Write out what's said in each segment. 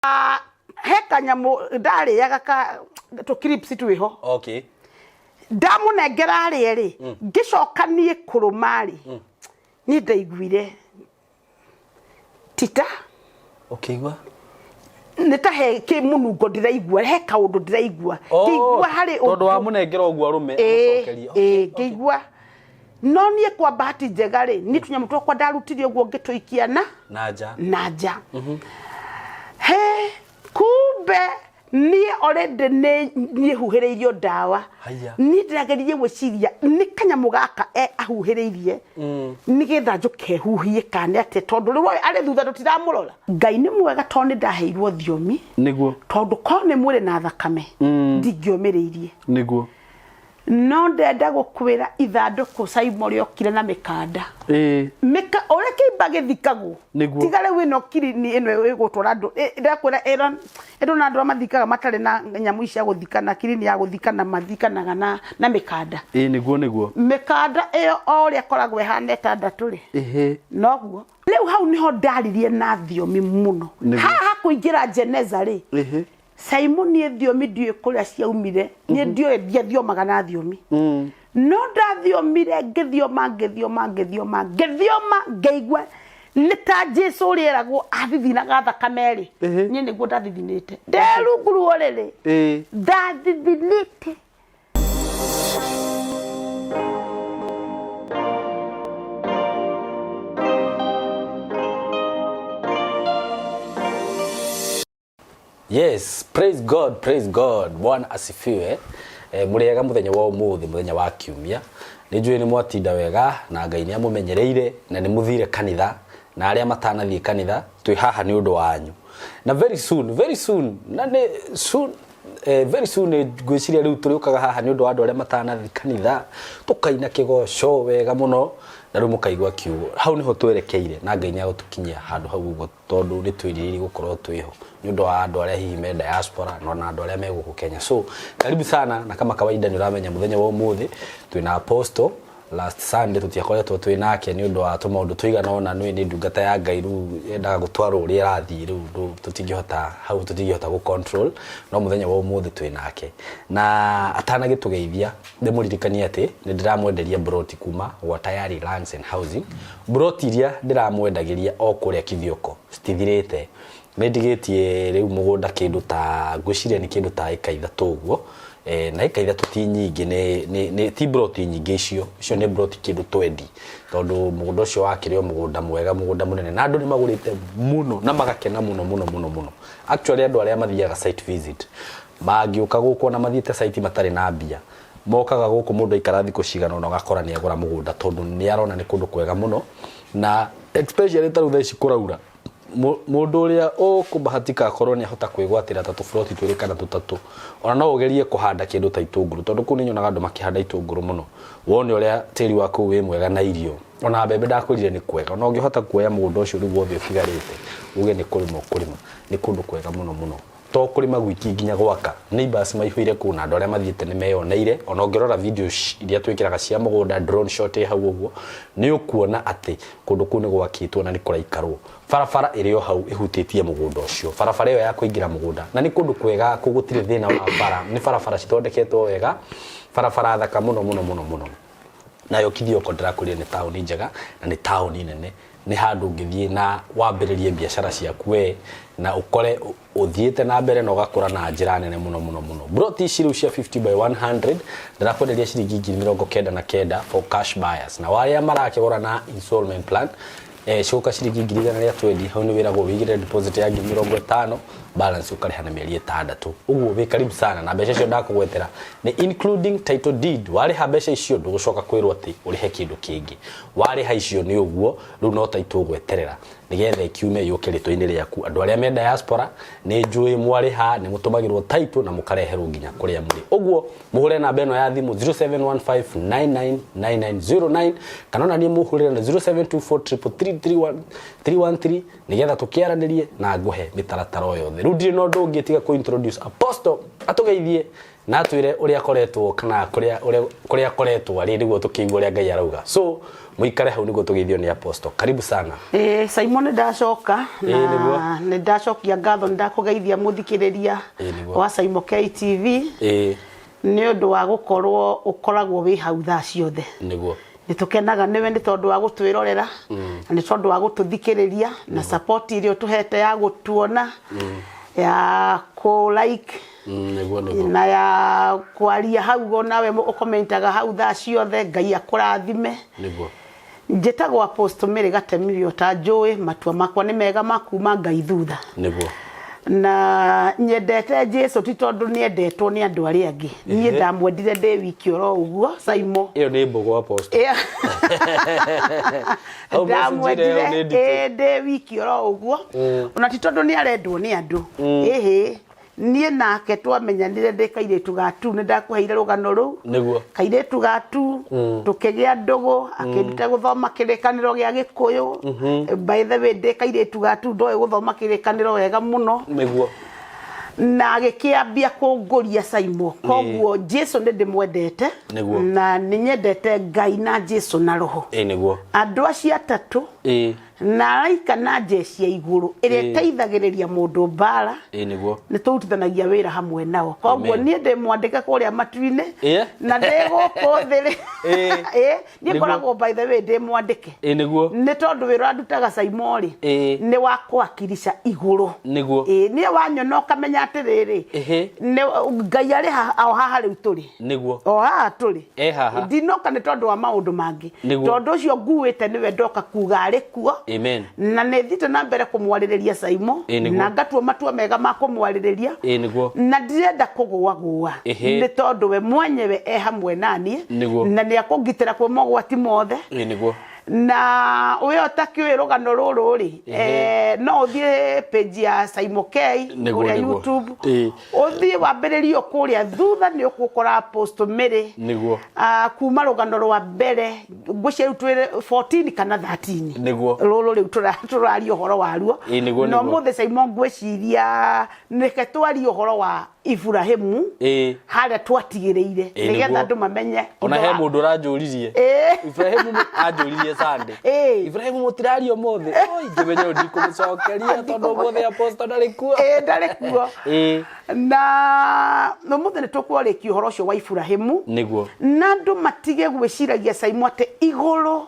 He kanyamũ ndarĩaga ka tũ crisps twĩho. Ndamũnengera arĩe rĩ, ngĩcoka niĩ kũrũma rĩ, niĩ ndaiguire tita. Ũkĩigua? Nĩ ta he kĩmũnungo ndĩraigua, he kaũndũ ndĩraigua. Ngĩigua harĩ Tondũ ũndũ. Wamũnengera ũguo arũme Ĩĩ, amũcokerie. Ĩĩ, ngĩigua. No niĩ kwa bahati njega rĩ, niĩ tũnyamũ twakwa ndarutire ũguo ngĩtũikia na Na nja. Na nja. He kumbe niĩ already nĩ niĩ huhĩrĩirio ndawa. Haiya. Niĩ ndĩrageririe gwĩciria nĩ kanyamũ gaka e ahuhĩrĩirie nĩgetha njũke huhie kana atĩa, tondũ rĩu arĩ thutha tũtiramũrora. Ngai nĩ mwega tondũ nĩ ndaheirwo thiomi, tondũ korwo nĩ mwĩrĩ na thakame ndingĩomĩrĩirie. No ndenda gũkwĩra ithandũkũ Saimo rĩokire na mĩkanda. Mĩka ũrĩa kĩimba gĩthikagwo. Tiga rĩu ĩno kirini ĩno ĩgũtwara andũ. Ndakwĩra ĩno ĩno na andũ arĩa mathikaga matarĩ na nyamũ ici cia gũthikana, kirini ya gũthikana, mathikanaga na mĩkanda. Ĩĩ nĩguo nĩguo. Mĩkanda ĩyo o ũrĩa ĩkoragwo ĩhana ĩtandatũ rĩ. Noguo. Rĩu hau nĩho ndaririe na thiomi mũno. Haha kũingĩra jeneza rĩ. Simon, niĩ thiomi ndiũĩ kũrĩa ciaumire, niĩ ndiũĩ, ndiathiomaga na thiomi, no ndathiomire, ngĩthioma, ngĩthioma, ngĩthioma, ngĩthioma, ngĩigua nĩ ta Jesu ũrĩa eragwo athithinaga thakame rĩ. Niĩ nĩguo ndathithinĩte ndĩ rungu rwa ũrĩrĩ. Ndathithinĩte. Yes, praise God, praise God. Bwana asifiwe. E, mũrĩega mũthenya wa ũmũthĩ, mũthenya wa kiumia. Nĩ njũĩ nĩ mwatinda wega na Ngai nĩ amũmenyereire na nĩ mũthire kanitha, na arĩa matanathiĩ kanitha twĩ haha nĩ ũndũ wanyu. Na very soon, very soon, na nĩ soon, very soon nĩ ngwĩciria rĩu tũrĩũkaga haha nĩ ũndũ wa andũ arĩa matanathiĩ kanitha, tũkaina kĩgoco wega mũno na rĩu mũkaigua kiugo. Hau nĩho twerekeire na Ngai nĩ agũtũkinyia handũ hau ũguo, tondũ nĩ twĩrirĩirie gũkorwo twĩho nĩ ũndũ wa andũ arĩa hihi me diaspora na ona andũ arĩa me gũkũ Kenya. So karibu sana, na kama kawaida nĩ ũramenya mũthenya wa ũmũthĩ twĩna Apostle. Last Sunday tũtiakoretwo twĩ nake nĩ ũndũ wa tũmaũndũ tũigana ũna. Nĩ nĩ ndungata ya Ngai, rĩu yendaga gũtwarwo ũrĩa ĩrathiĩ, rĩu tũtingĩhota hau, tũtingĩhota gũ control, no mũthenya wa ũmũthĩ twĩ nake. Na atanagĩtũgeithia, ndĩmũririkanie atĩ nĩ ndĩramwenderia broti kuma gwa Tayari Lands and Housing. Broti iria ndĩramwendagĩria o kũrĩa Kithioko citithirĩte. Nĩ ndigĩtie rĩu mũgũnda kĩndũ ta, ngwĩciria nĩ kĩndũ ta ĩka 3 ũguo. Na ĩka 3 ti nyingĩ, nĩ ti broti nyingĩ icio. Icio nĩ broti kĩndũ twendi, tondũ mũgũnda ũcio wakĩrĩ o mũgũnda mwega, mũgũnda mũnene, na andũ nĩ magũrĩte mũno na magakena mũno mũno mũno mũno. Actually andũ arĩa mathiaga site visit mangĩũka gũkũ, ona mathiĩte site matarĩ na mbia, mokaga gũkũ, mũndũ aikara thikũ cigana ũna ũgakora nĩ agũra mũgũnda, tondũ nĩ arona nĩ kũndũ kwega mũno, na especially ta rĩu thaa ici kũraura, mũndũ ũrĩa ũkũbahatika akorwo nĩ ahota kwĩgwatĩra ta tũburoti twĩrĩ kana tũtatũ, ona no ũgerie kũhanda kĩndũ ta itũngũrũ, tondũ kũu nĩ nyonaga andũ makĩhanda itũngũrũ mũno. Wone ũrĩa tĩri wa kũu wĩ mwega na irio, ona mbembe ndakwĩrire nĩ kwega. Ona ũngĩhota kuoya mũgũnda ũcio rĩu wothe ũtigarĩte uge nĩ kũrĩma ũkũrĩma, nĩ kũndũ kwega mũno mũno. To kũrĩma gwiki, nginya gwaka. Neighbors maihũire kũu na andũ arĩa mathiĩte nĩ meyoneire. Ona ũngĩrora video iria twĩkĩraga cia mũgũnda, drone shot ĩ hau ũguo, nĩ ũkuona atĩ kũndũ kũu nĩ gwakĩtwo na nĩ kũraikarwo. Barabara ĩrĩ o hau ĩhutĩtie mũgũnda ũcio, barabara ĩyo ya kũingĩra mũgũnda, na nĩ kũndũ kwega kũu, gũtirĩ thĩna wa bara, nĩ barabara cithondeketwo wega, barabara thaka mũno mũno mũno mũno. Nayo Kithioko ndĩrakwĩrire nĩ taũni njega na nĩ taũni nene, nĩ handũ ũngĩthiĩ na wambĩrĩrie biacara ciaku we na ũkore ũthiĩte na mbere na ũgakũra na njĩra nene mũno mũno mũno. Broti ici rĩu cia 50 by 100 ndĩrakwenderia ciringi 99,000 for cash buyers, na arĩa marakĩgũra na installment plan cigũka ciringi 120,000. Hau nĩ wĩragwo wĩigĩrĩre deposit ya 50,000, balance ũkarĩha na mĩeri 6 ũguo. Wĩ karibu sana, na mbeca icio ndakũgwetera nĩ including title deed. Warĩha mbeca icio ndũgũcoka kwĩrwo atĩ ũrĩhe kĩndũ kĩngĩ. Warĩha icio nĩ ũguo, rĩu no title ũgweterera nĩgetha ĩkiume yũke rĩtwa-inĩ rĩaku. Andũ arĩa me diaspora nĩ njũĩ mwarĩha nĩ mũtũmagĩrwo title na mũkareherwo nginya kũrĩa mũrĩ. Ũguo mũhũre namba ĩno ya thimũ 0715999909, kana ona niĩ mũhũrĩre na 0724333113 nĩgetha tũkĩaranĩrie na ngũhe mĩtaratara o yothe. Rĩu ndirĩ na ũndũ ũngĩ tiga kũ introduce Apostle atũgeithie na atwĩre ũrĩa akoretwo kana kũrĩa akoretwo arĩ, nĩguo tũkĩigua ũrĩa Ngai arauga. So Mũikare hau nĩguo tũgeithio nĩ Apostle. Karibu sana. Ĩĩ Simon nĩ ndacoka Ĩĩ, nĩguo. na nĩ ndacokia ngatho nĩ ndakũgeithia mũthikĩrĩria Ĩĩ, nĩguo. wa Simon KTV Ĩĩ, nĩ ũndũ wa gũkorwo ũkoragwo wĩ hau thaa ciothe. Nĩguo. Nĩ tũkenaga nĩwe nĩ tondũ wa gũtwĩrorera na nĩ tondũ wa gũtũthikĩrĩria na support ĩrĩa ũtũhete ya gũtuona, ya kũ like Nĩguo nĩguo. na ya kwaria hau onawe ũkomentaga hau thaa ciothe. Ngai akũrathime. Nĩguo. Njĩtagwo Apostle Mary Gatemi ta njũĩ matua makwa nĩ mega ma kuma Ngai thutha. Nĩguo. Na nyendete Jesu ti tondũ nĩendetwo nĩ andũ arĩa angĩ, niĩ ndamwendire ndĩ wiki oro ũguo, Saimo. Ĩyo nĩ mbũgũ, Apostle. Hau message Ndamwendire ĩyo nĩ nditũ. Ĩĩ, ndĩ wiki oro ũguo, ona ti tondũ nĩ arendwo nĩ andũ. Ĩhĩ, niĩ nake twamenyanire ndĩ kairĩtu ga tu, nĩ ndakũheire rũgano rũu. Nĩguo. Kairĩtu ga tu, tũkĩgĩa ndũgũ, akĩnduta gũthoma kĩrĩkanĩro gĩa Gĩkũyũ. By the way, ndĩ kairĩtu ga tu ndoĩ gũthoma kĩrĩkanĩro wega mũno. Nĩguo. Na agĩkĩambia kũngũria, Saimo. Koguo Jesu nĩ ndĩmwendete. Nĩguo. Na nĩ nyendete Ngai na Jesu na roho, Ĩĩ, nĩguo. Andũ acio atatũ na araika na njeci ya igũrũ ĩrĩa ĩteithagĩrĩria mũndũ mbara. Ĩĩ, nĩguo. Nĩ tũrutithanagia wĩra hamwe nao, koguo Amen. niĩ ndĩ mwandĩke kũrĩa matu-inĩ na ndĩ gũkũ thĩ rĩ. Ĩĩ, niĩ ngoragwo, by the way, ndĩ mwandĩke. Ĩĩ, nĩguo. Nĩ tondũ wĩra ũrĩa ndutaga, Saimo rĩ, nĩ wa kũwakilisha igũrũ. Nĩguo. Ĩĩ, niĩ wanyona ũkamenya atĩrĩrĩ, nĩ Ngai arĩ o haha rĩu tũrĩ. Nĩguo. O haha tũrĩ. E haha. Ndinoka nĩ tondũ wa maũndũ mangĩ. Nĩguo. Tondũ ũcio nguĩte nĩwe ndoka kuga arĩ kuo. Amen. Na nĩ thiĩte na mbere kũmwarĩrĩria, Saimo. Ĩĩ, nĩguo. Na ngatua matua mega ma kũmwarĩrĩria. Ĩĩ, nĩguo. Na ndirenda kũgũagũa, nĩ tondũ we mwenyewe e hamwe naniĩ. Nĩguo. Na nĩ akũngitĩra kwĩ mogwati mothe. Ĩĩ, nĩguo. Na ũyũ ũtakĩũĩ rũgano rũrũ rĩ, no ũthiĩ page ya Saimo K Nĩguo, kũrĩa nĩguo. YouTube, ũthiĩ wambĩrĩrie o kũrĩa thutha nĩ ũgũkora Apostle Mary. Nĩguo. Ah, kuma rũgano rwa mbere ngwĩciria rĩu twĩ 14 kana 13. Nĩguo. Rũrũ rĩu tũraria ũhoro waruo. Ĩĩ, nĩguo, Na nĩguo. ũmũthĩ, Saimo, ngwĩciria reke twarie ũhoro wa Iburahimu harĩa twatigĩrĩire, nĩgetha andũ mamenye. Ona he mũndũ ũranjũririe. Ibrahimu anjũririe Sunday. Ibrahimu mũtiraria ũmũthĩ? Oi, ngĩmenya ũyũ ndikũmũcokeria tondũ ũmũthĩ Apostle ndarĩ kuo. Ĩĩ, ndarĩ kuo. Na ũmũthĩ nĩ tũkwarĩkia ũhoro ũcio wa Iburahimu. Nĩguo. Na andũ matige gwĩciragia, Saimo, atĩ igũrũ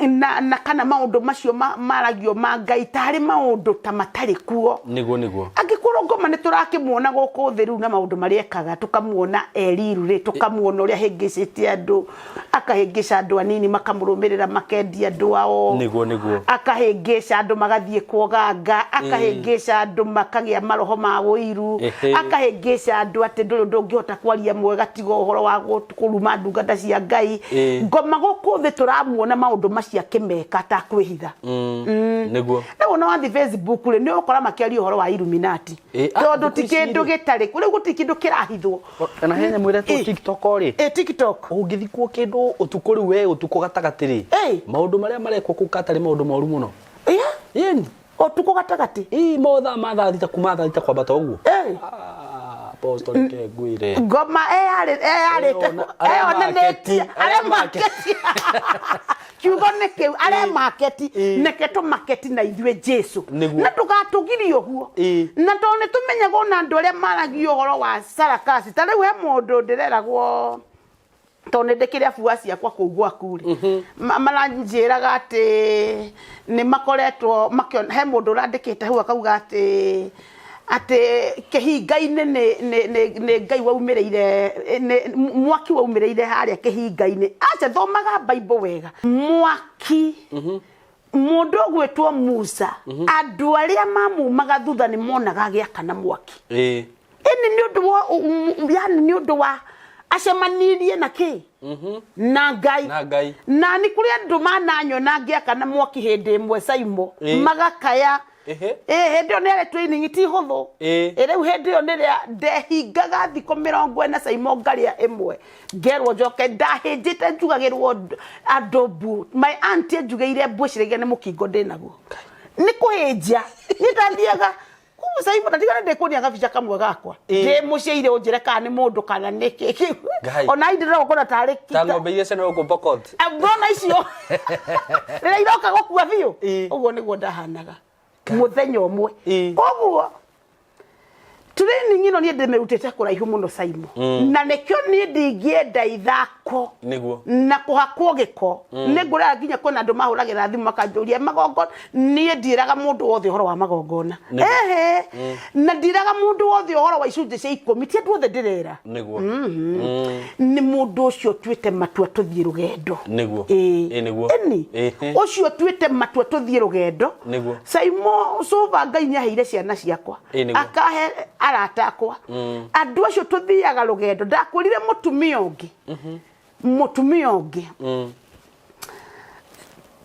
na kana maũndũ macio maragio ma Ngai tarĩ maũndũ ta matarĩ kuo. Nĩguo nĩguo. Angĩkorwo ngoma nĩ tũrakĩmuona gũkũ thĩ rĩu na maũndũ marĩa ekaga, tũkamuona eriru rĩ, tũkamuona ũrĩa ahĩngĩcĩte andũ, akahĩngĩca andũ anini makamũrũmĩrĩra, makendia andũ ao. Nĩguo nĩguo. Akahĩngĩca andũ magathiĩ kuoganga, akahĩngĩca andũ makagĩa maroho ma ũiru, akahĩngĩca andũ atĩ ndũrĩ ũndũ ũngĩhota kwaria mwega tiga ũhoro wa kũruma ndungata cia Ngai. Ngoma gũkũ thĩ tũramuona maũndũ macio akĩmeka atakwĩhitha. Nĩguo. Rĩu ona wathiĩ Facebook rĩ, nĩ ũgũkora makĩaria ũhoro wa Illuminati, tondũ thikũ ti ici kĩndũ rĩ. gĩtarĩ rĩu, gũtirĩ kĩndũ kĩrahithwo. Ona he nyamũ ĩretwo TikTok rĩ. Ĩ, TikTok. Ũngĩthikwo kĩndũ ũtukũ rĩu, we ũtukũ gatagatĩ rĩ, maũndũ marĩa marekwo kũu katarĩ maũndũ moru mũno. Ĩni. Ũtukũ gatagatĩ. Ĩ, mothaa ma thaa 6, kuma thaa 6 kwambata ũguo. Ah, Apostle, reke ngwĩre. Ngoma eyarĩte Aremaketi, eyonanĩtie, aremaketi, kiugo nĩ kĩu, aremaketi. Neke tũmaketi na ithuĩ Jesu. Nĩguo. Na ndũgatũgirie ũguo. Na tondũ nĩ tũmenyaga ona andũ arĩa maragia ũhoro wa sarakasi, ta rĩu he mũndũ ndĩreragwo, tondũ nĩ ndĩkĩrĩ abuasi ciakwa kũu gwaku rĩ, maranjĩraga atĩ nĩ makoretwo makĩona he mũndũ ũrandĩkĩte hau akauga atĩ kĩhinga-inĩ nĩ Ngai waumĩrĩire, nĩ mwaki waumĩrĩire harĩa kĩhinga-inĩ. Aca, thomaga Bible wega. Mwaki, mũndũ ũgwĩtwo Musa, andũ arĩa mamumaga thutha nĩ monaga agĩakana mwaki. Ĩni nĩ ũndũ wa yani nĩ ũndũ wa acemanirie na kĩ? Na Ngai. Na Ngai. Na nĩ kũrĩ andũ mananyona ngĩakana mwaki hĩndĩ ĩmwe, Saimo, magakaya. Ĩ, hĩndĩ ĩyo nĩ yarĩ training ti hũthũ. Ĩ, rĩu hĩndĩ ĩyo nĩrĩa ndehingaga thikũ 40, Saimo, ngarĩa ĩmwe, ngerwo njoke ndahĩnjĩte, njugagĩrwo andũ mbu. My auntie anjugĩire mbu ĩciragia nĩ mũkingo ndĩnaguo, nĩ kũhĩnja. Niĩ ndathiaga Koguo Simon ndigana ndikuonia gabica kamwe gakwa. Ĩĩ. Ndĩ mũciĩ ũnjĩre kana nĩ mũndũ kana nĩ kĩ kĩu. Ngai. Ona i ndĩrona gũkorwo tarĩ Ta ng'ombe iria ciana gũkũ Pokot. Ngona icio. Rĩrĩa iroka gũkua biũ. Ĩĩ. Ũguo nĩguo ndahanaga. Mũthenya ũmwe. Ĩĩ. Koguo training ĩno niĩ ndĩmĩrutĩte kũraihu mũno Simon. Na nĩkĩo niĩ ndingĩenda ithako Nĩguo. Na kũhakwo gĩko nĩ ngũraga nginya kwĩna andũ mahũragĩra thimũ makanjũria magongona. Niĩ ndiĩraga mũndũ wothe ũhoro wa magongona. Ehe, na ndiĩraga mũndũ wothe ũhoro wa icunjĩ cia ikũmi, ti andũ othe ndĩrera. Nĩ mũndũ ũcio ũtuĩte matua tũthiĩ rũgendo. Nĩguo. Ĩĩ. Ĩĩ, nĩguo. Ĩni. Ĩhĩ. Ũcio ũtuĩte matua tũthiĩ rũgendo. Saimo cũba Ngai nĩ aheire ciana ciakwa. Ĩĩ, nĩguo. Akahe arata akwa. Andũ acio tũthiaga rũgendo. Ndakwĩrire mũtumia ũngĩ. Mũtumia ũngĩ.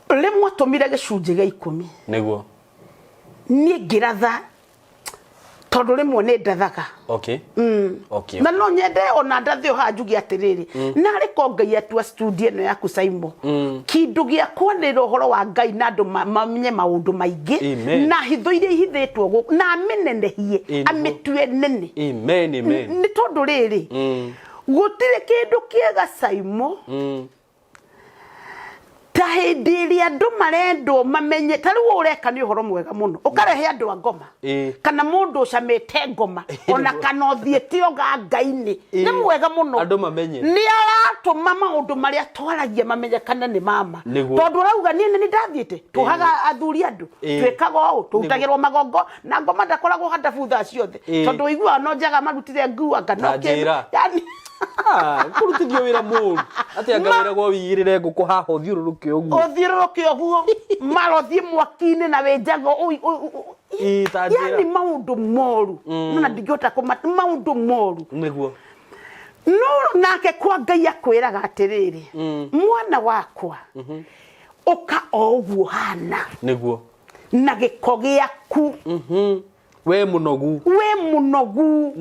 Rĩmwe atũmire gĩcunjĩ gĩa 10. Niĩ ngĩratha tondũ rĩmwe nĩ ndathaga. Na no nyende ona ndathe o haha njuge atĩrĩrĩ, narĩ ko Ngai atua studio ĩno yaku Saimo, kĩndũ gĩa kwanĩrĩra ũhoro wa Ngai na andũ mamenye maũndũ maingĩ. Amen. Na hitho iria ihithĩtwo gũkũ na amĩnenehie. Ĩĩ, nĩguo. Amĩtue nene. Amen, amen. Nĩ tondũ rĩrĩ, gũtirĩ kĩndũ kĩega Saimo ta hĩndĩ ĩrĩa andũ marendwo mamenye. Ta rĩu ũreka nĩ ũhoro mwega mũno ũkarehe andũ a ngoma. Kana mũndũ ũcamĩte ngoma ona kana ũthiĩte ũganga-inĩ, nĩ mwega mũno. Andũ mamenye. Nĩ aratũma maũndũ marĩa twaragia mamenyekane nĩ mama. Tondũ ũrauga niĩ nĩ ndathiĩte tũhaga athuri andũ, twĩkaga ũũ, tũrutagĩrwo magongo na ngoma ndakoragwo handabu thaa ciothe. Tondũ ũiguaga no njaga marutire nguo anga no Ta kĩndũ. njĩra. Yani Ah, kũrutithio wĩra mũru atĩ anga wĩra gwa wĩigĩrĩre ngũkũ haha ũthiũrũrũke ũguo. Ũthiũrũrũke ũguo mara ũthiĩ mwaki-inĩ na wĩnjago. Ĩĩ, ta njĩra. Yani maũndũ moru. No na ndingĩhota kũma maũndũ moru. No nake kwa Ngai akwĩraga atĩrĩrĩ, mwana wakwa, ũka o ũguo hana. Na gĩko gĩaku. We mũnogu. We mũnogu.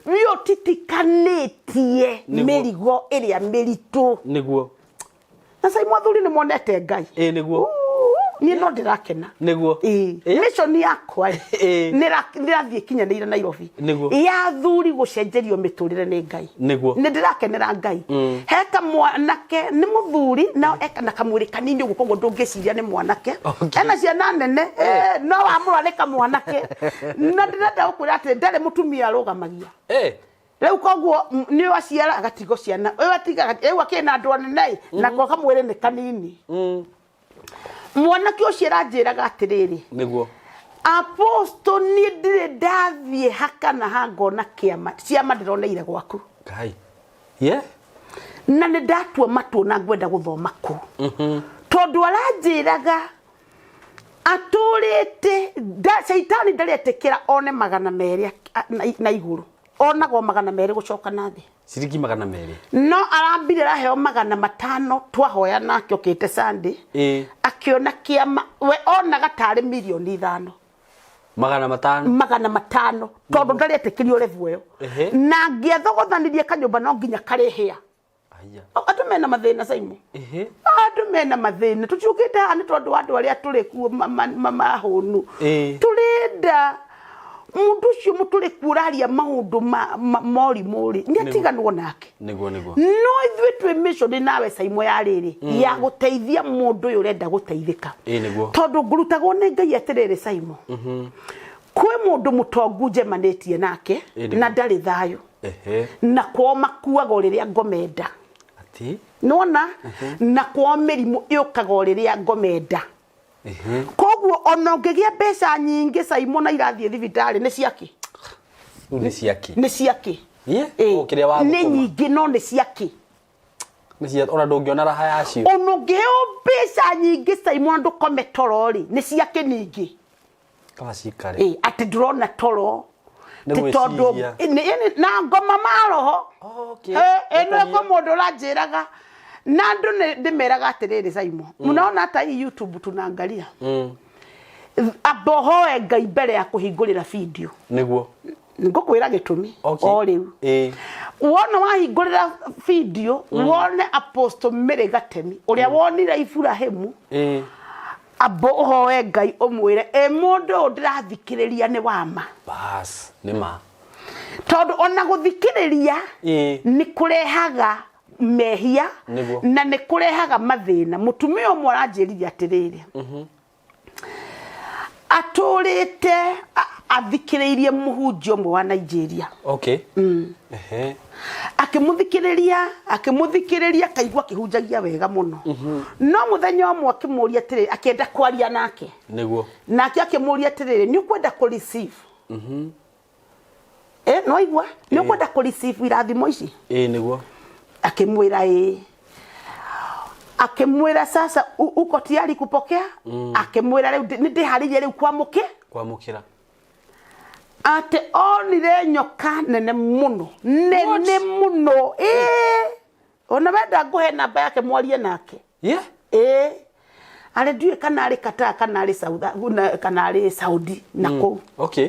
We ũtitikanĩtie mĩrigo ĩrĩa mĩritũ. Na sai mwathuri nĩ monete Ngai. Ĩĩ, nĩguo. Niĩ no ndĩrakena. Ĩĩ. Mission yakwa ĩ, nĩrathiĩ kinyanĩire Nairobi. Ya athuri gũcenjerio mĩtũrĩre nĩ Ngai. Nĩ ndĩrakenera Ngai. He kamwanake nĩ mũthuri na eka na kamwĩrĩ kanini ũguo koguo ndũngĩciria nĩ mwanake. Ena ciana nene, no wamũrora nĩ kamwanake. Na ndĩrenda gũkwĩra atĩ ndarĩ mũtumia arũgamagia. Rĩu koguo nĩ aciara agatigo ciana. Ũyũ atigaga rĩu akĩrĩ na andũ anene ĩ, nako kamwĩrĩ nĩ kanini. Mwanake ũcio aranjĩraga atĩrĩrĩ. Apostle niĩ ndirĩ ndathiĩ hakana ha ngona kĩama, ciama ndĩroneire gwaku. Ngai. Yeah. Na nĩ ndatua matua na ngwenda gũthoma kũu. Tondũ aranjĩraga atũrĩte caitani ndaretĩkĩra one 200 na igũrũ. Onagwo 200 gũcoka na thĩ. Ciringi 200. No arambire araheo 500 twahoya nake okĩte Sunday. Akĩona kĩama we onaga tarĩ 5 mirioni. 500. 500 tondũ ndaretĩkĩrio level ĩyo. Na angĩathogothanirie kanyũmba no nginya karĩhĩa. Aya. Andũ mena mathĩna Simon. Andũ mena mathĩna. Tũtiũkĩte haha nĩ tondũ wa andũ arĩa tũrĩ kuo mahũnu. Tũrenda mũndũ ũcio mũtũrĩ kuo ũraria maũndũ morimũ rĩ, nĩ atiganwo nake. Nĩguo, nĩguo. No ithuĩ twĩ mission nawe Simon ya rĩrĩ, ya gũteithia mũndũ ũyũ ũrenda gũteithĩka. Ĩĩ, nĩguo. Tondũ ngũrutagwo nĩ Ngai atĩrĩrĩ Simon. Kwĩ mũndũ mũtongu njemanĩtie nake, Ĩĩ, nĩguo. na ndarĩ thayũ. Na kwao makuaga o rĩrĩa ngomenda. Atĩ? Nĩwona? Na kwao mĩrimũ yũkaga o rĩrĩa ngomenda. Koguo ona ũngĩgĩa mbeca nyingĩ Simon na irathiĩ thibitarĩ nĩ ciakĩ? Rĩu nĩ ciakĩ? Nĩ ciakĩ? Ĩĩ, Ĩĩ. o kĩrĩa wathũkũma. Nĩ nyingĩ no nĩ ciakĩ? Nĩ cia, ona ndũngĩona raha yacio. Ona ũngĩheo mbeca nyingĩ Simon ndũkome toro rĩ, nĩ ciakĩ ningĩ? Kaba cikare. Ĩĩ, atĩ ndũrona toro. Nĩ Ti tondũ gwĩciria. na ngoma maroho. Ĩno ĩko mũndũ ũranjĩraga. Na andũ nĩ ndĩmeraga atĩrĩrĩ Simon. Mnaona hata hii YouTube tunaangalia. Amba ũhoe Ngai mbere ya kũhingũrĩra video. Ngũkwĩra gĩtũmi. O rĩu. Wona wahingũrĩra video, wone Apostle Mary Gatemi, ũrĩa wonire Ibrahimu. Amba ũhoe Ngai ũmwĩre, ĩ mũndũ ũyũ ndĩrathikĩrĩria nĩ wama. Bas, nĩ ma. Tondũ ona gũthikĩrĩria nĩ kũrehaga mehia Nĩguo. na nĩ kũrehaga mathĩna. Mũtumia ũmwe aranjĩrire atĩrĩrĩ, atũrĩte athikĩrĩirie mũhunjia ũmwe wa Nigeria. Okay. Ehe. Akĩmũthikĩrĩria, akĩmũthikĩrĩria, akaigua akĩhunjagia wega mũno. No mũthenya ũmwe akĩmũria atĩrĩrĩ, akĩenda kwaria nake. Nĩguo. Nake akĩmũria atĩrĩrĩ, nĩ ũkwenda kũ receive? Eh, no igua nĩ ũkwenda kũ receive irathimo ici? Ĩĩ nĩguo. Akĩmwĩra ĩĩ. Akĩmwĩra sasa uko tayari kupokea? Akĩmwĩra rĩu nĩ ndĩharĩirie rĩu kwamũkĩ Kwamũkĩra. Atĩ onire nyoka nene mũno, nene mũno. Ĩĩ, ona wenda ngũhe namba yake mwarie nake. Ĩĩ, arĩ ndiũĩ kana arĩ Qatar kana arĩ South, kana arĩ Saudi na kũu. Okay.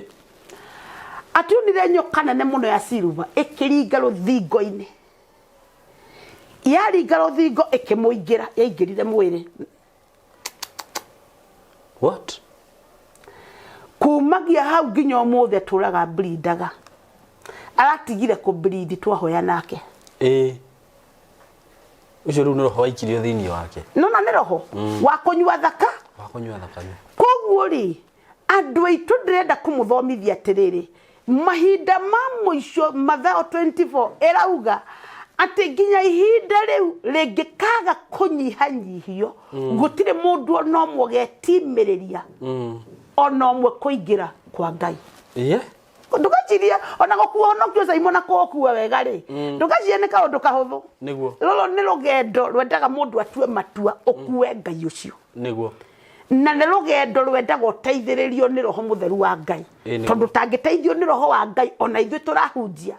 Atĩ onire nyoka nene mũno ya silver ĩkĩringa rũthingo-inĩ. Yaringa rũthingo ĩkĩmũingĩra, yaingĩrire mwĩrĩ. What? Kumagia hau nginya ũmũthĩ atũraga blindaga. Aratigire kũ bleed twahoya nake. Ĩĩ. Ũcio rĩu nĩ roho waikirio thĩinĩ wake. Nona nĩ roho wa kũnyua thaka. Wa kũnyua thakame. Koguo rĩ, andũ aitũ ndĩrenda kũmũthomithia atĩrĩrĩ, mahinda ma mũico Mathayo 24 ĩrauga atĩ nginya ihinda rĩu rĩngĩkaga kũnyihanyihio, gũtirĩ mũndũ ona ũmwe ũgetimĩrĩria ona ũmwe kũingĩra kwa Ngai. Iye. Ndũgecirie ona gũkua honokio Simon na kũũkua wega rĩ, ndũgecirie nĩ kaũndũ kahũthũ. Nĩguo. Rũrũ nĩ rũgendo rwendaga mũndũ atue matua ũkue Ngai ũcio. Nĩguo. Na nĩ rũgendo rwendaga ũteithĩrĩrio nĩ Roho Mũtheru wa Ngai. Ĩĩ, nĩguo. Tondũ ũtangĩteithio nĩ Roho wa Ngai, ona ithuĩ tũrahunjia.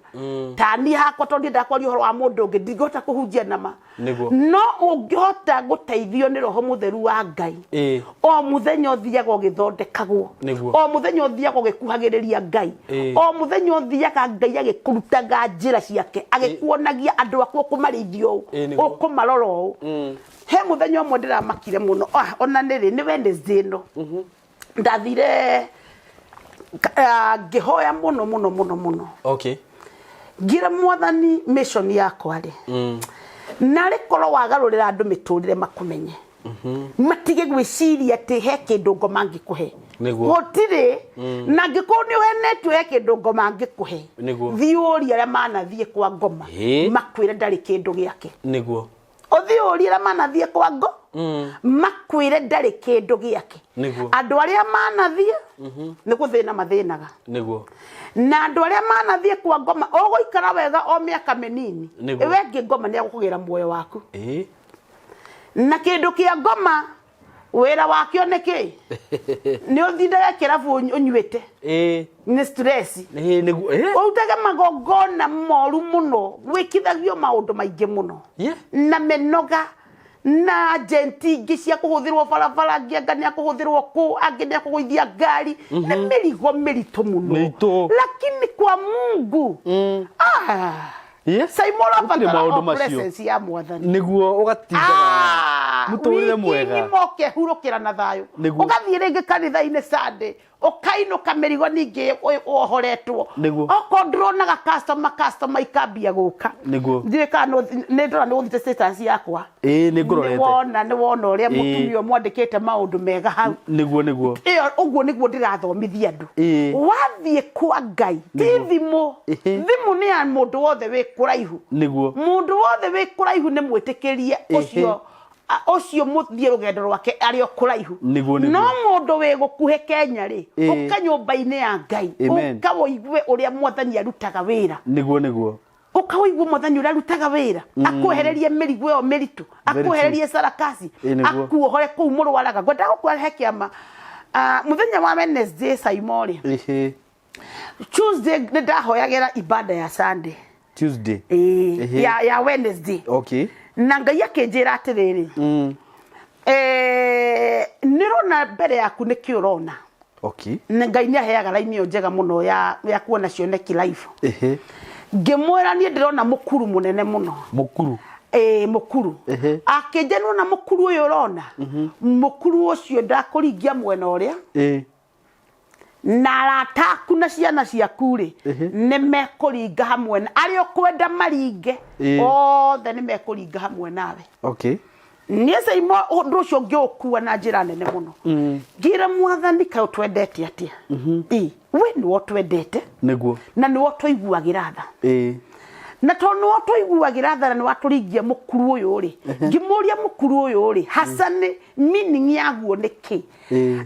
Ta niĩ hakwa, tondũ ndiendaga kwaria ũhoro wa mũndũ ũngĩ, ndingĩhota kũhunjia na ma. Nĩguo. No ũngĩhota gũteithio nĩ Roho Mũtheru wa Ngai, Ĩĩ. o mũthenya ũthiaga ũgĩthondekagwo. Nĩguo. O mũthenya ũthiaga ũgĩkuhagĩrĩria Ngai. Ĩĩ. O mũthenya ũthiaga Ngai agĩkũrutaga njĩra ciake, agĩkuonagia andũ aku ũkũmarĩithia ũũ, Ĩĩ, nĩguo. ũkũmarora ũũ. He mũthenya ũmwe ndĩramakire mũno, ah, ona nĩ rĩ, nĩ Wednesday ĩno. Ndathire, ah, ngĩhoya mũno mũno mũno mũno. Okay. Ngĩra Mwathani mission yakwa rĩ, narĩ korwo wagarũrĩra andũ mĩtũrĩre makũmenye. Matige gwĩciria atĩ he kĩndũ ngoma ngĩkũhe. Nĩguo. Gũtirĩ. Na angĩkorwo nĩ ũhenetio he kĩndũ ngoma ngĩkũhe. Nĩguo. Thiĩ ũrie arĩa manathiĩ kwa ngoma. Ĩĩ. Makwĩre ndarĩ kĩndũ gĩake. Nĩguo. Ũthiĩ ũrie arĩa manathiĩ kwa ngo makwĩre ndarĩ kĩndũ gĩake. Nĩguo. Andũ arĩa manathiĩ nĩ gũthĩna mathĩnaga. Nĩguo. Na andũ arĩa manathiĩ kwa ngoma ũgũikara wega o mĩaka mĩnini. Nĩguo. We ngĩ ngoma nĩ agũkũgĩra muoyo waku. Ĩĩ. Na kĩndũ kĩa ngoma wĩra wakĩo nĩ kĩ? Nĩ ũtindage kĩrabu ũnyuĩte. Ĩĩ. Nĩ stress. Ĩĩ nĩguo. Ĩĩ. Ũrutage magongona moru mũno, wĩkithagio maũndũ maingĩ mũno. Yeah. Na mĩnoga na agenti ingĩ cia kũhũthĩrwo barabara, angĩ anga nĩ akũhũthĩrwo kũ, angĩ nĩ akũgũithia ngari. Nĩ mĩrigo mĩritũ mũno. Mĩritũ. Lakini kwa Mungu, ah, Yes. Simon Gũtirĩ ũrabatara maũndũ o macio. presence ya Mwathani. Nĩguo ũgatindaga Ah, mũtũrĩre wiki mwega. ng'ima ũkehurũkĩra na thayũ. Nĩguo. Ũgathiĩ rĩngĩ kanitha-inĩ Sunday, ũkainũka mĩrigo ningĩ wohoretwo. Nĩguo. Okorwo ndũronaga customer, customer ikambia gũka. Nĩguo. Ndiũĩ kana nĩ ndona nĩ ũthiĩte status yakwa. Ĩĩ, nĩ ngũrorete. Nĩ wona, nĩ wona ũrĩa Ĩĩ. mũtumia ũmwe andĩkĩte maũndũ mega hau. Nĩguo, nĩguo. Ĩyo ũguo nĩguo ndĩrathomithia andũ. Ĩĩ. Wathiĩ kwa Ngai, ti Nĩguo. thimũ. Ĩhĩ. Thimũ nĩ ya mũndũ wothe wĩ kũraihu. Nĩguo. Mũndũ wothe wĩ kũraihu nĩ mwĩtĩkĩrie Ĩhĩ. ũcio, ũcio mũthiĩ rũgendo rwake arĩ o kũraihu. Nĩguo, nĩguo. No mũndũ wĩ gũkuhĩ Kenya rĩ, Ĩĩ. ũka nyũmba-inĩ ya Ngai, Amen. ũka ũigue ũrĩa Mwathani arutaga wĩra. Nĩguo, nĩguo. Ũka ũigue Mwathani ũrĩa arutaga wĩra, akwehererie mĩrigo ĩyo mĩritũ, Very true. akwehererie sarakasi, Ĩĩ, nĩguo. akuohore kũu mũrwaraga. Ngwendaga gũkũrehe kĩama. Ah, mũthenya wa Wednesday Simon rĩ, Ĩhĩ. Tuesday nĩ ndahoyagĩra ibada ya Sunday. Tuesday. Ĩĩ, Ĩhĩ. ya Wednesday. Okay. Na Ngai akĩnjĩra atĩrĩrĩ, nĩ ũrona mbere yaku nĩkĩ ũrona? Okay. Na Ngai nĩ aheaga raini ĩyo njega mũno ya kuona cioneki live. Ĩhĩ. Ngĩmwĩra niĩ ndĩrona mũkuru mũnene mũno. Mũkuru. Ĩĩ, mũkuru. Ehe. Akĩnjĩra nĩwona mũkuru ũyũ ũrona, mũkuru ũcio ndakũringia mwena ũrĩa, na arata aku na ciana ciaku rĩ, nĩ mekũringa hamwe na arĩa ũkwenda maringe, othe nĩ mekũringa hamwe nawe. Okay. Niĩ Saimo ũndũ ũcio ngĩũkua na njĩra nene mũno. Ngĩra Mwathani kaĩ ũtwendete atĩa? Ĩ, we nĩwe ũtwendete. Nĩguo. Na nĩwe ũtũiguagĩra tha. Na tondũ nĩwe ũtũiguagĩra tha na nĩwe watũringia mũkuru ũyũ rĩ, ngĩmũria mũkuru ũyũ rĩ, hasa nĩ meaning yaguo nĩ kĩ?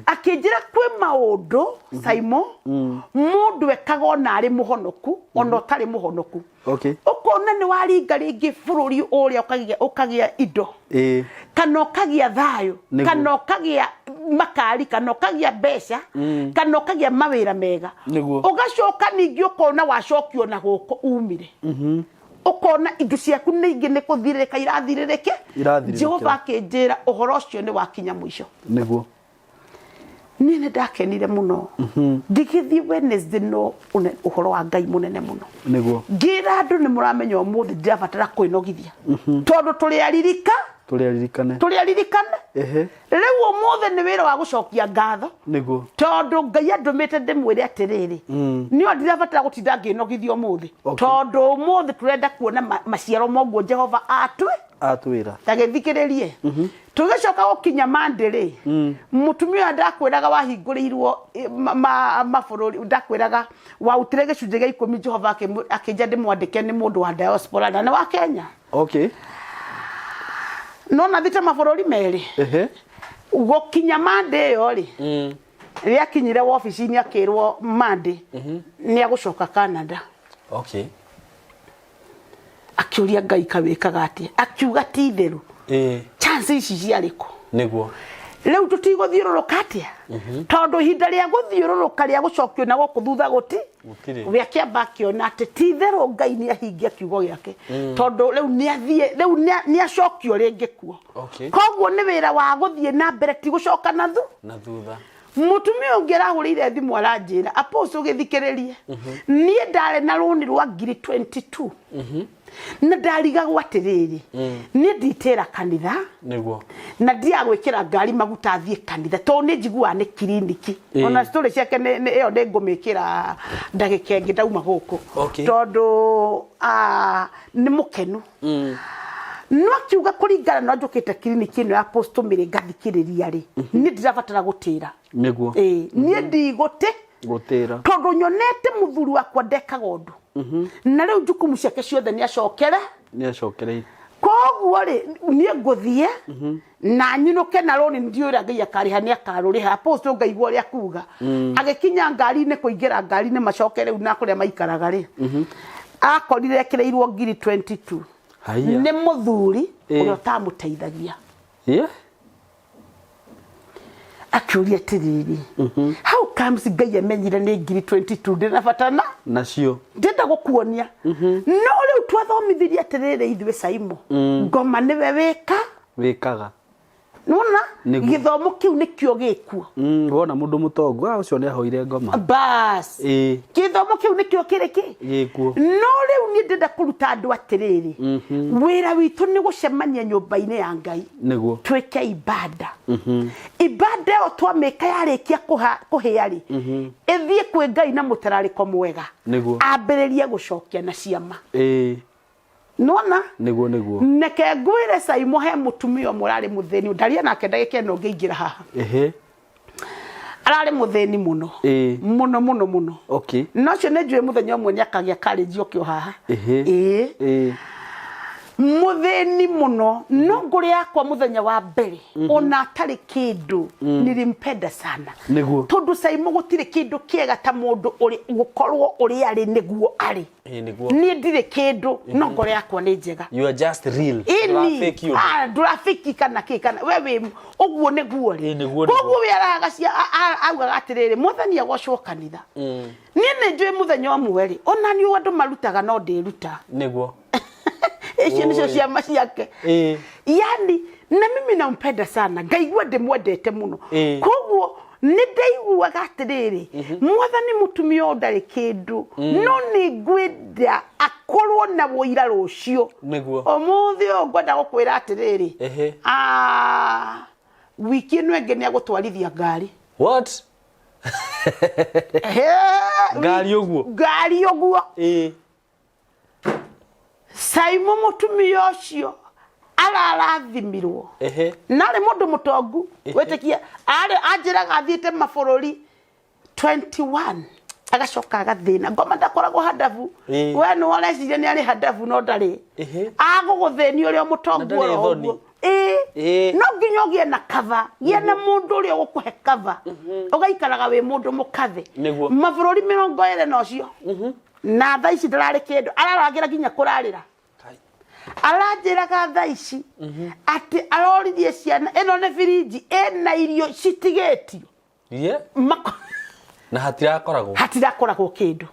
Akĩnjĩra kwĩ maũndũ Saimo mũndũ ekaga ona arĩ mũhonoku ona ũtarĩ mũhonoku. Okay. Ũkona nĩ waringa rĩngĩ bũrũri ũrĩa ũkagĩa indo. Kana ũkagĩa thayũ, kana ũkagĩa makari, kana ũkagĩa mbeca, kana ũkagĩa mawĩra mega. Ũgacoka ningĩ ũkona wacokio na gũkũ umire. Ũkona indo ciaku ningĩ nĩ kũthirĩrĩka irathirĩrĩke. Irathirĩrĩkĩra. Jehova akĩnjĩra ũhoro ũcio nĩ wakinya mũico. Nĩguo. Niĩ nĩ ndakenire mũno. Ngĩgĩthiĩ Wednesday no ũhoro wa Ngai mũnene mũno. Nĩguo. Ngĩra andũ nĩ mũramenya ũmũthĩ ndirabatara kwĩnogithia. Tondũ tũrĩ aririka. Tũrĩ aririkane. Tũrĩ aririkane. Rĩu ũmũthĩ nĩ wĩra wa gũcokia ngatho. Nĩguo. Tondũ Ngai andũmĩte ndĩmwĩre atĩrĩrĩ, niĩ ndirabatara gũtinda ngĩnogithia ũmũthĩ. Tondũ ũmũthĩ tũrenda kuona maciaro ma ũguo Jehova atwĩ. Atwĩra. Ta gĩthikĩrĩrie. Tũgĩcoka gũkinya Monday rĩ, mũtumia ũrĩa ndakwĩraga wahingũrĩirwo mabũrũri, ndakwĩraga warutire gĩcunjĩ gĩa ikũmi Jehova akĩnjĩra ndĩmwandĩke nĩ mũndũ wa diaspora na nĩ wa Kenya. Okay. No na thite mabũrũri merĩ. Gũkinya Monday ĩyo rĩ, rĩakinyire wabici-inĩ akĩrwo Monday nĩ agũcoka Canada. Okay. Akĩũria Ngai kawĩkaga atĩa, akiuga ti itherũ. Chance ici ciarĩ kũ? Nĩguo. Rĩu tũtigũthiũrũrũka atĩa? Tondũ ihinda rĩa gũthiũrũrũka rĩa gũcokio na gũkũ thutha gũti Gũtirĩ. We akĩamba akĩona atĩ ti itherũ Ngai nĩ ahingia kiugo gĩake. Tondũ rĩu nĩ athiĩ, rĩu nĩ acokio rĩngĩ kuo. Okay. Koguo nĩ wĩra wa gũthiĩ na mbere ti gũcoka na thu. Na thutha. Mũtumia ũngĩ arahũrĩire thimũ aranjĩra, Apostle ũgĩthikĩrĩrie. Niĩ ndarĩ na rũni rwa ngiri 22. Na ndarigagwo atĩrĩrĩ, niĩ nditĩra kanitha. Nĩguo. Na ndiaga gwĩkĩra ngari maguta thiĩ kanitha tondũ nĩ njiguaga nĩ kiriniki. Ona story ciake ĩyo nĩ ngũmĩkĩra ndagĩka ĩngĩ ndauma gũkũ. Okay. Tondũ nĩ mũkenu. No akiuga kũringana na njũkĩte kiriniki ĩno ya Apostle Mary ngathikĩrĩria rĩ, niĩ ndirabatara gũtĩra. Nĩguo. Niĩ ndigũtĩ. Gũtĩra. Tondũ nyonete mũthuri wakwa ndekaga ũndũ. Na rĩu jukumu ciake ciothe nĩ acokere. Nĩ acokereire. Koguo rĩ, niĩ ngũthiĩ na nyinũke na rũni ndiũĩ ũrĩa Ngai akarĩha nĩ akarũrĩha. Apostle ngaigua ũrĩa kuga. Agĩkinya ngari-inĩ kũingĩra ngari-inĩ macoke rĩu na kũrĩa maikaraga rĩ. Akorire ekĩrĩirwo ngiri 22. Haiya. Nĩ mũthuri ũrĩa ũtamũteithagia. Akĩũria atĩrĩrĩ, how comes Ngai amenyire nĩ ngiri 22 ndĩ na bata na nacio? Ndĩrenda gũkuonia. No rĩu twathomithirie atĩrĩrĩ ithuĩ Saimo, ngoma nĩwe wĩka. Wĩkaga. Nĩwona? Nĩguo. Gĩthomo kĩu nĩkĩo gĩkuo. Wona mũndũ mũtongu, ũcio nĩ ahoire ngoma. Bas. Gĩthomo kĩu nĩkĩo kĩrĩ kĩ? Gĩkuo. No rĩu niĩ ndĩrenda kũruta andũ atĩrĩrĩ, wĩra witũ nĩ gũcemania nyũmba-inĩ ya Ngai. Nĩguo. Twĩke ibada. Ibada ĩyo twamĩka yarĩkia kũhĩa rĩ, ĩthiĩ kwĩ Ngai na mũtararĩko mwega. Nĩguo. Ambĩrĩrie gũcokia na ciama. Nona? Nĩguo, nĩguo. Neke ngwĩre Saimo he mũtumia ũmwe ũrarĩ mũthĩni, ndaria nake ndagĩka ĩno ngĩingĩra haha. Ararĩ mũthĩni mũno. Mũno, mũno, mũno. Okay. Na ũcio nĩ njũĩ mũthenya ũmwe nĩ akagĩa courage oke o haha. Mũthĩni mũno, no ngũrĩ yakwa mũthenya wa mbere, ona atarĩ kĩndũ, nilimpenda sana. Nĩguo. Tondũ Saimo gũtirĩ kĩndũ kĩega ta mũndũ ũrĩ gũkorwo ũrĩa arĩ nĩguo arĩ. Nĩguo. Niĩ ndirĩ kĩndũ, no ngoro yakwa nĩ njega. You are just real. Ĩni. Ndũrafake ũndũ. Ndũrafake kana kĩ, kana we wĩ ũguo nĩguo rĩ. Ĩĩ, nĩguo, nĩguo. Koguo we araga cia, augaga atĩrĩrĩ, Mwathani agocwo kanitha. Niĩ nĩ njũĩ mũthenya ũmwe rĩ, ona niĩ andũ marutaga no ndĩruta. Nĩguo. Icio nĩcio Oi. ciama ciake. Yani, na mimi nampenda sana, ngaigua ndĩmwendete mũno. Koguo nĩ ndaiguaga atĩrĩrĩ, Mwathani mũtumia ũyũ ndarĩ kĩndũ, no nĩ ngwenda Akorwo na wũira rũciũ. Nĩguo. Ũmũthĩ ũyũ ngwenda gũkwĩra atĩrĩrĩ, ah, wiki ĩno ĩngĩ nĩ egũtwarithia ngari. What? Ehe, Ngari ũguo? Ngari ũguo. Saimo mũtumia ũcio ararathimirwo. Na arĩ mũndũ mũtongu, wĩtĩkie, arĩ anjĩraga athiĩte mabũrũri 21 agacoka agathĩna. Ngoma ndakoragwo handabu. We nĩwe ũreciria nĩ arĩ handabu no ndarĩ. Agũgũthĩnia ũrĩa mũtongu Na ndarĩ oro thoni. ũguo. No nginya ũgĩe na cover, gĩa na mũndũ ũrĩa ũgũkũhe cover. Ũgaikaraga wĩ mũndũ mũkathe. Mabũrũri 20 na ũcio. Na thaa ici ndararĩ kĩndũ, araragĩra nginya kũrarĩra. Aranjĩraga thaa ici atĩ aroririe ciana ĩno nĩ birinji ĩna irio citigĩtio. Na hatirakoragwo. Hatirakoragwo kĩndũ.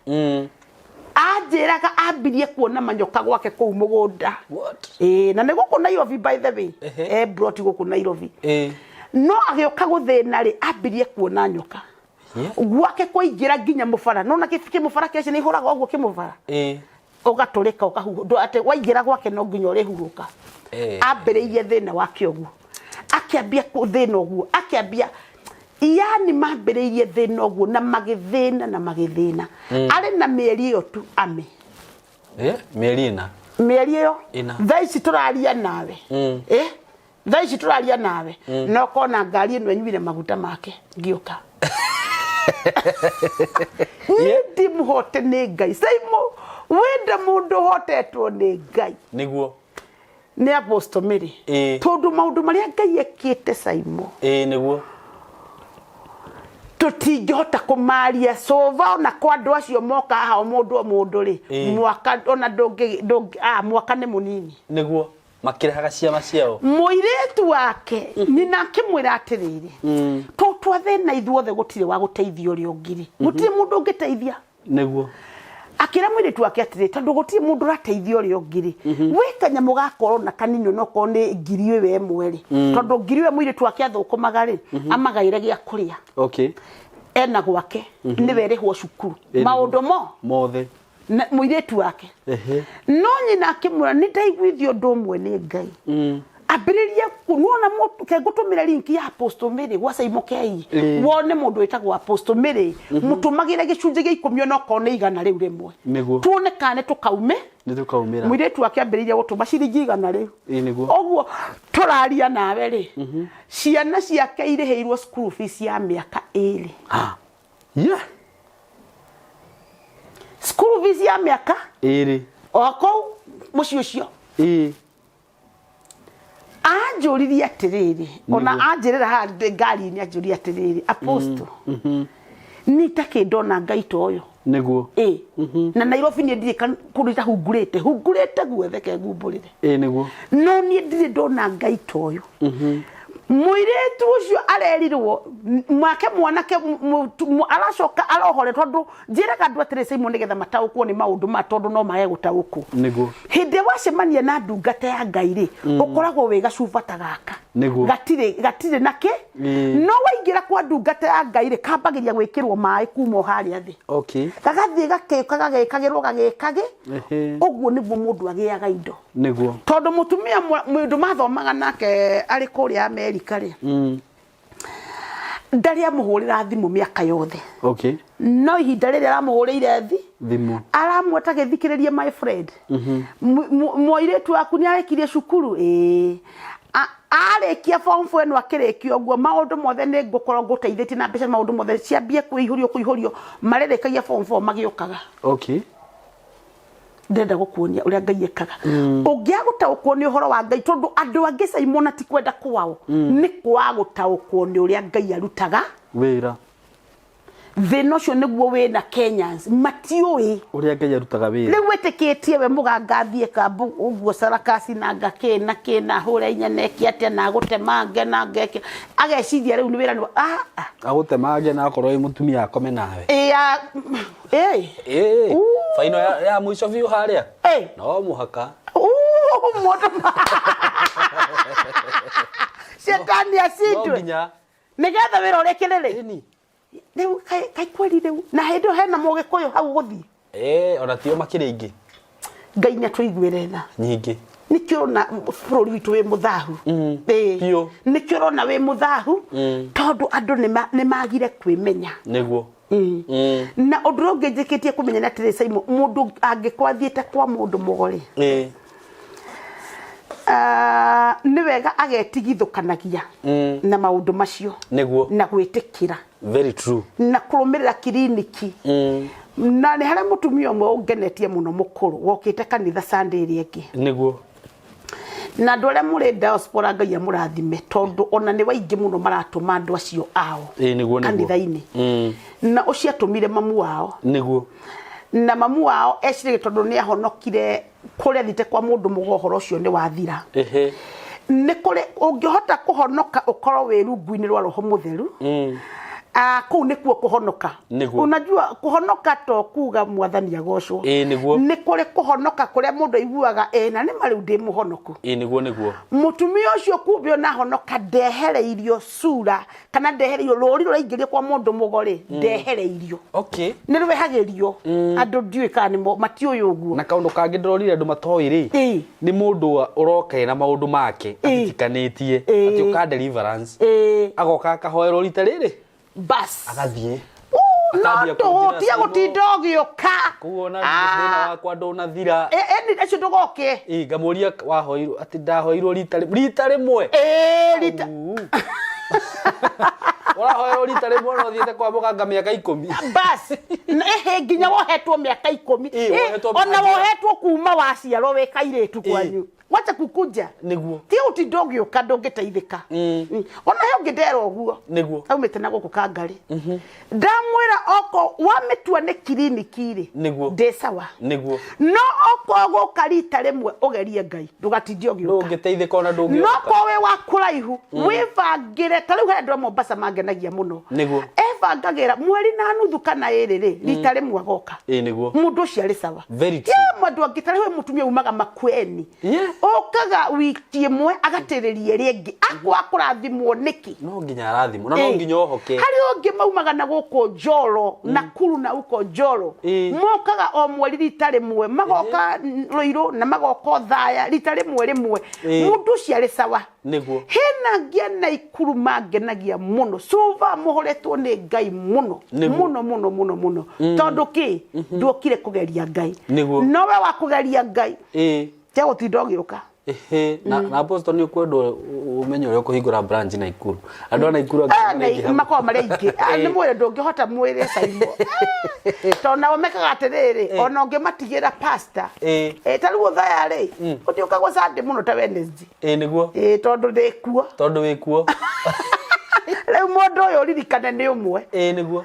Anjĩraga ambirie kuona manyoka gwake kũu mũgũnda. What? Na nĩ gũkũ Nairobi by the way. Broti gũkũ Nairobi. No agĩũka gũthĩna rĩ, ambirie kuona nyoka. Gwake kũingĩra nginya mũbara. Nona kĩmũbara kĩa ciana ihũraga ũguo kĩmũbara. Ũgatũrĩka ũkahuhũka. Atĩ waingĩra gwake no nginya ũrĩhurũka. Ambĩrĩirie thĩna wake ũguo. Akĩambia thĩna ũguo. Akĩambia yani mambĩrĩirie thĩna ũguo na magĩthĩna na magĩthĩna. Arĩ na mĩeri ĩyo tu ame. Mĩeri ĩna. Mĩeri ĩyo. Ĩna. Thaa ici tũraria nawe. Thaa ici tũraria nawe. Na ũkona ngari ĩno ĩnyuire maguta make ngĩũka. Niĩ ndimũhote nĩ Ngai. Saimo, wenda mũndũ ũhotetwo nĩ Ngai. Nĩguo. Nĩ Apostle Mary. Tondũ maũndũ marĩa Ngai ekĩte Saimo. Nĩguo. Tũtingĩhota kũmaria cũva ona kwa andũ acio moka haha o mũndũ o mũndũ rĩ. Mwaka ona ndũngĩ, ndũngĩ, mwaka nĩ mũnini. Nĩguo. Makĩrehaga ciama ciao. Mũirĩtu wake nyina akĩmwĩra atĩrĩrĩ, to twathĩna ithuothe gũtirĩ wa gũteithia ũrĩa ũngĩ rĩ. Gũtirĩ mũndũ ũngĩteithia. Nĩguo. Akĩra mũirĩtu wake atĩrĩ, tondũ gũtirĩ mũndũ ũrateithia ũrĩa ũngĩ rĩ, wĩ kanyamũ gakorwo na kanini onokorwo nĩ ngiri ĩyo ĩmwe rĩ, tondũ ngiri ĩyo mũirĩtu wake athũkũmaga rĩ, amagaĩre gĩa kũrĩa. Ena gwake, nĩwe ĩrĩhwo cukuru. Maũndũ mo? Mothe. Na mũirĩtu wake. No nyina akĩmwĩra, nĩ ndaiguithio ũndũ ũmwe nĩ Ngai. Ambĩrĩria nĩwona ke ngũtũmĩre link ya Apostle Mary gwa Saimo Kei. Wone mũndũ wĩtagwo Apostle Mary. Mũtũmagĩre gĩcunjĩ gĩa ikũmi onokorwo nĩ igana rĩu rĩmwe. Tuone kana nĩ tũkaume. Nĩ tũkaumĩra. Mũirĩtu wake ambĩrĩirie gũtũma ciringi igana rĩu. Nĩguo. Ũguo tũraria nawe rĩ, ciana ciake irĩhĩirwo school fees ya mĩaka 2. School fees ya mĩaka 2. O kũu mũciĩ ũcio. Anjũririe atĩrĩrĩ, ona anjĩrĩra haha ndĩ ngari-inĩ anjũririe atĩrĩrĩ, Apostle, niĩ itakĩ ndona Ngai ta ũyũ. Nĩguo. Na Nairobi niĩ ndirĩ kũndũ itahungurĩte, hungurĩte guothe ke ngumbũrĩre. Nĩguo. No niĩ ndirĩ ndona Ngai ta ũyũ. Mũirĩtu ũcio arerirwo, make mwanake aracoka arohore tondũ njĩraga andũ atĩrĩ Simon nĩgetha mataũkwo nĩ maũndũ ma tondũ no mage gũtaũkwo. Nĩguo. Hĩndĩ ĩrĩa wacemania na ndungata ya Ngai rĩ, ũkoragwo wĩ gacuba ta gaka. Nĩguo. Gatirĩ, gatirĩ na kĩ? No waingĩra kwa ndungata ya Ngai rĩ, kambagĩria gwĩkĩrwo maĩ kuma o harĩa thĩ. Gagathiĩ gakĩũka gagĩkagĩrwo gagĩkagĩ. Ũguo nĩguo mũndũ agĩaga indo. Nĩguo. Tondũ mũtumia mũndũ mathomaga nake arĩ kũrĩa Amerika rĩ, ndarĩ amũhũrĩra thimũ mĩaka yothe. No ihinda rĩrĩa aramũhũrĩire Thimũ. Aramweta gĩthikĩrĩrie my friend. Mũirĩtu waku nĩ arĩkirie cukuru? Ĩĩ. Arĩkia form 4 ĩno akĩrĩkia ũguo, maũndũ mothe nĩ ngũkorwo ngũteithĩtie na mbeca, maũndũ mothe ciambie kũihũrio, kũihũrio, marĩrĩkagia form 4 magĩũkaga. Ndĩrenda gũkuonia ũrĩa Ngai ekaga. Ũngĩaga gũtaũkwo nĩ ũhoro wa Ngai, tondũ andũ angĩ Simon ti kwenda kwao, nĩ kwaga gũtaũkwo nĩ ũrĩa Ngai arutaga wĩra. Thĩna ũcio nĩguo wĩna Kenyans, matiũĩ ũrĩa Ngai arutaga wĩra. Rĩu wĩtĩkĩtie we mũganga athiĩ kambu ũguo sarakasi na ngakĩ na kĩ na hũre inyana eke atĩa na agũtemange na ngeke, ageciria rĩu nĩ wĩra nĩ Agũtemange na akorwo wĩ mũtumia akome nawe. Faino ya mũico biũ harĩa. No mũhaka. Mũndũ Shetani acindwe. No nginya. Nĩgetha wĩra ũrĩkĩrĩre. Ĩni. Rĩu kaĩ kweri rĩu. Na hĩndĩ ĩyo hena mũgĩkũyũ hau gũthiĩ. Ona tio makĩrĩ aingĩ. Ngai nĩ atũiguĩre tha. Nyingĩ. Nĩkĩo ũrona bũrũri witũ wĩ mũthahu. Ĩĩ. Biũ. Nĩkĩo ũrona wĩ mũthahu tondũ andũ nĩ magire kwĩmenya. Nĩguo. Na ũndũ ũrĩa ũngĩ njĩkĩtie kũmenya nĩ atĩrĩ Simon, mũndũ angĩkorwo athiĩte kwa mũndũ mũgo rĩ, ah, nĩ wega agetigithũkanagia na maũndũ macio. Nĩguo. Na gwĩtĩkĩra. Very true. Na kũrũmĩrĩra kiriniki. Na nĩ harĩa mũtumia ũmwe ũngenetie mũno mũkũrũ wokĩte kanitha Sunday ĩrĩa ĩngĩ. Nĩguo. Na andũ arĩa mũrĩ diaspora Ngai amũrathime tondũ ona nĩ waingĩ mũno maratũma andũ acio ao Ĩĩ, nĩguo, nĩguo. kanitha-inĩ. Na ũcio atũmire mamu wao. Nĩguo. Na mamu wao eciragia tondũ nĩ ahonokire kũrĩa athiĩte kwa mũndũ mũgo ũhoro ũcio nĩ wathira. Nĩ kũrĩ ũngĩhota kũhonoka ũkorwo wĩ rungu-inĩ rwa roho mũtheru. Ah, kũu nĩkuo kũhonoka. Nĩguo. Unajua kũhonoka to kuga mwathani agocwo. Ĩĩ, nĩguo. Nĩ kũrĩ kũhonoka kũrĩa mũndũ aiguaga ĩ na nĩ ma rĩu ndĩ mũhonoku. Ĩĩ, nĩguo nĩguo. Mũtumia ũcio kumbe ona ahonoka ndehereirio sura kana ndehereirio rũri rũraingĩrio kwa mũndũ mũgo rĩ, ndehereirio. Okay. Nĩ rwehagĩrio. Andũ ndiũĩ kana nĩ matiũĩ ũguo. Na kaũndũ kangĩ ndĩrorire andũ matoĩ rĩ, Ĩĩ. nĩ mũndũ ũroka ena maũndũ make atitikanĩtie Ĩĩ. atĩ ũka deliverance Ĩĩ. agoka akahoerwo rita rĩrĩ Bas. agathiĩ Uu, no Akambia tũhũ kũnjĩra tiga Simon. gũtinda ũgĩũka. Koguo ona thĩna wakwa ndũnathira. Ĩ, acio ndũgoke. Ĩ, ngamũria wahoirwo atĩ ndahoirwo rita rita rĩmwe. Ĩ, rita. Ũrahoerwo rita rĩmwe na ũthiĩte kwa mũganga mĩaka ikũmi. Bas. Ĩhĩ nginya wohetwo mĩaka ikũmi. Ĩ, wohetwo Ona mĩaka- wohetwo kuma waciarwo wĩ kairĩtu kwanyu. Wacha kukuja. Nĩguo. Ti ũtinda ũgĩũka ndũngĩteithĩka. Ona he ũngĩ ndera ũguo. Nĩguo. Aumĩte na gũkũ Kangarĩ. Ndamwĩra oko wamĩtua nĩ kiriniki rĩ. Nĩguo. Ndĩ sawa. Nĩguo. No oko gũka rita rĩmwe ũgerie Ngai ndũgatinde ũgĩũka. Ndũngĩteithĩka ona No ndũngĩũka. ko wĩ wa kũraihu wĩbangĩre ta rĩu he andũ a Mombasa mangenagia mũno. Nĩguo. Ebangagĩra mweri na nuthu kana ĩrĩ rĩ rita rĩmwe agoka. Ĩ nĩguo. Mũndũ ũcio arĩ sawa. Very true. Ye andũ angĩ ta rĩu he mũtumia umaga Makueni. Yeah. Okaga wiki ĩmwe agatĩrĩria ĩrĩa ĩngĩ akwa kũrathimwo nĩkĩ? No nginya arathimwo na no nginya ũhoke. Harĩ ũngĩ maumaga na gũkũ Njoro Nakuru na uko Njoro. Mokaga o mweri rita rĩmwe magoka Ruiru na magoka Othaya rita rĩmwe rĩmwe. Mũndũ ũcio arĩ sawa. Nĩguo. Hena angĩ a Naikuru mangenagia mũno cuba mũhoretwo nĩ Ngai mũno Nĩguo. mũno mũno mũno mũno tondũ kĩ nduokire kũgeria Ngai. Nĩguo. Nowe wa kũgeria Ngai. Ĩĩ. Tiga gũtinda ũgĩũka. Ĩhĩ, na apostle nĩ ũkwendwo ũmenye ũrĩa ũkũhingũra branch Naikuru. Andũ a Naikuru angĩ Ah, nĩ aingĩ hamwe. makoragwo marĩ aingĩ. Ah, nĩ mwĩrĩ ndũngĩhota mwĩrĩ Simon. Tondũ nao mekaga atĩrĩrĩ, ona ũngĩmatigĩra pastor, ta rĩu Othaya rĩ, ũtiũkagwo Sunday mũno ta Wednesday. Ĩĩ nĩguo. Ĩĩ tondũ ndĩ kuo. Tondũ wĩ kuo. Rĩu mũndũ ũyũ ũririkane nĩ ũmwe. Ĩĩ nĩguo.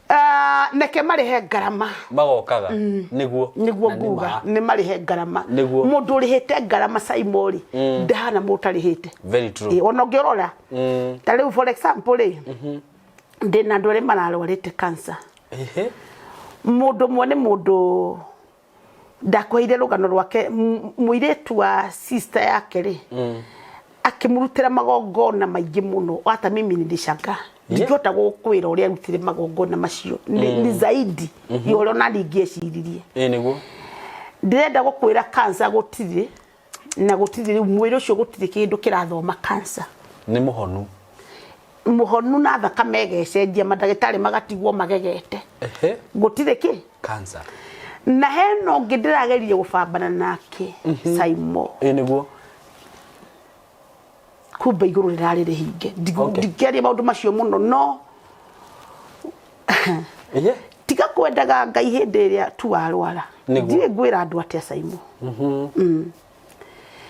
Ah, neke marĩhe ngarama. Magokaga. Nĩguo. Nĩguo Na nĩ nguga ma. nĩ marĩhe ngarama. Nĩguo. Mũndũ ũrĩhĩte ngarama Simon rĩ, ndahana mũndũ ũtarĩhĩte. Very true. Ĩĩ, ona ũngĩrora ta rĩu for example rĩ, ndĩna andũ arĩa mararwarĩte cancer. Ehe. Mũndũ ũmwe nĩ mũndũ ndakweire rũgano rwake mũirĩtu wa sister yake rĩ akĩmũrutĩra magongona maingĩ mũno hata mimi nilishangaa ndingĩhota gũkwĩra ũrĩa arutire magongona macio nĩ nĩ zaidi ya ũrĩa ona niĩ ingĩeciririe. Ĩĩ nĩguo. Ndĩrenda gũkwĩra cancer gũtirĩ na gũtirĩ rĩu mwĩrĩ ũcio gũtirĩ kĩndũ kĩrathoma cancer. Nĩ mũhonu. Mũhonu na thakame ĩgecenjia mandagĩtarĩ magatigwo magegete. Ehe. Gũtirĩ kĩ? Cancer. Na hena ũngĩ ndĩrageririe gũbambana nake Simon. Ĩĩ nĩguo. Kumbe igũrũ rĩrarĩ rĩhinge. Ndingĩaria maũndũ macio mũno no Ehe. tiga kwendaga Ngai hĩndĩ ĩrĩa tu warwara. Nĩguo. Ndiũĩ ngwĩra andũ atĩa Simon.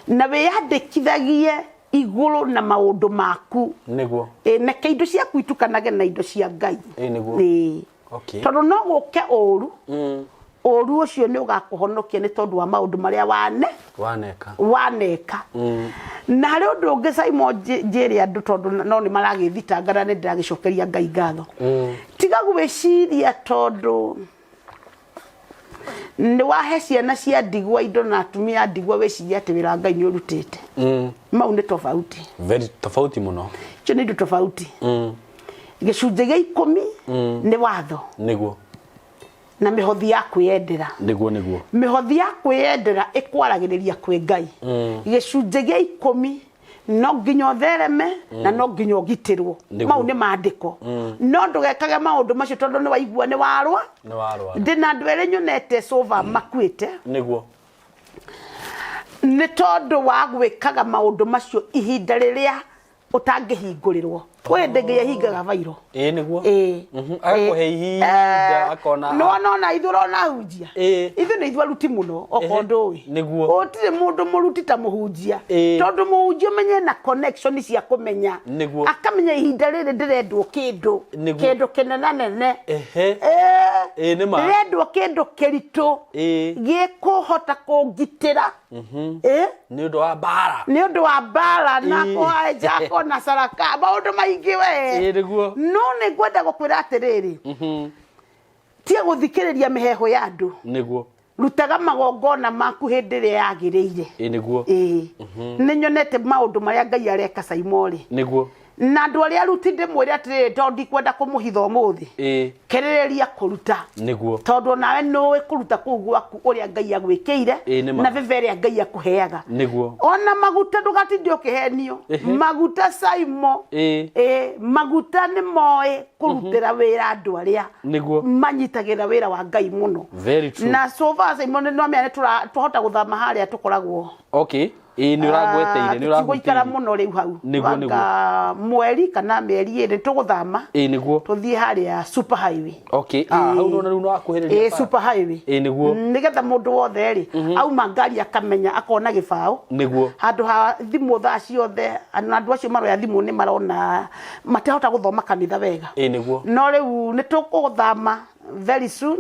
Na wĩyandĩkithagie igũrũ na maũndũ maku. Nĩguo. Ĩ, neke indo ciaku itukanage na indo cia Ngai. Ĩ, nĩguo. Ĩ. Okay. Tondũ no gũke ũru, ũru ũcio nĩ ũgakũhonokia nĩ tondũ wa maũndũ marĩa wane Waneka. Waneka. Na harĩ ũndũ ũngĩ Simon njĩre andũ tondũ no nĩ maragĩthitanga na nĩ ndĩragĩcokeria Ngai ngatho. Tiga gwĩciria tondũ nĩ wahe ciana cia ndigwa indo na atumia a ndigwa wĩcirie atĩ wĩra wa Ngai nĩ ũrutĩte. Mau nĩ tofauti. Very tofauti mũno. Icio nĩ indo tofauti. Gĩcunjĩ gĩa ikũmi nĩ watho. Nĩguo. Na mĩhothi ya kwĩyendera. Nĩguo nĩguo. Mĩhothi ya kwĩyendera ĩkwaragĩrĩria kwĩ Ngai. Gĩcunjĩ gĩa ikũmi no nginya ũthereme na no nginya ũgitĩrwo. Nĩguo. Mau nĩ maandĩko. No ndũgekage maũndũ macio tondũ nĩ waigua nĩ warwa. Nĩ warwara. Ndĩ na andũ erĩ nyonete sova makuĩte Nĩguo. Nĩ tondũ wa gwĩkaga maũndũ macio ihinda rĩrĩa ũtangĩhingũrĩrwo. Kwĩ hĩndĩ Ngai ahingaga bairo. Ĩĩ nĩguo. Ĩĩ. Agakũhe ihinda akona. Nĩwona ona ithuĩ ũrona ahunjia. Ithuĩ nĩ ithuĩ aruti mũno okorwo ndũĩ. Nĩguo. Gũtirĩ mũndũ mũruti ta mũhunjia. Tondũ mũhunjia ũmenye na connection cia kũmenya. Nĩguo. Akamenya ihinda rĩrĩ ndĩrendwo kĩndũ. Nĩguo. Kĩndũ kĩnenanene. Ĩĩ nĩ ma. Ndĩrendwo kĩndũ kĩritũ. Gĩkũhota kũngitĩra. Ĩĩ. Nĩ ũndũ wa mbara. Nĩ ũndũ wa mbara na kũhaĩnjako na caraka maũndũ maingĩ we. Ĩĩ nĩguo. No nĩ ngwenda gũkwĩra atĩrĩrĩ, tiga gũthikĩrĩria mĩheehũ ya andũ. Nĩguo. Rutaga magongona maku hĩndĩ ĩrĩa yagĩrĩire. Ĩĩ nĩguo. Ĩĩ. Nĩ nyonete maũndũ marĩa Ngai areka Saimorĩ. Nĩguo. Na andũ arĩa aruti ndĩmwĩre atĩrĩrĩ, tondũ ndikwenda kũmũhitha ũmũthĩ. Kĩrĩrĩria kũruta. Nĩguo. Tondũ onawe nĩũĩ kũruta kũu gwaku ũrĩa Ngai agwĩkĩire Ĩĩ nĩ ma. na veve ĩrĩa Ngai akũheaga. Nĩguo. Ona maguta ndũgatinde ũkĩhenio. Maguta Saimo. Ĩĩ, maguta nĩ moĩ kũrutĩra wĩra andũ arĩa Nĩguo. manyitagĩrĩra wĩra wa Ngai mũno. Very true. Na so far Saimo nĩ nwamenya nĩ twahota gũthama harĩa tũkoragwo. Okay. Ĩĩ nĩ ũrangweteire, nĩ Tũtigũikara ũrahutĩirie. Mũno rĩu hau. Nĩguo, nĩguo. Anga mweri kana mĩeri ĩrĩ tũgũthama. Ĩĩ nĩguo. Tũthiĩ harĩa super highway. Okay. Ah, hau nona rĩu no akuhĩrĩria. Ĩĩ, super highway. Ĩĩ nĩguo. Nĩgetha mũndũ wothe rĩ auma ngari akamenya akona gĩbaũ. Nĩguo. Handũ ha thimũ thaa ciothe na andũ acio maroya thimũ nĩ marona matihota gũthoma kanitha wega. Ĩĩ nĩguo. No rĩu nĩ tũgũthama very soon.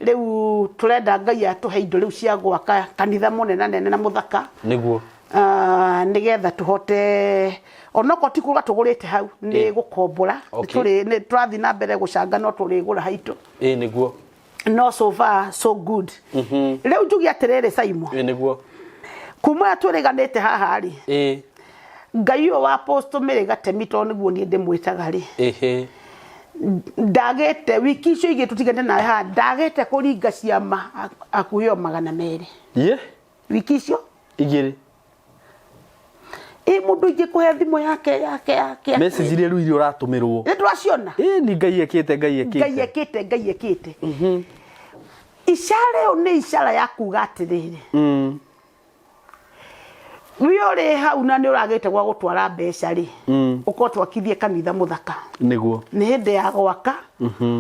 Rĩu tũrenda Ngai atũhe indo rĩu cia gwaka kanitha mũnenanene na mũthaka. Nĩguo. Ah, nĩgetha tũhote onokorwo ti kuga tũgũrĩte hau nĩ gũkombora. Nĩ tũrathiĩ na mbere gũcanga no tũrĩgũra haitũ. Ĩĩ nĩguo. No so far so good. Rĩu njuge atĩrĩrĩ Saimo. Ĩĩ nĩguo. Kuma ũrĩa twĩrĩganĩte haha rĩ, Ngai ũyũ wa Apostle Mary Gatemi, tondũ nĩguo niĩ ndĩmwĩtaga rĩ, ndagĩte wiki icio igĩrĩ tũtigane nawe haha, ndagĩte kũringa ciama hakuhĩ o 200. Ye. Wiki icio igĩrĩ. Ĩ mũndũ ingĩkũhe thimũ yake yake yake. Message iria rĩu iria ũratũmĩrwo. Nĩ ndwaciona. Ĩ ni Ngai ekĩte, Ngai ekĩte. Ngai ekĩte, Ngai ekĩte. Icara ĩyo nĩ icara ya kuga atĩrĩrĩ, we ũrĩ hau na nĩ ũragĩte gwa gũtwara mbeca rĩ, ũkorwo twakithie kanitha mũthaka. Nĩguo. Nĩ hĩndĩ ya gwaka,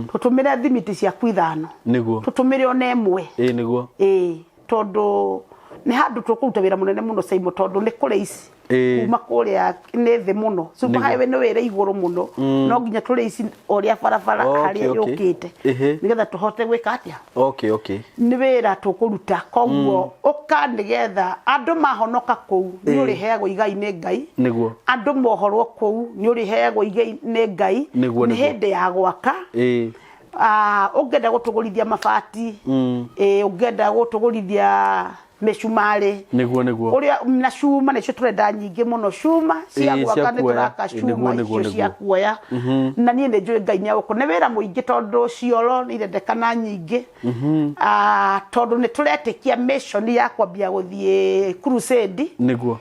tũtũmĩre thimiti ciaku ithano. Nĩguo. Tũtũmĩre ona ĩmwe. Ĩĩ nĩguo. Ĩĩ, tondũ nĩ handũ tũkũruta wĩra mũnene mũno Saimo, tondũ nĩ kũrĩ ici kuma kũrĩa nĩ thĩ mũno. Super Nĩguo. highway nĩ wĩra igũrũ mũno, no nginya tũrĩ ici ũrĩa barabara harĩa yũkĩte nĩgetha tũhote gwĩka atĩa. Okay. Nĩ wĩra tũkũruta, koguo ũka nĩgetha andũ mahonoka kũu nĩ ũrĩheagwo igai nĩ Ngai. Nĩguo. Andũ mohorwo kũu nĩ ũrĩheagwo igai nĩ Ngai. Nĩguo, Nĩ nĩguo. hĩndĩ ya gwaka. Ah, ũngĩenda gũtũgũrithia mabati, ĩĩ, ũngĩenda gũtũgũrithia mĩcumarĩ. Nĩguo nĩguo. Ũrĩa na cuma nĩcio tũrenda nyingĩ mũno, cuma cia Ĩĩ, gwaka cia nĩ kuoya. tũraka Ĩĩ, cuma nĩguo, nĩguo, icio cia nĩguo. kuoya. Na niĩ nĩ njũĩ Ngai nĩ agũkũ nĩ wĩra mũingĩ tondũ cioro nĩ irendekana nyingĩ. Ah, tondũ nĩ tũretĩkia mission ya kwambia gũthiĩ crusade Nĩguo.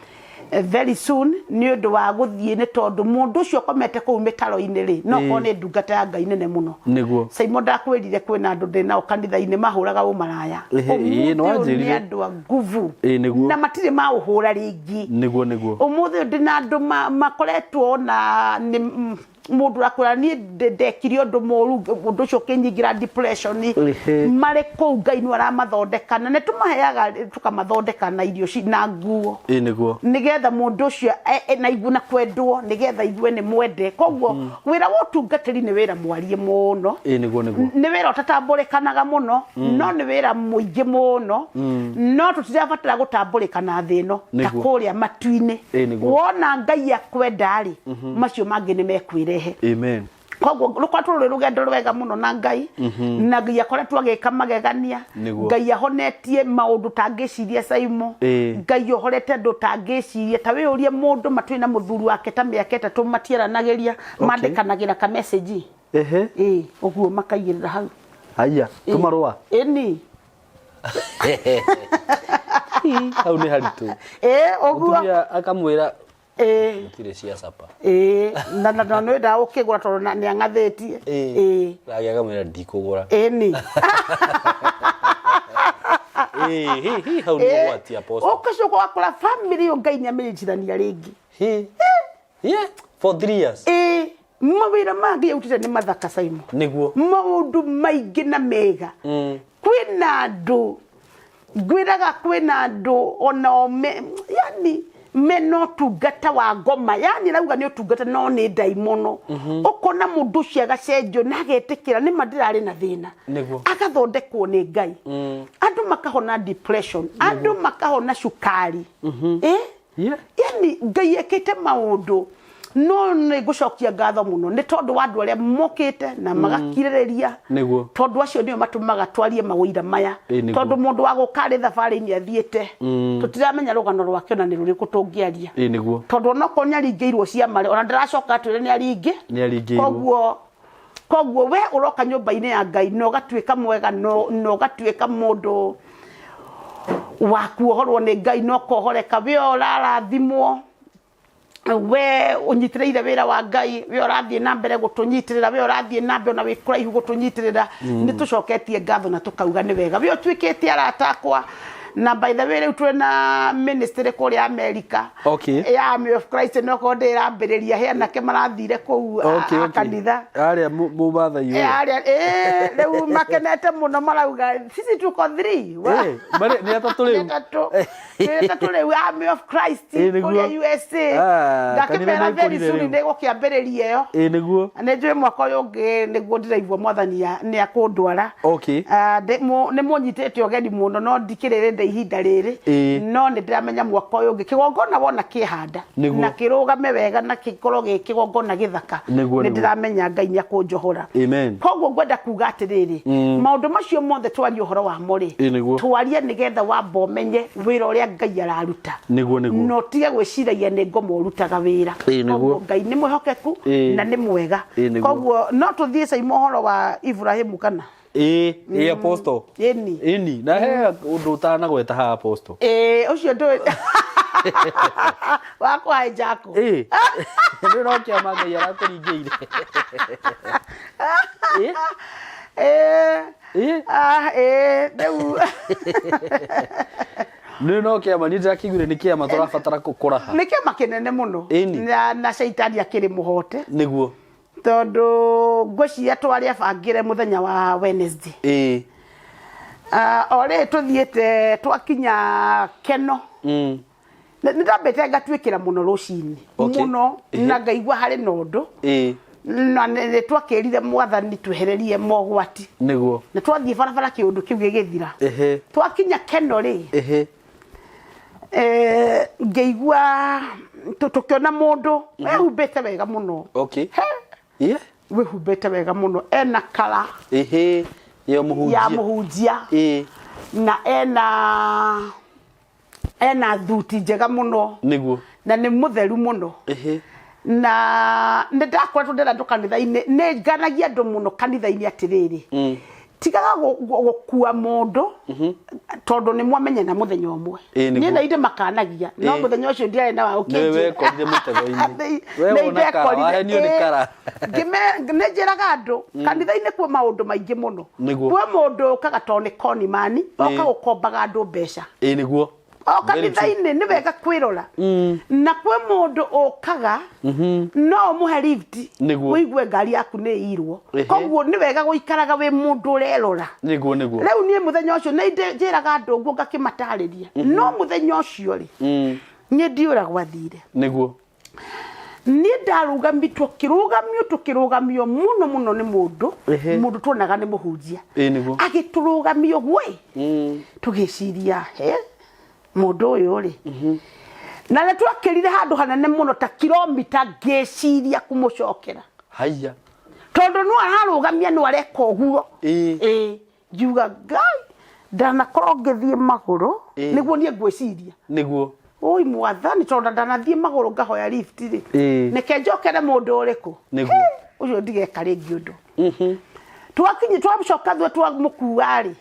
Very soon nĩ ũndũ wa gũthiĩ, nĩ tondũ mũndũ ũcio ũkomete kũu mĩtaro-inĩ rĩ, no korwo nĩ ndungata ya Ngai nene mũno. Nĩguo. Saimo, ndakwĩrire kwĩna andũ ndĩ nao kanitha-inĩ mahũraga ũmaraya. Ĩhĩ, ĩĩ, nĩ Ũmũthĩ ũyũ nĩ wanjĩrire. andũ a nguvu. Ĩĩ, nĩguo. Na matirĩ maũhũra rĩngĩ. Nĩguo nĩguo. Ũmũthĩ ũyũ ndĩ na andũ makoretwo ona nĩ mũndũ ũrakwĩra niĩ ndekire ũndũ mũru, ũndũ ũcio ũkĩnyingĩra depression. Marĩ kũu Ngai nĩ aramathondeka na nĩ tũmaheaga tũkamathondeka na irio na nguo. Ĩĩ nĩguo. Nĩgetha mũndũ ũcio na igu na kwendwo, nĩgetha igue nĩ mwende. Koguo wĩra wa ũtungatĩri nĩ wĩra mwarie mũno. Ĩĩ nĩguo nĩguo. Nĩ wĩra ũtatambũrĩkanaga mũno, no nĩ wĩra mũingĩ mũno, no tũtirabatara gũtambũrĩkana thĩ ĩno ta Nĩguo. kũrĩa matu-inĩ. Ĩĩ nĩguo. Wona Ngai akwenda rĩ, macio mangĩ nĩ mekwĩrehe. Amen. Koguo rũkoretwo rũrĩ rũgendo rwega mũno na Ngai, na Ngai akoretwo agĩka magegania. Nĩguo. Ngai ahonetie maũndũ tangĩciria Saimo. Ngai ohorete andũ tangĩciria. Ta wĩyũrie mũndũ matũrĩ na mũthuri wake ta mĩaka 3 matiaranagĩria, mandĩkanagĩra ka message. Ĩĩ, ũguo makaigĩrĩra hau. Haya, tũmarũa. Ĩni. Hau nĩ haritũ. Ĩ ũguo. Mũtumia akamwĩra Ĩ. gũtirĩ cia capa. Ĩ na na na nĩwendaga gũkĩgũra tondũ nĩ ang'athĩtie. Ĩ. Nake akamwĩra ndikũgũra. Ĩni. Ĩ, hi, hi, hau nĩ ũgwati apostle. Ũgacoka ũgakora family ĩyo Ngai nĩ amĩnyitithania rĩngĩ. Hi. Yeah, for 3 years. Ĩ mawĩra ma Ngai autĩte nĩ mathaka Simon. Nĩguo. Maũndũ maingĩ na mega. Kwĩna andũ ngwĩraga kwĩna andũ onao me, yani mena ũtungata wa ngoma, yani rauga nĩ ũtungata no nĩ ndaimono. Ũkona mũndũ ũcio agacenjio na agetĩkĩra nĩma ndĩrarĩ na thĩna. Nĩguo. Agathondekwo nĩ Ngai. Andũ makahona depression, andũ makahona cukari. Eh? Yani Ngai ekĩte maũndũ, no nĩ ngũcokia ngatho mũno nĩ tondũ wa andũ arĩa mokĩte na magakirĩrĩria. Tondũ acio nĩo matũmaga twarie mawĩira maya. Ĩ, nĩguo. Tondũ mũndũ wa gũka arĩ thabarĩ-inĩ athiĩte, tũtiramenya rũgano rwake ona nĩ rũrĩkũ tũngĩaria. Ĩ nĩguo. Tondũ onokorwo nĩ aringĩirwo ciama rĩ, ona ndaracoka atwĩre nĩ aringĩ. Nĩ aringĩirwo. Koguo we ũroka nyũmba-inĩ ya Ngai na ũgatuĩka mwega na ũgatuĩka mũndũ wa kuohorwo nĩ Ngai na ũkohoreka, we ũrarathimwo, we ũnyitĩrĩire wĩra wa Ngai, we ũrathiĩ na mbere gũtũnyitĩrĩra, we ũrathiĩ na mbere ona wĩ kũraihu gũtũnyitĩrĩra, nĩ tũcoketie ngatho na tũkauga nĩ wega. We ũtuĩkĩte arata akwa. Na by the way, rĩu twĩna ministry kũrĩa America ya Army of Christ, no korwo ndĩrambĩrĩria he anake marathire kũu a kanitha. Arĩa mũmathai ũyũ. Arĩa rĩu makenete mũno marauga sisi tuko 3. Nĩ atatũ rĩu. Nĩ atatũ. Nĩ atatũ rĩu Army of Christ kũrĩa USA. Ah, Ngakĩmera kanitha nĩ very ĩkũrire soon rĩu. nĩ gũkĩambĩrĩria ĩyo. Ĩ nĩguo. Nĩ njũĩ mwaka ũyũ ũngĩ nĩguo ndĩraigua mwathani nĩ akũndwara. Ah, nĩ mũnyitĩte ũgeni mũno no ndikĩrĩrĩnda ihinda rĩrĩ. No nĩ ndĩramenya mwaka ũyũ ũngĩ kĩgongona wona kĩhanda na kĩrũgame wega na gĩkorwo gĩ kĩgongona gĩthaka, nĩ ndĩramenya Ngai nĩ akũnjohora. Amen. Koguo ngwenda kuga atĩrĩrĩ, maũndũ macio mothe twarie ũhoro wamo rĩ, Ĩ nĩguo. twarie nĩgetha wamba ũmenye wĩra ũrĩa Ngai araruta. Nĩguo nĩguo. Na ũtige gwĩciragia nĩ ngoma ũrutaga wĩra. Ĩ nĩguo. Koguo Ngai nĩ mwĩhokeku na nĩ mwega. Ĩ nĩguo. Koguo no tũthiĩ caima ũhoro wa Ibrahimu kana? Ĩ ĩ apostle. Ĩni. Ĩni na he ũndũ ũtanagweta haha apostle. Ĩ ũcio ndũĩ wa kũhaijackwo. Ĩ nĩ no kĩama Ngai arakũringĩire. Ĩ Ĩ ĩ ah, ĩ rĩu nĩ no kĩama niĩ ndĩrakĩiguire nĩ kĩama tũrabatara kũraha. Nĩ kĩama kĩnene mũno. Ĩni. Na caitani akĩrĩ mũhote. Nĩguo. Tondũ ngwĩciria twarĩ abangĩre mũthenya wa Wednesday. Ah, o rĩrĩ tũthiĩte twakinya Keno, nĩ ndambĩte ngatuĩkĩra mũno rũcinĩ mũno na ngaigua harĩ na ũndũ na nĩ twakĩrire mwathani twehererie mogwati. Na twathiĩ barabara kĩũndũ kĩu gĩgĩthira. Twakinya Keno rĩ, ngĩigua tũkĩona mũndũ wehumbĩte wega mũno. He, wĩhumbĩte wega mũno, ena kara Ya mũhunjia. Ya mũhunjia. Na ena thuti njega mũno. Na nĩ mũtheru mũno. Na nĩ ndakoretwo ndĩra andũ kanitha-inĩ, nĩ nganagia andũ mũno kanitha-inĩ atĩrĩrĩ, tigaga gũkua mũndũ tondũ nĩ mwamenyana mũthenya ũmwe. Ĩ, nĩguo. Niĩ na inde makanagia no mũthenya ũcio ndiarĩ na wa Nĩwe ũkĩnjĩra. wekorire mũtego-inĩ. We wona kara, wahenio nĩ kara. Nĩ njĩraga andũ kanitha-inĩ kwĩ maũndũ maingĩ mũno. Kwĩ mũndũ ũkaga tondũ nĩ konimani, oka gũkombaga andũ mbeca. Ĩ nĩguo. O Very true. kanitha-inĩ nĩ wega kwĩrora. Na kwĩ mũndũ ũkaga no ũmũhe lift ũigue ngari yaku nĩ ĩirwo. Koguo nĩ wega gũikaraga wĩ mũndũ ũrerora. Nĩguo nĩguo. Rĩu niĩ mũthenya ũcio nĩ njĩraga andũ ũguo ngakĩmatarĩria, no mũthenya ũcio rĩ, niĩ ndiũra gwathire. Niĩ ndarũgamio, tũkĩrũgamio mũno mũno nĩ mũndũ, mũndũ tuonaga nĩ mũhunjia. Ĩ nĩguo. Agĩtũrũgamia ũguo ĩ, tũgĩciria he mũndũ ũyũ rĩ, na nĩ twakĩrire handũ hanene mũno ta kilomita, ngĩciria kũmũcokera. Haiya. Tondũ no ararũgamia, no areka ũguo. Ĩ ngiuga Ngai ndanakorwo ngĩthiĩ magũrũ nĩguo niĩ ngwĩciria. Oi mwathani, tondũ ndanathiĩ magũrũ ngahoya lift rĩ, neke njokere mũndũ ũrĩkũ? Ũcio ndigeka rĩngĩ ũndũ. Twakinyi twacoka thwe twamũkua rĩ,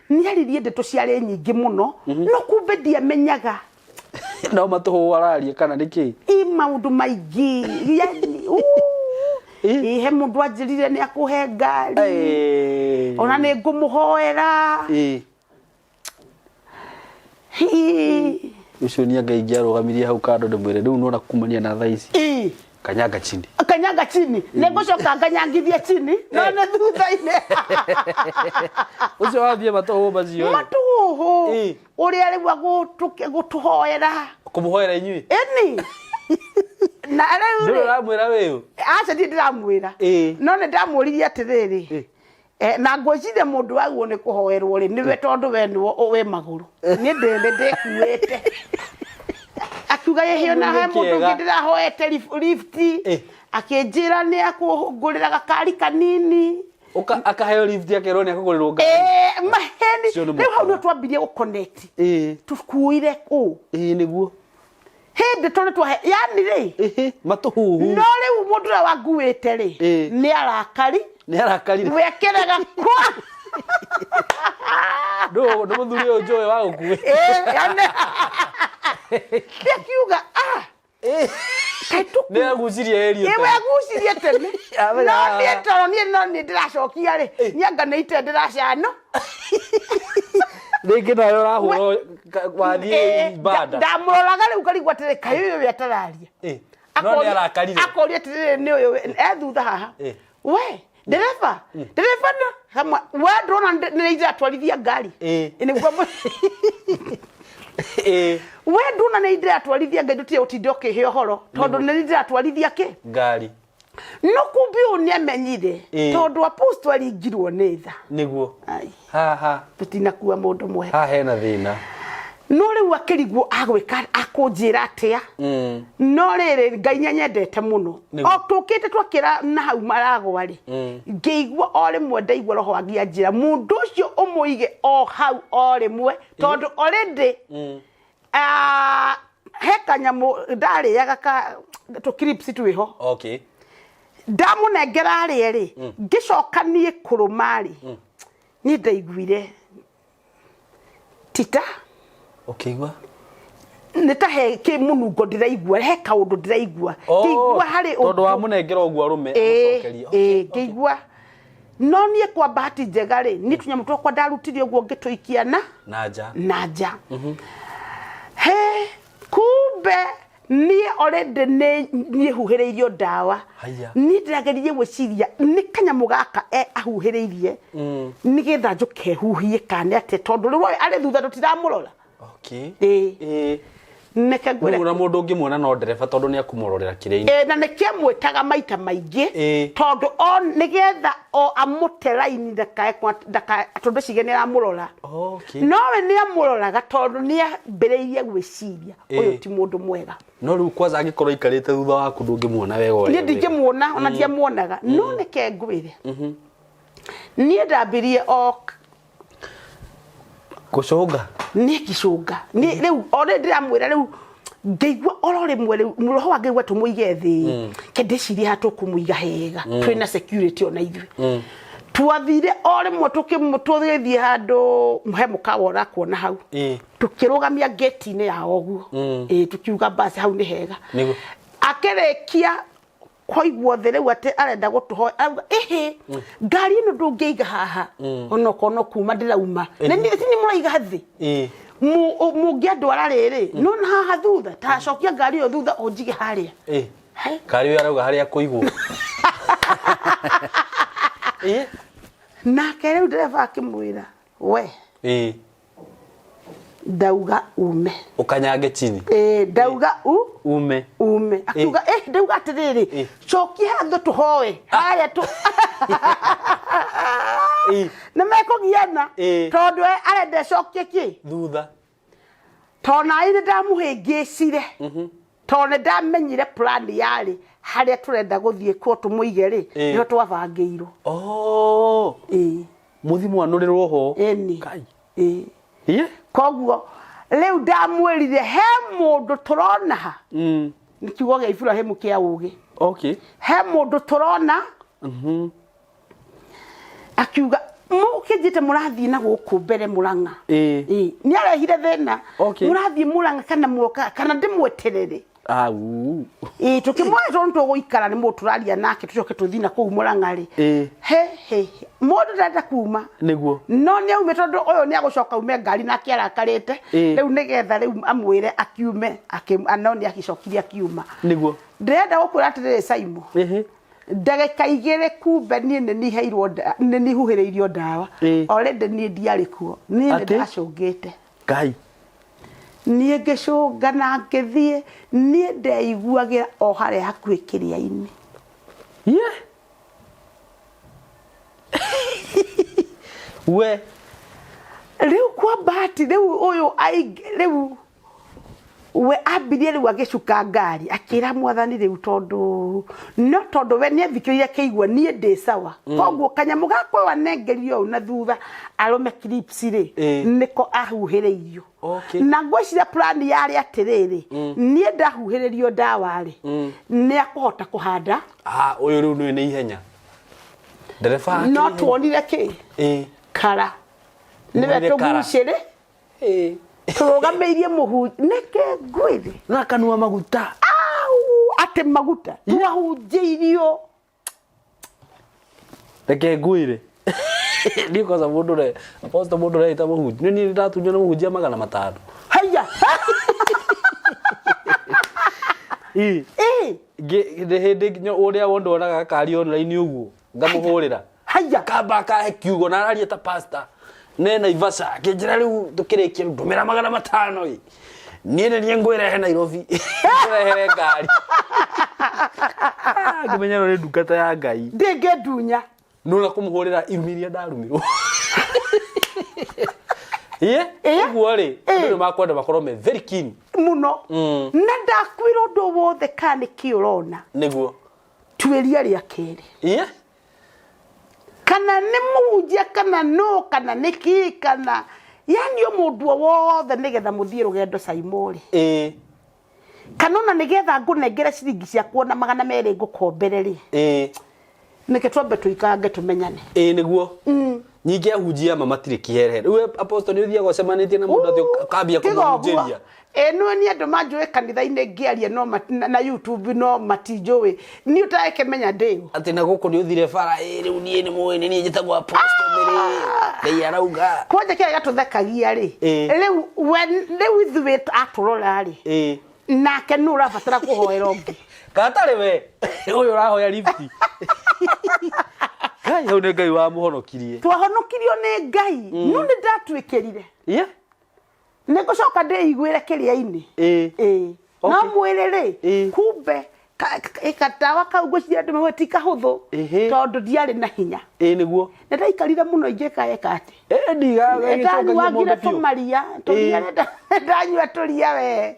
nĩ aririe ndeto ciarĩ nyingĩ mũno, no kumbe ndiamenyaga. No matũhũ araria kana nĩ kĩ? I maũndũ maingĩ yani, uu. Ĩ he mũndũ anjĩrire nĩ akũhe ngari. Ona nĩ ngũmũhoera. Hi. Ũcio nĩ anga ingĩarũgamirie hau kando ndĩmwĩre rĩu nona kumania na thaa ici. Kanyanga chini. Kanyanga chini, nĩ ngũcoka nganyangithie chini, no nĩ thutha-inĩ. Ũcio wathiĩ matũhũ macio. Matũhũhũ. Ũrĩa rĩu agũtũhoera. Kũmũhoera inyuĩ? Ĩni. Na rĩu Ndũrĩ ũramwĩra wĩũ? Aca ndirĩ ndĩramwĩra. No nĩ ndamũririe atĩrĩrĩ, na ngwĩciria mũndũ waguo nĩ kũhoerwo rĩ, nĩwe tondũ we nĩwe wĩ magũrũ. Niĩ ndĩ ndĩkuĩte. Akiuga ĩhĩ ona he mũndũ ũngĩ ndĩrahoete lift. Akĩnjĩra nĩ akũngũrĩra gakari kanini. Akaheo lift akerwo nĩ akũgũrĩrwo ngari. Maheni. Ũcio nĩ Rĩu hau mũkora. nĩho twambirie gũ-connect. Tũkuire kũ? Ĩĩ nĩguo. Hĩndĩ tondũ twahe, yani rĩ. Ĩhĩ, matũhuhu. No rĩu mũndũ ũrĩa wanguĩte rĩ, nĩ arakari. Nĩ arakarire. Wekĩraga kwa. Ndũ, nĩ mũthuri ũyũ njũĩ wa gũkuĩ. Ĩĩ, yani. Akiuga, ah. Kaĩ tũku- Nĩ agucirie ĩrio Ĩ, tene. we agucirie tene. Amenya. No niĩ tondũ niĩ no niĩ ndĩracokia rĩ, niĩ anga nĩ ite ndĩracano. Rĩngĩ nawe ũrahũrwo wathiĩ ibada. Ndamũroraga rĩu ngarigwo atĩrĩ, kaĩ ũyũ we atararia. No nĩ arakarire. Akoria atĩrĩrĩ, nĩ ũyũ e thutha haha. We, ndereba, ndereba no, hamwe, we ndũrona nĩ ndĩratwarithia ngari. Nĩguo We ndũrona nĩ ndĩratwarithia ngari, ndũtige gũtinda ũkĩhe ũhoro, tondũ nĩ ndĩratwarithia kĩ? Ngari. No kumbe ũyũ nĩ amenyire, tondũ apostle aringirwo nĩ tha. Nĩguo. Ai. Haha. Tũtinakua mũndũ mwega. Haha hena thĩna. No rĩu akĩrigwo agwĩka, akũnjĩra atĩa. No rĩrĩ, Ngai nĩ anyendete mũno. Nĩguo. O tũkĩte twakĩra na hau maragwa rĩ, ngĩigua o rĩmwe ndaigua roho wa Ngai anjĩra, mũndũ ũcio ũmũige o hau o rĩmwe, tondũ already, he kanyamũ ndarĩaga ka tũ crisps twĩho. Ndamũnengera arĩe rĩ, ngĩcoka niĩ kũrũma rĩ, niĩ ndaiguire tita. Ũkĩigua? Nĩ ta he kĩ mũnungo ndĩraigua, he kaũndũ ndĩraigua. Ngĩigua harĩ Tondũ ũndũ. wamũnengera ũguo arũme, amũcokerie. Ngĩigua. No niĩ kwa bahati njega rĩ, niĩ tũnyamũ twakwa ndarutire ũguo ngĩtũikia na Na nja. Na nja. He, kumbe niĩ already nĩ niĩ huhĩrĩirio ndawa. Haiya. Niĩ ndĩrageririe gwĩciria nĩ kanyamũ gaka ahuhĩrĩirie nĩgetha njũke huhie kana atĩa, tondũ rĩu arĩ thutha tũtiramũrora. Neke ngwĩre. Rĩu ona mũndũ ũngĩmuona no ndereba tondũ nĩ akũmũrorera kĩrĩa-inĩ. Na nĩkĩo amwĩtaga maita maingĩ, tondũ o nĩgetha o amũte raini ndakae kwa-, ndakae, tondũ cige nĩ aramũrora. No we nĩ amũroraga tondũ nĩ ambĩrĩirie gwĩciria, ũyũ ti mũndũ mwega. No rĩu kwanza angĩkorwo aikarĩte thutha waku ndũngĩmuona wega ũrĩa Niĩ wega. ndingĩmuona, ona ndiamuonaga. No nĩke ngwĩre. Niĩ ndambirie o Gũcũnga? Niĩ ngĩcũnga. Niĩ rĩu, o rĩu ndĩramwĩra rĩu, ngĩigua oro rĩmwe rĩu, roho wa Ngai tũmũige thĩ. Ke ndĩcirie haha tũkũmũiga hega. Twĩna security ona ithuĩ. Twathire o rĩmwe tũgĩthiĩ handũ he mũkawa ũrakuona hau. Tũkĩrũgamia gate-inĩ yao ũguo. Tũkiuga basi hau nĩ hega. Akĩrĩkia koiguo thĩ rĩu atĩ arenda gũtũhoya, arauga, ĩhĩ, ngari ĩno ndũngĩiga haha. Onokorwo no kuma ndĩrauma. Na niĩ ti nĩ mũraiga thĩ. Mũngĩandwara rĩrĩ, no na haha thutha, ta cokia ngari ĩyo thutha ũnjige harĩa. He? Ngari ĩyo arauga harĩa kũigwo. Nake rĩu ndereba akĩmwĩra, we. Ndauga ume. Ũkanyange chini. Ndauga Ume. Ume. Akiuga, ndauga atĩrĩrĩ, cokia handũ tũhoe. Harĩa tũ- Nĩ mekũgiana. Tondũ we arenda acokie kĩ? Thutha. Tondũ naĩ nĩ ndamũhĩngĩcire. Tondũ nĩ ndamenyire plan yarĩ harĩa tũrenda gũthiĩ kuo tũmũige rĩ, nĩho twabangĩirwo. Mũthi mwanũrĩrwo ho. Ĩni. Kai. Koguo rĩu ndamwĩrire he mũndũ tũrona ha. Nĩ kiugo gĩa Iburahĩmu kĩa ũgĩ. He mũndũ tũrona. Akiuga mũkĩnjĩte mũrathiĩ na gũkũ mbere Mũrang'a. Ĩĩ. Ĩĩ, nĩ arehire thĩna. Okay. Mũrathiĩ Mũrang'a kana muoka kana ndĩmweterere? Au. Ĩĩ, tũkĩmwĩra tondũ tũgũikara nĩ mũndũ tũraria nake, tũcoke tũthiĩ na kũu Mũrang'a rĩ. He he he, mũndũ ndarenda kuma. Nĩguo. No nĩ aume, tondũ ũyũ nĩ agũcoka aume ngari nake arakarĩte. Rĩu nĩgetha rĩu amwĩre akiume, no nĩ agĩcokire akiuma. Nĩguo. Ndĩrenda gũkwĩra atĩrĩrĩ, Simon, ndagĩka 2 kumbe niĩ nĩ niheirwo nĩ nihuhĩrĩirio ndawa. Already niĩ ndiarĩ kuo, niĩ nĩ Atĩ? ndacũngĩte. Ngai. Niĩ ngĩcũnga na ngĩthiĩ, niĩ ndeiguagĩra o harĩa hakuhĩ kĩrĩa-inĩ. Yeah. We. Rĩu kwa bahati rĩu ũyũ rĩu we ambirie rĩu agĩcuka ngari, akĩra mwathani rĩu tondũ no tondũ we nĩathikĩrĩire akĩigua niĩ ndĩ sawa. Koguo kanyamũ gakwa ũyũ anengerio ũũ na thutha arũme clips rĩ, nĩko ahuhĩrĩirio. Okay. Na ngwĩciria plan yarĩ atĩrĩrĩ, niĩ ndahuhĩrĩrio ndawa rĩ, nĩ akũhota kũhanda. Ah, ũyũ rĩu nĩ ihenya. Ndereba No akĩrĩ ihenya. tuonire kĩ? Kara. Nĩwe Muonire kara. tũgucĩrĩ. Tũrũgamĩirie mũhunjia. Nĩkĩ ngwĩre? Na kanua maguta. Au, atĩ maguta. Twahunjĩirio. Reke ngwĩre. Niĩ kwanza mũndũ ũre, apostle mũndũ ũreita mũhunjia. Nĩ niĩ ndatunywo nĩ mũhunjia 500. Haiya. Ĩ. Nĩ hĩndĩ nginya ũrĩa wonde wonaga gakari online ũguo, ngamũhũrĩra. Haiya. Kamba akahe kiugo na araria ta pastor. Ne Naivasha, akĩnjĩra rĩu tũkĩrĩkia ndũmĩra 500 ĩ. Niĩ nĩ niĩ ngwĩrehe Nairobi. Ngũrehere ngari. Ah, ngĩmenya ĩno nĩ ndungata ya Ngai. Ndĩngĩndunya. Nona kũmũhũrĩra irumi iria ndarumirwo. Ĩ, ũguo rĩ, andũ nĩ makwenda makorwo me very keen. Mũno. Na ndakwĩra ũndũ wothe kana nĩ kĩ ũrona. Nĩguo. Tuĩria rĩa kerĩ. Ĩ? Kana nĩ mũhunjia kana nũ kana nĩ kĩ kana yani o mũndũ o wothe nĩgetha mũthiĩ rũgendo Saimo rĩ. Kana ona nĩgetha ngũnengere ciringi ciakwa na 200 ngũkombere rĩ. Nĩke twambe tũikange tũmenyane. Ĩ nĩguo. Nyingĩ ahunjia ma matirĩ kĩherehere. Rĩu apostle nĩ ũthiaga ũcemanĩtie na mũndũ atĩ ũkambia kũmũhunjĩria. Ĩ nĩ niĩ andũ manjũĩ kanitha-inĩ ngĩaria no na YouTube no matinjũĩ. Niĩ ũtarekĩmenya ndĩ ũ. Atĩ na gũkũ nĩ ũthire bara, ĩ rĩu niĩ nĩ mũĩ nĩ niĩ njĩtagwo apostle Mary. Ngai arauga. Kwanja kĩrĩa gĩatũthekagia rĩ, rĩu we rĩu ithuĩ atũrora rĩ, nake nũ ũrabatara kũhoera ũngĩ? Gatarĩ we ũyũ ũrahoya lift. Ngai hau nĩ Ngai wamũhonokirie. Twahonokirio nĩ Ngai. No nĩ ndatuĩkĩrire. Nĩ ngũcoka ndĩiguĩre kĩrĩa-inĩ. Ĩ. No mwĩrĩ rĩ, kumbe gatawa kau ngwĩciria andũ mauga ti kahũthũ, tondũ ndiarĩ na hinya. Ĩ nĩguo. Nĩ ndaikarire mũno ingĩkaeka atĩ. Ĩ, ndiga, Ndanyuangire tũmaria, tũria ndanyua tũria we.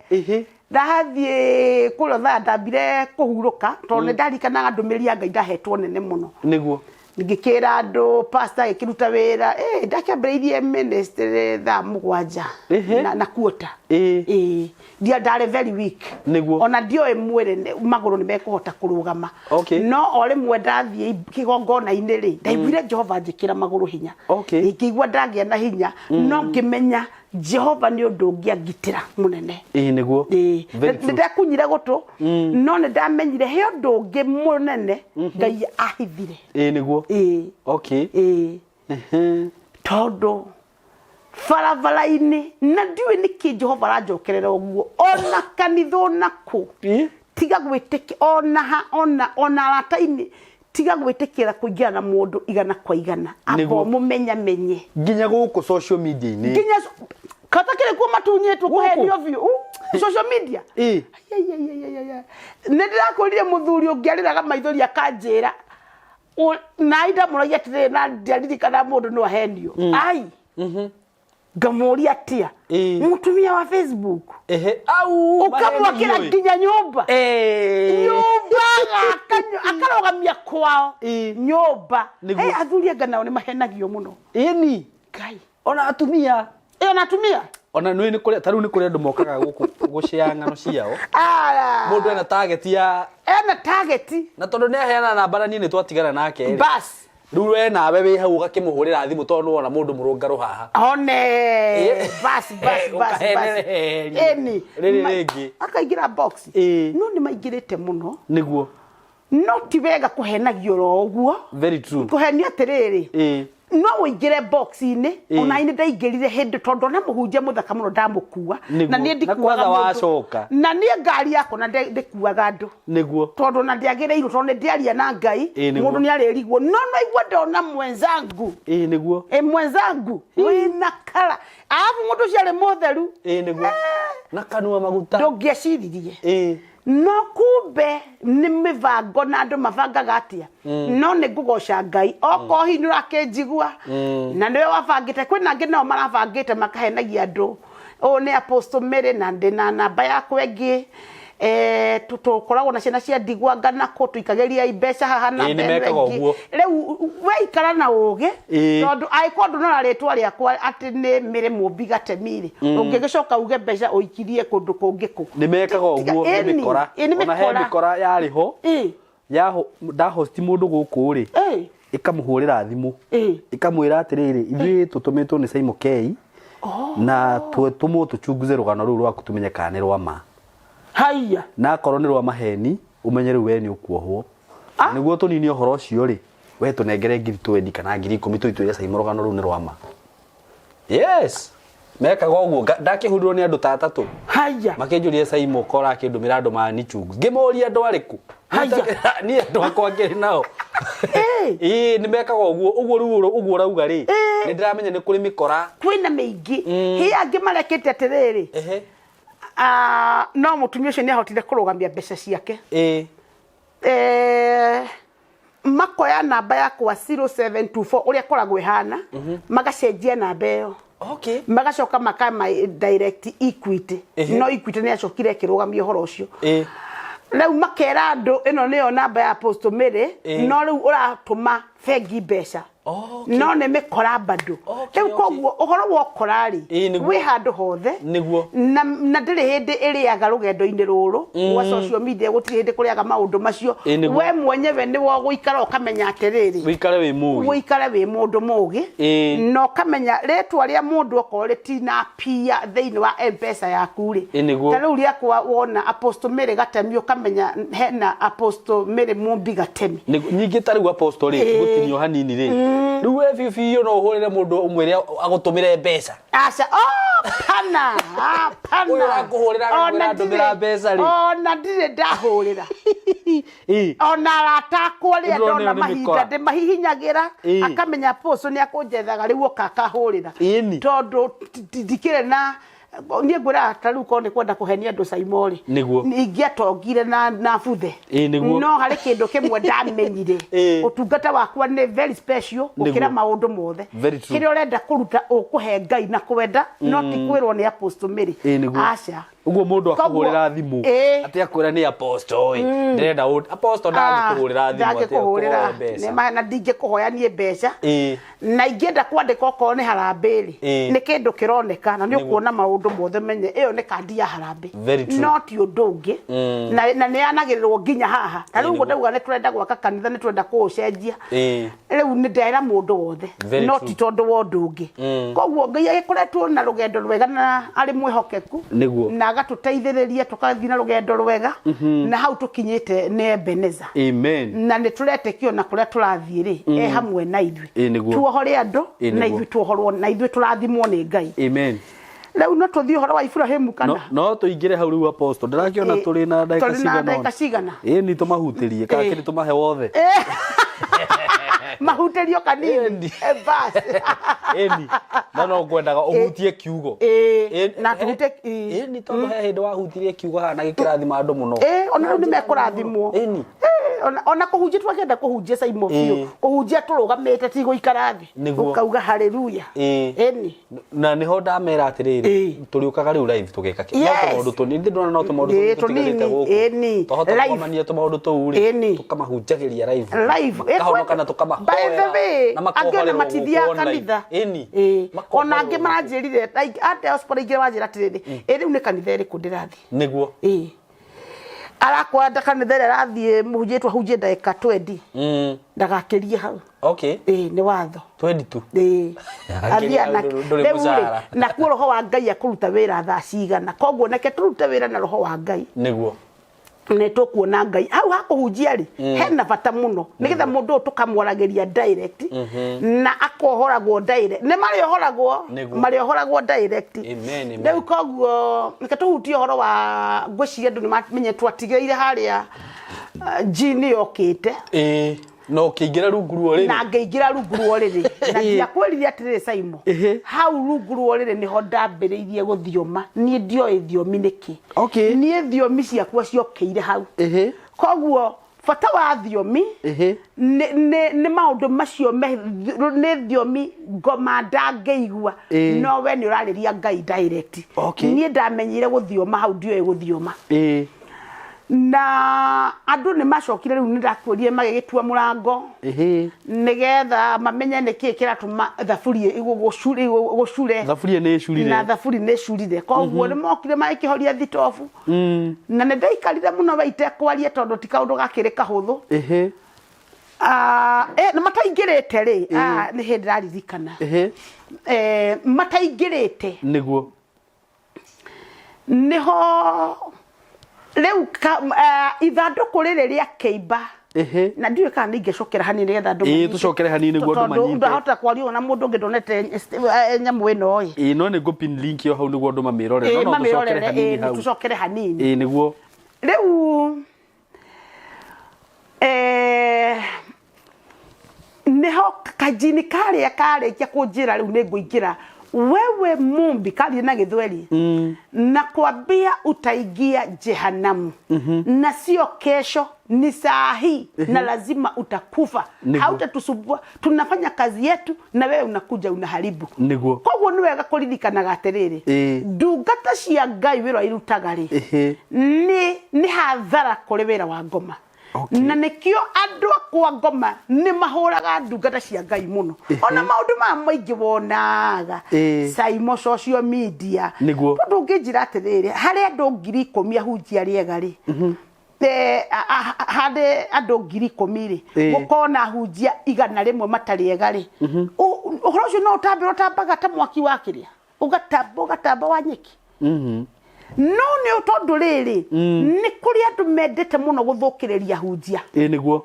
Ndathiĩ kũrĩa thaa ndambire kũhurũka, tondũ nĩ ndarikanaga ndũmĩrĩri ya Ngai ndahetwo nene mũno. Nĩguo. Ngĩkĩra andũ pastor agĩkĩruta wĩra, ndakĩambĩrĩirie ministry thaa 7 na quarter. Ndia ndarĩ very weak. Nĩguo. Ona ndioĩ mwĩrĩ magũrũ nĩ mekũhota kũrũgama. No o rĩmwe ndathiĩ kĩgongona-inĩ rĩ, ndaiguire Jehova anjĩkĩra magũrũ hinya. Ngĩigua ndagĩa na hinya, no ngĩmenya Jehova nĩ ũndũ ũngĩ angitĩra mũnene. Ĩ nĩguo. Ĩ. Very Nĩ true. ndakunyire gũtũ, no nĩ ndamenyire he ũndũ ũngĩ mũnene Ngai ahithire. Ĩ nĩguo. Ĩ. Ĩ. Tondũ barabara-inĩ na ndiũĩ nĩkĩ Jehova aranjokerera ũguo, ona kanitha ona kũ. Tiga gwĩtĩkĩra ona ha, ona arata-inĩ, tiga gwĩtĩkĩra kũingĩra na mũndũ igana kwa igana. Amba Nĩguo. ũmũmenyamenye. Nginya gũkũ social media-inĩ. Nginya kata kĩrĩ kuo matunyĩtwo Gũkũ? kũhenio biũ. Social media. Ai, ai, ai, ai, ai, ai. Nĩ ndĩrakwĩrire mũthuri ũngĩ arĩraga maithori akanjĩra, na ndamũragia atĩrĩrĩ, na ndiaririkana mũndũ no ahenio. Ai. Ngamũria atĩa? Mũtumia wa Facebook. Au, Ũkamwakĩra mahenio. nginya nyũmba. Nyũmba akarũgamia kwao. Nyũmba. Nĩguo. Athuri anga nao nĩ mahenagio mũno. Ĩni. Ngai. Ona atumia. Ona atumia. Ona nĩ kũrĩ, ta rĩu nĩ kũrĩ andũ mokaga gũkũ gũcea ng'ano ciao. Mũndũ ena target ya Ena target. Na tondũ nĩ aheana namba na niĩ nĩ twatigana nake rĩ. Bas. Rĩu we nawe wĩ hau ũgakĩmũhũrĩra thimũ tondũ nĩwona mũndũ mũrũngarũ haha. One bas bas bas bas. Ũkahenereria. Ĩni. Rĩrĩ rĩngĩ. Akaingĩra box. No nĩ maingĩrĩte mũno. Nĩguo. No ti wega kũhenagio oro ũguo. Very true. Kũhenio atĩrĩrĩ. No ũingĩre box-inĩ. Ona niĩ ndaingĩrire hĩndĩ tondũ ona mũhunjia mũthaka mũno ndamũkua. Na niĩ Na ndikuaga kwanza mũndũ. wacoka. Na niĩ ngari yakwa na ndĩkuaga andũ. Nĩguo. Tondũ na ndĩagĩrĩirwo tondũ nĩ ndĩaria na Ngai. Nĩguo. Mũndũ nĩ arĩrigwo. No no igua ndona mwenzangu. Nĩguo. Ĩ mwenzangu wĩna kara. Arabu mũndũ ũcio arĩ mũtheru. Nĩguo. Na kanua maguta. Ndũngĩeciririe. No kumbe nĩ mĩbango na andũ mabangaga atĩa. No nĩ ngũgoca Ngai. Okorwo hihi nĩ ũrakĩnjigua. Na nĩwe wabangĩte. Kwĩna angĩ nao marabangĩte makahenagia andũ. Ũyũ nĩ Apostle Mary na ndĩna namba yakwa ĩngĩ. Tũkoragwo na ciana cia ndigwa ngana kũ tũikagĩriai mbeca haha na Ĩĩ, nĩ mbere mekaga ĩngĩ. ũguo. Rĩu weikara na ũgĩ Ĩĩ. tondũ angĩkorwo ndũnona rĩtwa rĩakwa atĩ nĩ Mary Mũmbi Gatemi rĩ, ũngĩgĩcoka uge mbeca ũikirie kũndũ kũngĩ kũ? Nĩ mekaga ũguo, nĩ Ĩni, mĩkora. ĩĩ, nĩ Ona he mĩkora. mĩkora yarĩ ho. Ĩĩ. Ndahosti mũndũ gũkũ rĩ, Ĩĩ. ĩkamũhũrĩra thimũ. Ĩĩ. Ĩkamwĩra atĩrĩrĩ, ithuĩ tũtũmĩtwo nĩ Simon K na tũmwo tũchunguze rũgano rũu rwaku tũmenye kana nĩ rwa ma. Haiya. Na akorwo nĩ rwa maheni, ũmenye rĩu we nĩ ũkuohwo. Nĩguo tũnine ũhoro ũcio rĩ, we tũnengere ngiri twendi kana ngiri ikũmi tũtwĩre Simon rũgano rũu nĩ rwa ma. Yes. Mekaga ũguo. Ndakĩhũrirwo nĩ andũ ta atatũ. Haiya. Makĩnjũria Simon ko ũrakĩndũmĩra andũ manichungu. Ngĩmoria andũ arĩkũ? Haiya. Niĩ andũ akwa ngĩrĩ nao. Ĩĩ, nĩ mekaga ũguo. Ũguo rĩu ũguo ũrauga rĩ, nĩ ndĩramenya nĩ kũrĩ mĩkora. Kwĩna mĩingĩ. Hĩ angĩ marekĩte atĩrĩrĩ. No mũtumia ũcio nĩ ahotire kũrũgamia mbeca ciake. Makoya namba yakwa 0724 ũrĩa ĩkoragwo ĩhana, magacenjia namba ĩyo. Magacoka makama direct Equity. No Equity nĩ yacokire ĩkĩrũgamia ũhoro ũcio. Rĩu makera andũ ĩno nĩyo namba ya Apostle Mary, no rĩu ũratũma bengi mbeca. No nĩ mĩkora bado. Rĩu koguo ũhoro wa ũkora rĩ, wĩ handũ hothe. Nĩguo. Na ndĩrĩ hĩndĩ ĩrĩaga rũgendo-inĩ rũrũ rwa social media, gũtirĩ hĩndĩ kũrĩaga maũndũ macio. Nĩguo. We mwenyewe nĩwe ũgũikara ũkamenya atĩrĩrĩ, Ũikare wĩ mũũgĩ. Ũikare wĩ mũndũ mũũgĩ. Na ũkamenya rĩtwa rĩa mũndũ okorwo rĩtinapia thĩinĩ wa M-Pesa yaku rĩ. Nĩguo. Ta rĩu rĩakwa wona Apostle Mary Gatemi ũkamenya hena Apostle Mary Mũmbi Gatemi. Nĩguo. Ningĩ ta rĩu Apostle rĩ, gũtinio hanini rĩ. Rĩu we biũ biũ no ũhũrĩre mũndũ ũmwĩre agũtũmĩre mbeca. Aca, oh, pana, hapana. Ũyũ ũrakũhũrĩra agakwĩra ndũmĩra mbeca rĩ. Ona ndirĩ ndahũrĩra. Ona arata akwa rĩrĩa Ndĩrona ndona ĩyo nĩ mahinda mĩkora. ndĩmahihinyagĩra, akamenya Apostle nĩ akũnjethaga rĩu oka akahũrĩra. Tondũ ndikĩrĩ na niĩ ngwĩraga ta rĩu korwo nĩ kwenda kũhenia andũ Saimo rĩ, Nĩguo. ingĩatongire na buthe. Nĩguo. No harĩ kĩndũ kĩmwe ndamenyire. Ũtungata wakwa nĩ very special gũkĩra maũndũ mothe. Very true. Kĩrĩa ũrenda kũruta ũkũhe Ngai na kwenda, no ti kwĩrwo nĩ Apostle Mary. Nĩguo. Aca. Ũguo mũndũ Koguo, akũhũrĩra thimũ, atĩ akwĩra nĩ Apostle ĩ, ndĩrenda Apostle ndangĩkũhũrĩra thimũ atĩ Ndangĩkũhũrĩra. akũhoe mbeca. Nĩ ma, na ndingĩkũhoya niĩ mbeca. Na ingĩenda kwandĩka okorwo nĩ harambee rĩ, nĩ kĩndũ kĩroneka na nĩ ũkuona maũndũ mothe menye ĩyo nĩ kandi ya harambee. Very true. No ti ũndũ ũngĩ. Na nĩ yanagĩrĩrwo nginya haha. Ta rĩu ũguo ndauga nĩ tũrenda gwaka kanitha, nĩ tũrenda kũũcenjia. Rĩu nĩ ndera mũndũ wothe. Very No true. ti tondũ wa ũndũ ũngĩ. Koguo Ngai agĩkoretwo na rũgendo rwega na arĩ mwĩhokeku. Nĩguo. Na agatũteithĩrĩria tũgathiĩ na rũgendo rwega. Na hau tũkinyĩte nĩ Ebenezer. Amen. Na nĩ tũretĩkio na kũrĩa tũrathiĩ rĩ, e hamwe na ithuĩ. Nĩguo. Tuohore andũ, na Nĩguo. ithuĩ tuohorwo, na ithuĩ tũrathimwo nĩ Ngai. Amen. Rĩu no tũthiĩ ũhoro wa Ibrahimu kana? No tũingĩre hau rĩu Apostle. Ndĩrakĩona tũrĩ na ndagĩka Tũrĩ na cigana ndagĩka ũna. cigana? Nĩ tũmahutĩrie, kana kĩrĩ tũmahe wothe? Mahutĩrio kanini. Bas. Ĩni. No no ngwendaga ũhutie kiugo. Na tũhute, Ĩni, tondũ he hĩndĩ wahutirie kiugo haha na gĩkĩrathima andũ mũno. Ona rĩu nĩmekũrathimwo. Ĩni. Ona kũhunjia twakĩenda kũhunjia Saimo biũ. Kũhunjia tũrũgamĩte ti gũikara thĩ. Ũkauga hallelujah. Ĩni. Na nĩho ndamera atĩrĩrĩ, tũrĩũkaga rĩu live tũgeka kĩ? No tũmaũndũ tũnini, ndĩ ndona no tũmaũndũ tũnini tũtigarĩte gũkũ. Twahota kũgomania tũmaũndũ tũu rĩ, tũkamahunjagĩria live. Live. Makahonoka na By the tũkamahoera way, na angĩ ona makohorerwo gũkũ matithiaga online. kanitha. Makohorerwo Ona angĩ gũkũ. maranjĩrire, like, a diaspora ingĩ manjĩra atĩrĩrĩ, rĩu nĩ kanitha ĩrĩkũ ndĩrathiĩ? Nĩguo. Arakora kanitha ĩrĩa arathiĩ mũhunjĩtwo ahunjie ndagĩka 20. Ndagakĩrie hau. Ĩĩ, nĩ watho. Twendi tu. Ĩĩ. Akĩria Athiaga na- ndũrĩ rĩu rĩ, mũcara. nakuo roho wa Ngai akũruta wĩra thaa cigana? Koguo reke tũrute wĩra na roho wa Ngai. Nĩguo. Nĩ tũkuona Ngai hau hakũhunjia rĩ, hena bata mũno nĩgetha mũndũ ũyũ tũkamwaragĩria direct na akohoragwo direct, nĩ marĩohoragwo. Marĩohoragwo direct. Amen, amen. Rĩu koguo reke tũhutie ũhoro wa, ngwĩciria andũ nĩ mamenye twatigĩrĩire harĩa njini yokĩte. Ĩĩ, na ũkĩingĩra rungu rwa ũrĩrĩ. Na ngĩingĩra rungu rwa ũrĩrĩ na ndiakwĩrire atĩrĩrĩ Saimo, hau rungu rwa ũrĩrĩ nĩho ndambĩrĩirie gũthioma. Niĩ ndioĩ thiomi nĩkĩ. Niĩ thiomi ciakwa ciokĩire hau. Koguo bata wa thiomi nĩ maũndũ macio nĩ thiomi ngoma ndangĩigua. No we nĩ ũrarĩria Ngai direct. Niĩ ndamenyire gũthioma hau, ndioĩ gũthioma. Na andũ nĩ macokire rĩu, nĩ ndakwĩrire magĩgĩtua mũrango nĩgetha mamenye nĩkĩ kĩratũma thaburia gũcure. Thaburia nĩ ĩcurire. Na thaburi nĩ ĩcurire, koguo nĩ mokire magĩkĩhoria thitobu. Na nĩ ndaikarire mũno we itekwaria tondũ ti kaũndũ gakĩrĩ kahũthũ. Ah, na mataingĩrĩte rĩ, nĩ hĩndĩ ndĩraririkana. Mataingĩrĩte. Nĩho rĩu ithandũkũ rĩrĩ rĩa kĩimba. Na ndiũĩ kana nĩ ingĩcokera hanini nĩgetha andũ Ĩĩ, manyite. Tũcokere hanini nĩguo andũ Tondũ manyite. ndahota kwaria na mũndũ ũngĩ ndonete nyamũ ĩno ĩ. Ĩĩ, no nĩ ngũ pin link ĩyo hau nĩguo andũ mamĩrorere. Ĩĩ, No no tũcokere mamĩrorere, hanini ĩĩ, hau. Tũcokere hanini. Ĩĩ, nĩguo. Rĩu nĩho kajini karĩa karĩkia kũnjĩra rĩu nĩ ngũingĩra wewe mumbi karie na gĩthweri na kwambia utaingia jehanamu na sio kesho, ni saa hii na lazima utakufa. Hautatusumbua, tunafanya kazi yetu na wewe unakuja unaharibu. Koguo nĩ wega kũririkanaga atĩrĩrĩ, ndungata cia Ngai wĩra irutaga rĩ, nĩ hathara kũrĩ wĩra wa ngoma. Na nĩkĩo andũ akwa ngoma nĩ mahũraga ndungata cia Ngai mũno. Ona maũndũ maya maingĩ wonaga Saimo social media. Tondũ ũngĩnjĩra atĩrĩrĩ, harĩ andũ 10,000 ahunjia rĩega rĩ, harĩ andũ 10,000 rĩ, gũkorwo na ahunjia 100 matarĩ ega rĩ, ũhoro ũcio no ũtambe, ũtambaga ta mwaki wa kĩrĩa, ũgatamba, ũgatamba wa nyeki. No nĩ tondũ rĩrĩ, nĩ kũrĩ andũ mendete mũno gũthũkĩrĩria ahunjia. Ĩĩ, nĩguo.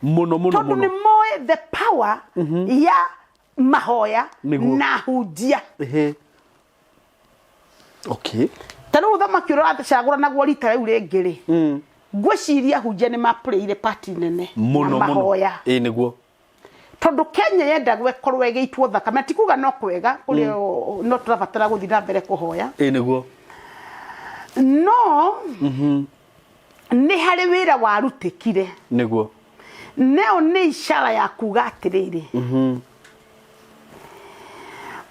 Mũno, mũno, Tondũ mũno. nĩ moĩ the power ya mahoya na ahunjia. Ta rĩu ũthamaki ũrĩa ũracagũranagwo rita rĩu rĩngĩ rĩ, ngwĩciria ahunjia nĩ mapũrĩire pati nene na Mũno, mũno. mahoya. Ĩĩ, nĩguo. Tondũ Kenya yendagwo ĩkorwo ĩgĩitwo thakame, ti kuga no kwega kũrĩ no tũrabatara gũthiĩ na mbere kũhoya. Ĩĩ, nĩguo. No nĩ harĩ wĩra warutĩkire. Neo nĩ ishara ya kuga atĩrĩrĩ,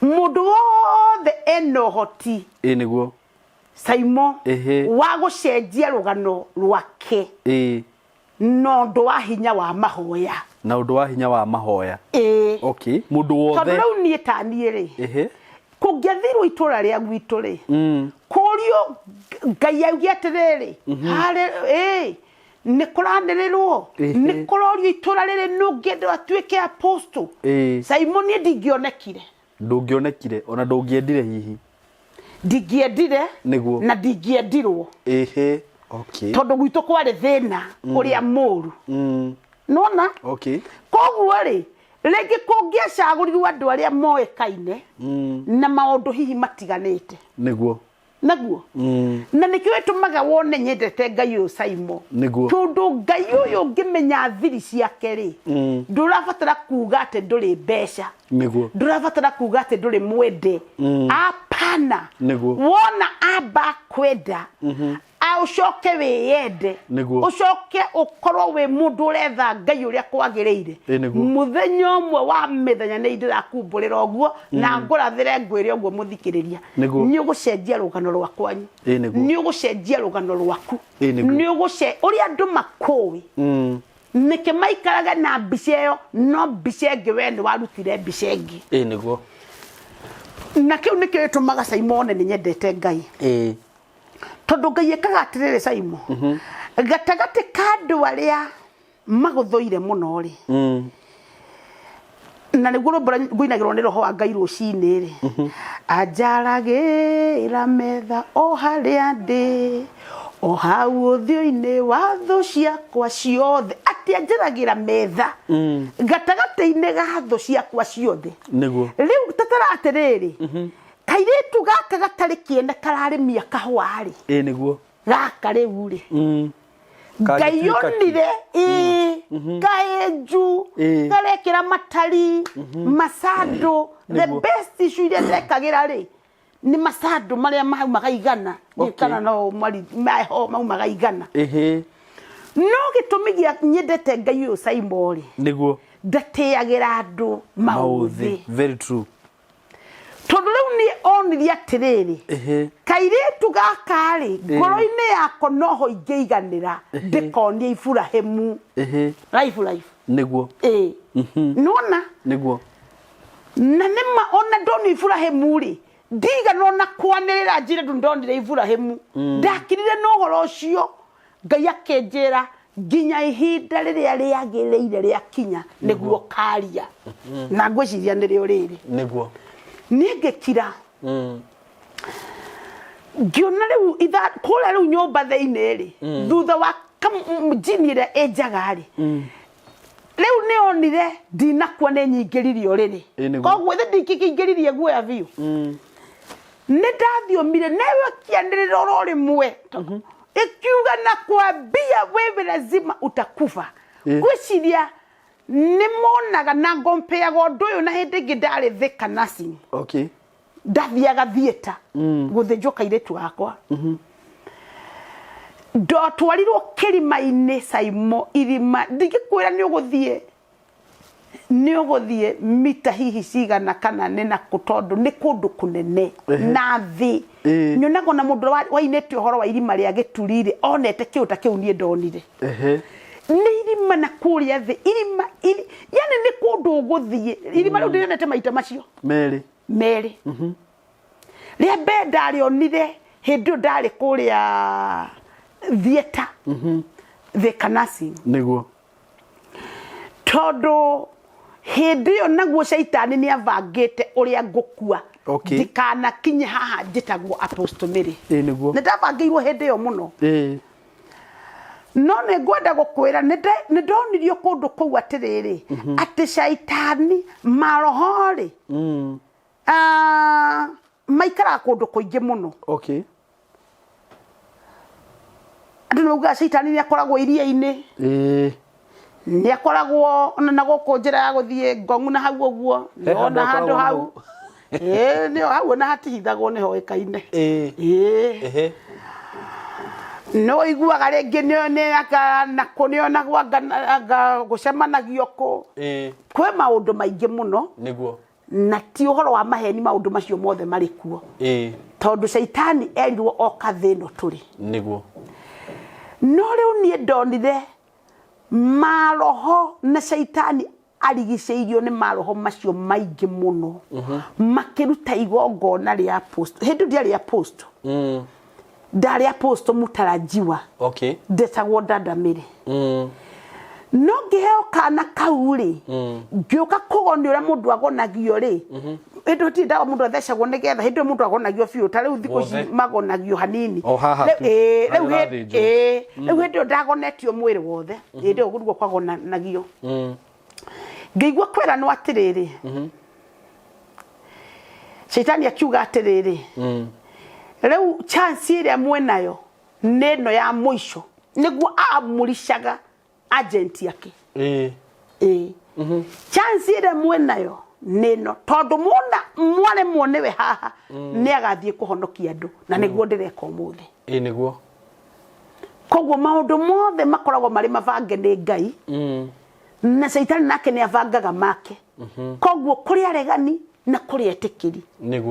mũndũ wothe ena ũhoti. Ĩĩ, nĩguo. Saimo, wa gũcenjia rũgano rwake. Na ũndũ wa hinya wa mahoya. Na ũndũ wa hinya wa mahoya. Ĩĩ. Mũndũ wothe. Tondũ rĩu niĩ ta niĩ rĩ, kũngĩathirwo itũra rĩa gwitũ rĩ, kũrio Ngai auge atĩrĩrĩ, harĩ, ĩĩ, nĩ kũranĩrĩrwo, nĩ kũrorio itũra rĩrĩ nũ ũngĩenda atuĩke apostle. Saimo, niĩ ndingĩonekire. Ndũngĩonekire, ona ndũngĩendire hihi. Ndingĩendire na ndingĩendirwo. Tondũ gwitũ kwarĩ thĩna ũrĩa mũru. Nĩwona? Koguo rĩ, rĩngĩ kũngĩacagũrirwo andũ arĩa moĩkaine na maũndũ hihi matiganĩte. Naguo. Na nĩkĩo gĩtũmaga wone nyendete Ngai ũyũ Saimo. Tondũ Ngai ũyũ ũngĩmenya thiri ciake rĩ, ndũrabatara kuga atĩ ndũrĩ mbeca. Ndũrabatara kuga atĩ ndũrĩ mwende. Apana. Wona amba kwenda, ũcoke wĩyende. Ũcoke ũkorwo wĩ mũndũ ũretha Ngai ũrĩa kwagĩrĩire. Mũthenya ũmwe wa mĩthenya nĩ ndĩrakumbũrĩra ũguo, na ngũrathĩre ngwĩre ũguo mũthikĩrĩria. Nĩ ũgũcenjia rũgano rwa kwanyu. Nĩ ũgũcenjia rũgano rwaku. Nĩ ũgũce-, ũrĩa andũ makũĩ. Nĩkĩ maikaraga na mbica ĩyo, no mbica ĩngĩ we nĩ warutire mbica ĩngĩ. Na kĩu nĩkĩo gĩtũmaga Saimo one nĩ nyendete Ngai. Tondũ Ngai ekaga atĩrĩrĩ Saimo. Gatagatĩ ka andũ arĩa magũthũire mũno rĩ, na nĩguo rwĩmbo rũrĩa ngũinagĩrwo nĩ roho wa Ngai rũcinĩ rĩ, anjaragĩra metha o harĩa ndĩ, o hau ũthiũ-inĩ wa thũ ciakwa ciothe. Atĩ anjaragĩra metha gatagatĩ-inĩ ga thũ ciakwa ciothe. Nĩguo. Rĩu tatara atĩrĩrĩ, kairĩtu gaka gatarĩ kĩene kararĩmia kahũa rĩ, Ĩĩ nĩguo. Gaka rĩu rĩ, ngai Kangĩtuĩka kĩ? onire ĩĩ kaenju Ĩĩ. karekĩra matari macandũ, the Nĩguo. best issue iria ndekagĩra rĩ nĩ macandũ marĩa maumaga igana. Okay. Kana no maho maumaga igana. No gĩtũmi gĩa nyendete Ngai ũyũ Saimo rĩ, ndatĩagĩra andũ maũthĩ. Maũthĩ. Very true. Tondũ rĩu niĩ onirie atĩrĩrĩ, kairĩtu gaka rĩ, ngoro-inĩ yako noho ingĩiganĩra ndĩkonie Iburahĩmu. Life, life. Ĩĩ, nĩwona? Na nĩma ona ndonio Iburahĩmu rĩ, ndigana ona kwanĩrĩra njĩre ndũ ndonire Iburahĩmu. Ndakirire na ũhoro ũcio, Ngai akĩnjĩra nginya ihinda rĩrĩa rĩagĩrĩire rĩakinya nĩguo karia. Na ngwĩciria nĩrĩo rĩrĩ. Niĩ ngĩkira. Ngĩona rĩu itha kũrĩa rĩu nyũmba thĩinĩ rĩ, thutha wa njini ĩrĩa ĩnjaga rĩ, rĩu nĩ onire ndinakua nĩ nyingĩririe ũrĩrĩ. Ĩ, nĩguo. Koguo ithe ndingĩkĩingĩririe guoya biũ. Nĩ ndathiomire nawe ĩkĩanĩrĩra oro rĩmwe ĩkiuga na kwambia wewe lazima utakufa. Ngwĩciria nĩ monaga na ngompeaga ũndũ ũyũ na hĩndĩ ĩngĩ ndarĩ Thika nursing. Ndathiaga theatre gũthĩnjwo kairĩtu gakwa. Ndatwarirwo kĩrima-inĩ Saimo, irima ndingĩkwĩra nĩ ũgũthiĩ, nĩ ũgũthiĩ mita hihi cigana kana nĩ nakũ, tondũ nĩ kũndũ kũnene na thĩ. Nyonaga ona mũndũ ũrĩa wainĩte ũhoro wa irima rĩa gĩturi rĩ, onete kĩndũ ta kĩu niĩ ndonire. Nĩ irima na kũrĩa thĩ, irima, yani nĩ kũndũ ũgũthiĩ. Irima rĩu ndĩrĩonete maita macio. Merĩ. Merĩ. Rĩa mbere ndarĩonire hĩndĩ ĩyo ndarĩ kũrĩa theatre. Thika nursing. Tondũ hĩndĩ ĩyo naguo caitani nĩ abangĩte ũrĩa ngũkua. Ndikanakinye haha njĩtagwo Apostle Mary. Ĩĩ nĩguo. Nĩ ndabangĩirwo hĩndĩ ĩyo mũno. No nĩ ngwenda gũkwĩra nĩ ndonirio kũndũ kũu atĩrĩrĩ, atĩ caitani maroho rĩ, maikaraga kũndũ kũingĩ mũno. Andũ nĩ maugaga caitani nĩ akoragwo iria-inĩ. Nĩ akoragwo ona na gũkũ njĩra ya gũthiĩ Ngong'u na hau ũguo. He handũ Ona handũ akoragwo hau. hau. Ĩĩ, nĩho hau ona hatihithagwo nĩho ĩkaine. No ũiguaga rĩngĩ nĩ anga na kũ, nĩ onagwo anga anga gũcemanagio kũ. Kwĩ maũndũ maingĩ mũno. Na ti ũhoro wa maheni maũndũ macio mothe marĩ kuo. Tondũ caitani erirwo oka thĩ ĩno tũrĩ. No rĩu niĩ ndonire maroho na caitani arigicĩirio nĩ maroho macio maingĩ mũno. Makĩruta igongona rĩa apostle. Hĩndĩ ĩyo ndiarĩ apostle. Ndarĩ apostle mũtarajiwa. Ndetagwo Dada Mary. No ngĩheo kana kau rĩ, ngĩũka kũgonio ũrĩa mũndũ agonagio rĩ, hĩndĩ ĩyo gũtirĩ ndawa mũndũ athecagwo nĩgetha, hĩndĩ ĩyo mũndũ agonagio biũ, ta rĩu thikũ ici Wothe. magonagio hanini. O haha Rĩu, tu. ĩĩ, rĩu Harĩa hĩ- ũrathĩnjwo. ĩĩ, rĩu hĩndĩ ĩyo ndagonetio mwĩrĩ wothe, hĩndĩ ĩyo nĩguo kwagonanagio. Ngĩigua kwĩranwo atĩrĩrĩ, Shaitani akiuga atĩrĩrĩ, rĩu chance ĩrĩa mwĩnayo nĩ ĩno ya mũico, nĩguo amũricaga agent yake. Ĩĩ. Chance ĩrĩa mwĩnayo nĩ ĩno, tondũ mwona mwaremwo nĩwe haha, nĩ agathiĩ kũhonokia andũ, na nĩguo ndĩreka ũmũthĩ. Ĩĩ nĩguo. Koguo maũndũ mothe makoragwo marĩ mabange nĩ Ngai. Na Shaitani nake nĩ abangaga make. Koguo kũrĩ aregani na kũrĩ etĩkĩri.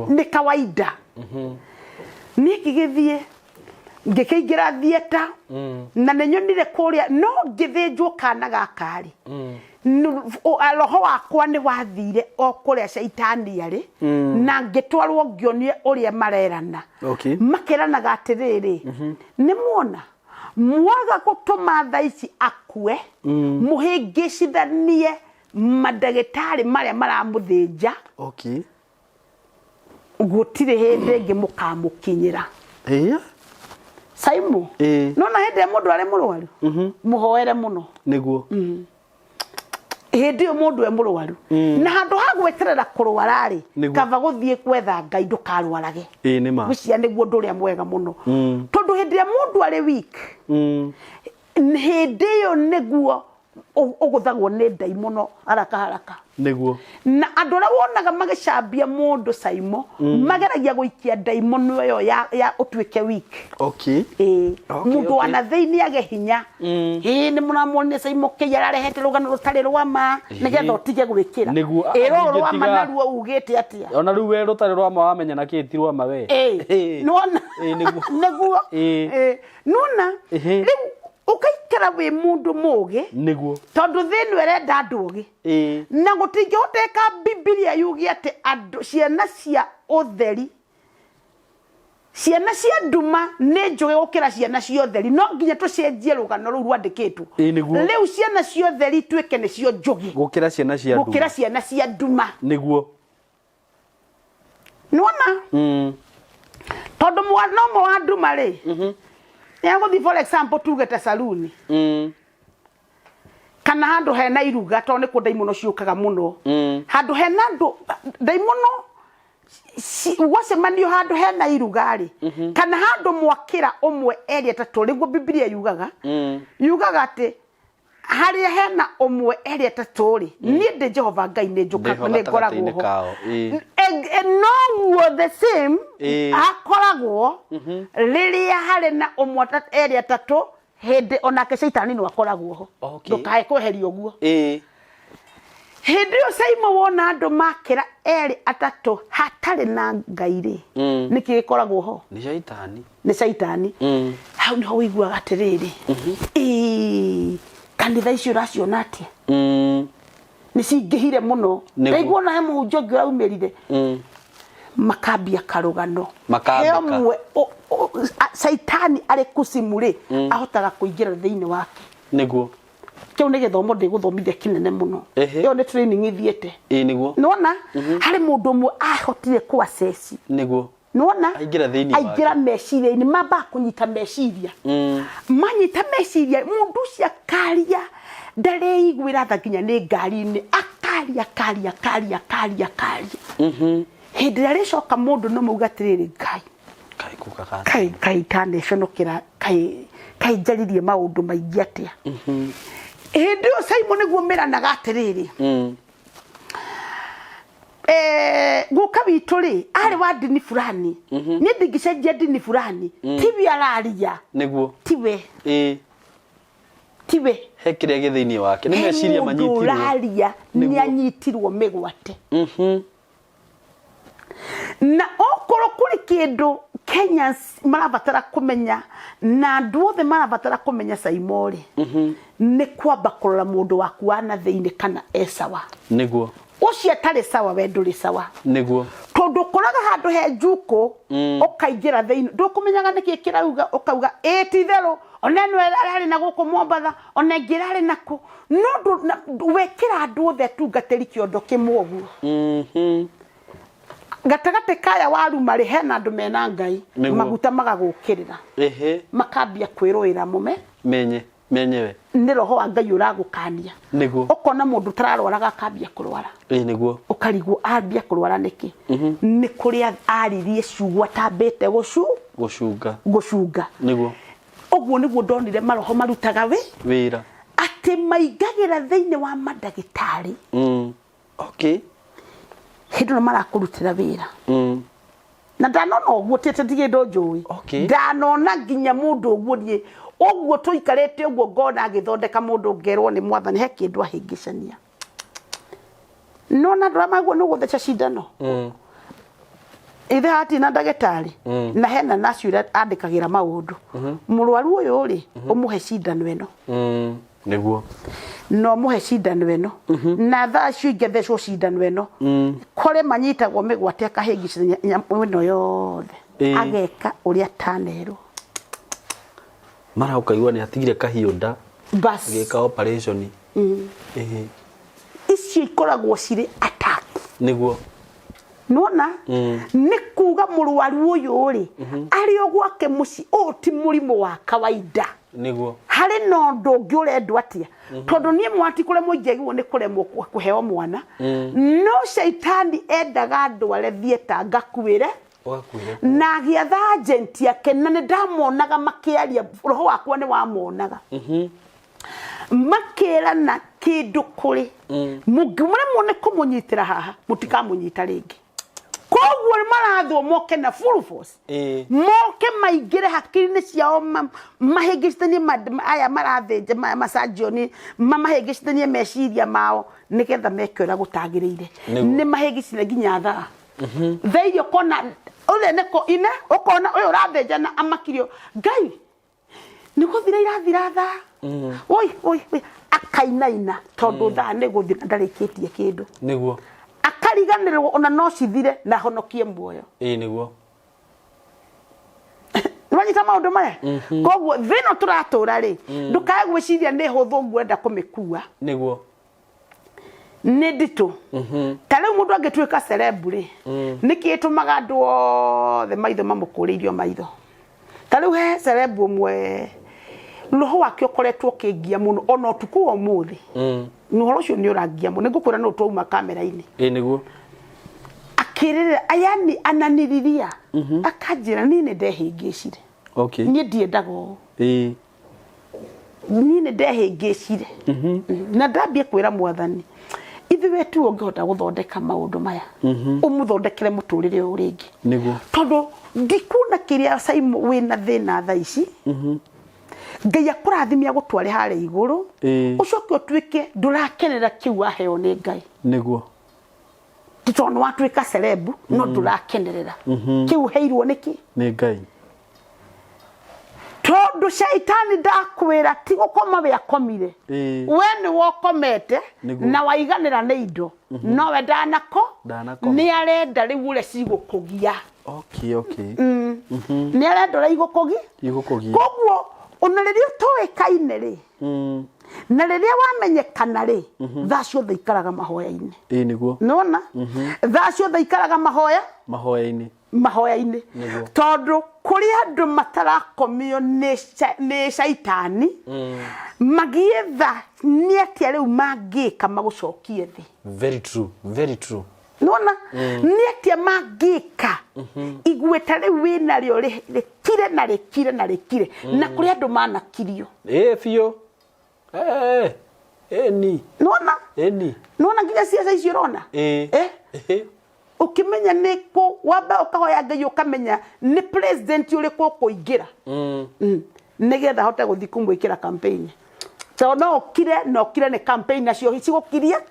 Nĩ kawaida. Niĩ ngĩgĩthiĩ ngĩkĩingĩra theatre, na nĩ nyonire kũrĩa no ngĩthĩnjwo kana gaka rĩ, roho wakwa nĩ wathire o kũrĩa Shaitani arĩ, na ngĩtwarwo ngĩonire ũrĩa marerana. Makeranaga atĩrĩrĩ, nĩ muona Mwaga gũtũma thaa ici akue, mũhĩngĩcithanie mandagĩtarĩ marĩa maramũthĩnja, gũtirĩ hĩndĩ ĩngĩ mũkamũkinyĩra. Saimu, nona hĩndĩ ĩrĩa mũndũ arĩ mũrwaru, mũhoere mũno. Nĩguo. Hĩndĩ ĩyo mũndũ e mũrwaru, na handũ ha gweterera kũrwara rĩ, Nĩguo. kaba gũthiĩ gwetha Ngai ndũkarwarage. Ĩĩ nĩ ma. Gwĩciria nĩguo ũndũ ũrĩa mwega mũno, tondũ hĩndĩ ĩrĩa mũndũ arĩ weak, hĩndĩ ĩyo nĩguo ũgũthagwo nĩ ndaimono haraka haraka. Nĩguo. Na andũ arĩa wonaga magĩcambia mũndũ Saimo, mageragia gũikia ndaimono ĩyo ya ũtuĩke weak. Ĩĩ. Mũndũ wa na thĩinĩ age hinya. Ĩĩ nĩ mũramuonire Saimo Kei ararehete rũgano rũtarĩ rwa ma nĩgetha ũtige gwĩkĩra. Nĩguo, Ĩ rũrũ rwa ma ndingĩtiga. naruo ugĩte atĩa? Ona rĩu we rũtarĩ rwa ma wamenya na kĩ ti rwa ma we. Ĩĩ. Nĩwona? Ĩĩ, nĩguo. Nĩguo. Ĩĩ. Ĩĩ. Nĩwona? Rĩu ũgaikara wĩ mũndũ mũgĩ. Nĩguo. Tondũ thĩ ĩno ĩrenda andũ ogĩ. Na gũtingĩhoteka Bibilia yuge atĩ andũ, ciana cia ũtheri, ciana cia nduma nĩ njũgĩ gũkĩra ciana cia ũtheri. No nginya tũcenjie rũgano rũu rwandĩkĩtwo. Ĩĩ, nĩguo. Rĩu ciana cia ũtheri ituĩke nĩcio njũgĩ gũkĩra ciana cia nduma. Gũkĩra ciana cia nduma. Nĩguo. Nĩwona? Tondũ mwana ũmwe wa nduma rĩ, nĩ agũthiĩ for example tuge ta saluni. Kana handũ hena iruga, tondũ nĩkuo ndaimono ciũkaga mũno. Handũ hena andũ, ndaimono gwacemanio handũ hena iruga rĩ, kana handũ mwakĩra ũmwe erĩ atatũ, nĩguo Bibilia yugaga. Yugaga atĩ harĩa hena ũmwe erĩ atatũ rĩ, niĩ ndĩ Jehova Ngai nĩ njũkaga, Ndĩho nĩ ngoragwo gatagatĩ-inĩ ho. kao, ĩĩ. Noguo the same hakoragwo rĩrĩa harĩ na ũmwe erĩ atatũ, hĩndĩ onake caitani no akoragwo ho. Ndũkae kweheria ũguo. Hĩndĩ ĩyo Saimo wona andũ makĩra erĩ atatũ hatarĩ na Ngai rĩ, nĩkĩ gĩkoragwo ho? Nĩ caitani. Nĩ caitani. Hau nĩho ũiguaga atĩrĩrĩ, ĩĩ, kanitha icio ũraciona atĩa? Nĩ cingĩhire mũno. Ndaigua ona he mũhunjia ũngĩ ũraumĩrire. Makambia karũgano. Makambĩka. He ũmwe, caitani arĩ kucimu rĩ, ahotaga kũingĩra thĩinĩ wake. Nĩguo. Kĩu nĩ gĩthomo ndĩgũthomithia kĩnene mũno. Ĩyo nĩ training ithiĩte. Ĩĩ nĩguo. Nĩwona? Harĩ mũndũ ũmwe ahotire kũ access. Nĩguo. Nĩwona? Aingĩra thĩinĩ wake. Aingĩra meciria-inĩ, mambaga kũnyita meciria. Manyita meciria, mũndũ ũcio akaria, ndareiguĩra tha nginya nĩ ngari-inĩ, akaria, akaria, akaria, akaria, akaria. Hĩndĩ ĩrĩa arĩcoka mũndũ no mauge atĩrĩrĩ, Ngai, Kaĩ kugaga atĩa? Kaĩ, kaĩ ndaneconokera, kaĩ, kaĩ njaririe maũndũ maingĩ atĩa. Hĩndĩ ĩyo Simon nĩguo meranaga atĩrĩrĩ, guka witũ rĩ, arĩ wa ndini fulani, niĩ ndingĩcenjia ndini fulani, tiwe araria. Nĩguo. Tiwe. Ĩĩ. Tiwe. He kĩrĩa gĩ thĩinĩ wake, nĩ He meciria mũndũ manyitirwo. ũraria, nĩ Nĩguo. anyitirwo mĩgwate. Na okorwo kũrĩ kĩndũ Kenyans marabatara kũmenya na andũ othe marabatara kũmenya Saimo rĩ, nĩ kwamba kũrora mũndũ waku wa na thĩinĩ kana e sawa. Nĩguo. Ũcio atarĩ sawa, we ndũrĩ sawa. Nĩguo. Tondũ ũkoraga handũ he njukũ, ũkaingĩra thĩinĩ, ndũkũmenyaga nĩkĩ kĩrauga, ũkauga ĩĩ ti itherũ, ona ĩno ĩrarĩ na gũkũ Mombatha, ona ĩngĩ ĩrarĩ na kũ. No wekĩra andũ othe atungatĩri kĩondo kĩmwe ũguo. Gatagatĩ kaya waruma rĩ, hena andũ mena Ngai, Nĩguo. maguta magagũkĩrĩra. Makambia kwĩrũĩra mũme. Menye, menyewe. Nĩ roho wa Ngai ũragũkania. Nĩguo. Ũkona mũndũ ũtararwaraga akambia kũrwara. Ĩĩ nĩguo. Ũkarigwo ambia kũrwara nĩkĩ? Nĩ kũrĩa aririe ciugo atambĩte Gũcunga. gũcunga. Nĩguo. Ũguo nĩguo ndonire maroho marutaga wĩra. Atĩ maingagĩra thĩinĩ wa mandagĩtarĩ. Hĩndĩ ĩno marakũrutĩra wĩra. Na ndanona ũguo, ti atĩ ndirĩ ũndũ njũĩ. Ndanona nginya mũndũ ũguo niĩ, ũguo tũikarĩte ũguo ngona agĩthondeka mũndũ ngerwo nĩ mwathani he kĩndũ ahĩngĩcania. Nona andũ arĩa maguo nĩ gũtheca cindano. Ithe hatirĩ na ndagĩtarĩ, na hena nurse ũrĩa andĩkagĩra maũndũ. Mũrwaru ũyũ rĩ, ũmũhe cindano ĩno. Nĩguo. Na ũmũhe cindano ĩno. Na thaa icio ingĩ athecwo cindano ĩno. Kũrĩ manyitagwo mĩgwate akahĩngĩcithania nyamũ ĩno yothe. Ageka ũrĩa atanerwo. Mara ũkaigua nĩ atigire kahiũ nda bas agĩka operation. Ĩhĩ. Icio ikoragwo cirĩ attack. Nĩguo. Nona nĩ kuga mũrwaru ũyũ rĩ, arĩ o gwake mũciĩ, ũyũ ti mũrimũ wa kawaida. Nĩguo. Harĩ na ũndũ ũngĩ ũrendwo atĩa, tondũ niĩ mwati kũremwo ingĩagirwo nĩ kũremwo kũheo mwana, no caitani endaga ndware thieta ngakuĩre. Ũgakuĩre. Na agĩatha agent yake, na nĩ ndamonaga makĩaria, roho wakwa nĩ wamonaga makĩrana kĩndũ kũrĩ mũngĩmũremwo nĩ kũmũnyitĩra haha, mũtikamũnyita rĩngĩ. Koguo marathwo moke na full force, moke maingĩre hakiri-inĩ ciao, mahĩngĩcithanie aya marathĩnja macanjioni, mamahĩngĩcithanie meciria mao nĩgetha meke ũrĩa gũtagĩrĩire. Nĩguo. Nĩ mahĩngĩcithanie nginya thaa thaa iria ũkona ũrĩa nĩko ine ũkona ũyũ ũrathĩnjana amakirio ngai nĩ gũthira irathira thaa, oi oi oi, akainaina tondũ thaa nĩ gũthira ndarĩkĩtie kĩndũ. Akariganĩrwo ona no cithire na honokie muoyo. Ĩĩ nĩguo. Nĩwanyita maũndũ maya? Koguo thĩ ĩno tũratũra rĩ, ndũkae gwĩciria nĩ hũthũ ngwenda kũmĩkua. Nĩ nditũ. Ta rĩu mũndũ angĩtuĩka celeb rĩ, nĩkĩ ĩtũmaga andũ othe maitho mamũkũrĩirio maitho? Ta rĩu he celeb ũmwe roho wake ũkoretwo ũkĩngia mũno ona ũtukũ wa ũmũthĩ. Na ũhoro ũcio nĩ ũrangia mũno, nĩngũkwĩra nũ twauma kamera-inĩ. Ĩĩ nĩguo. Akĩrĩrĩra yani ananiriria, akanjĩra niĩ nĩ ndehĩngĩcire. Niĩ ndiendaga ũũ. Niĩ nĩ ndehĩngĩcire na ndambie kwĩra mwathani ithuĩ tu ũngĩhota gũthondeka maũndũ maya, ũmũthondekere mũtũrĩre ũyũ rĩngĩ. Tondũ ndikuona kĩrĩa Simon wĩna thĩna thaa ici, Ngai akũrathime agũtware harĩa igũrũ, ũcoke ũtuĩke ndũrakenera kĩu waheo nĩ Ngai. Ti tondũ nĩ watuĩka celeb, no ndũrakenerera kĩu ũheirwo nĩkĩ? Nĩ Ngai. Tondũ caitani ndakwĩra ti gũkoma we akomire. We nĩ wokomete na waiganĩra nĩ indo, nowe ndanako. Ndanakoma. Nĩ arenda rĩu ũrĩa cigũkũgia. Okay. Nĩ arenda ũrĩa igũkũgia. Igũkũgia. Koguo ona rĩrĩa ũtoĩkaine rĩ, na rĩrĩa wamenyekana rĩ, thaa ciothe ikaraga mahoya-inĩ. Ĩĩ nĩguo. Nĩwona thaa ciothe ikaraga mahoya Mahoya-inĩ. Mahoya-inĩ. Tondũ kũrĩ andũ matarakomio nĩ caitani magĩetha nĩ atĩa rĩu mangĩka magũcokie thĩ. Very true. Very true. Nĩwona nĩ atĩa mangĩka igweta rĩu wĩnarĩo rĩkire na rĩkire na rĩkire, na kũrĩ andũ manakirio. Ĩĩ biũ. Eh. Ĩni. Nĩwona? Ĩni. Nĩwona nginya ciaca icio ũrona? Ĩĩ. Eh? Ĩhĩ. Ũkĩmenya nĩ kũ wamba ũkahoya Ngai ũkamenya nĩ president ũrĩkũ ũkũingĩra, nĩgetha ahote gũthiĩ kũmwĩkĩra campaign, so no ũkire na ũkire nĩ campaign nacio cigũkiria.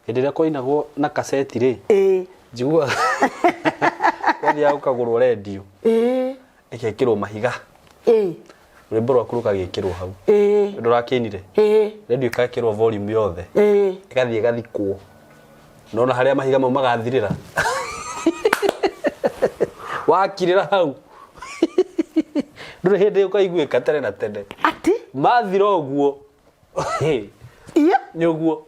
Hĩndĩ ĩrĩa kwainagwo na kaseti rĩ, njiguaga kwathiaga gũkagũrwo rendio, ĩgekĩrwo mahiga, rwĩmbo rwaku rũkagĩkĩrwo hau. Ndũrakĩinire? Ĩĩ. Rendio ĩgekĩrwo volume yothe, ĩgathiĩ ĩgathikwo, nona harĩa mahiga mau magathirĩra wakirĩra hau, ndũrĩ hĩndĩ ũkaiguĩka tene na tene. Atĩ mathira ũguo. Iya. Nĩ ũguo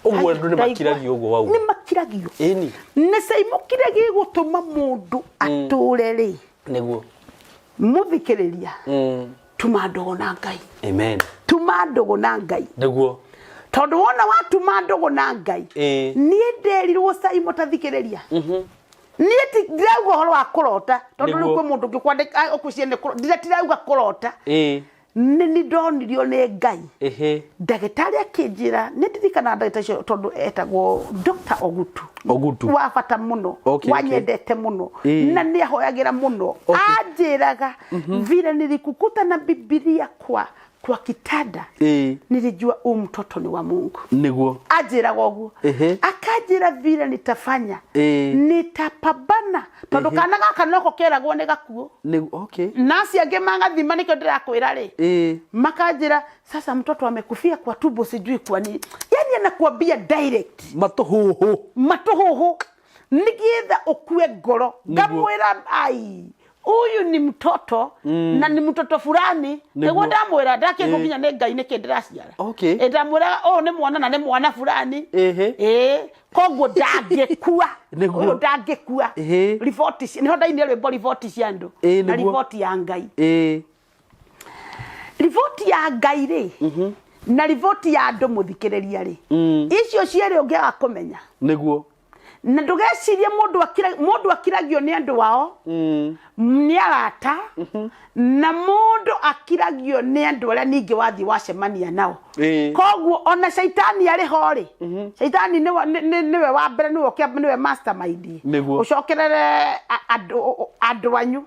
ũguo, andũ nĩ makiragio ũguo wauga. Nĩ makiragio. Ĩni. Nĩ caimo kĩrĩa gĩgũtũma mũndũ atũre rĩ, Mũthikĩrĩria, tuma ndũgũ na Ngai. Amen. Tuma ndũgũ na Ngai. Tondũ wona watuma ndũgũ na Ngai, niĩ nderirwo Caimo tathikĩrĩria, niĩ ti ndirauga ũhoro wa kũrota, tondũ rĩu kwĩ mũndũ ũngĩ kwandĩka ũkwĩciria nĩ ndirauga kũrota. Nĩ nĩ ndonirio nĩ Ngai. Ndagĩtarĩ akĩnjĩra, nĩ ndirikanaga ndagĩtarĩ ũcio tondũ etagwo Dr. Ogutu. Ogutu. Wa bata mũno. Wanyendete mũno. Na nĩ ahoyagĩra mũno. Anjĩraga vile nilikukuta na Bibilia kwa kitanda, nilijua huu mtoto ni wa Mungu. Anjĩraga ũguo. Akanjĩra vile nitafanya, nitapambana, tondũ kana gaka noko keragwo nĩ gakuũ. Na acio angĩ magathima, nĩkĩo ndĩrakwĩra rĩ, makanjĩra sasa mtoto amekufia kwa tumbo, sijui kwa nini. Yani anakuambia direct. Matũhũhũ. Matũhũhũ nĩgetha ũkue ngoro. Ngamwĩra ai Huyu ni mtoto na ni mtoto fulani. Nĩguo. Nĩguo ndamwĩra ndakĩrwo nginya nĩ Ngai nĩkĩ ndĩraciara. Ĩ, ndamwĩraga ũyũ nĩ mwana na nĩ mwana fulani. Ĩ, koguo ndangĩkua. Ũyũ ndangĩkua. Riboti nĩho ndainire rwĩmbo riboti cia andũ na riboti ya Ngai. Riboti ya Ngai rĩ na riboti ya andũ mũthikĩrĩria rĩ, icio cierĩ ũngĩaga kũmenya na ndũgecirie mũndũ akira mũndũ akiragio nĩ andũ ao, nĩ arata, na mũndũ akiragio nĩ andũ arĩa ningĩ wathiĩ wacemania nao. Koguo ona caitani arĩ ho rĩ, caitani nĩwe wa mbere, nĩwe nĩwe mastermind. Ũcokerere andũ anyu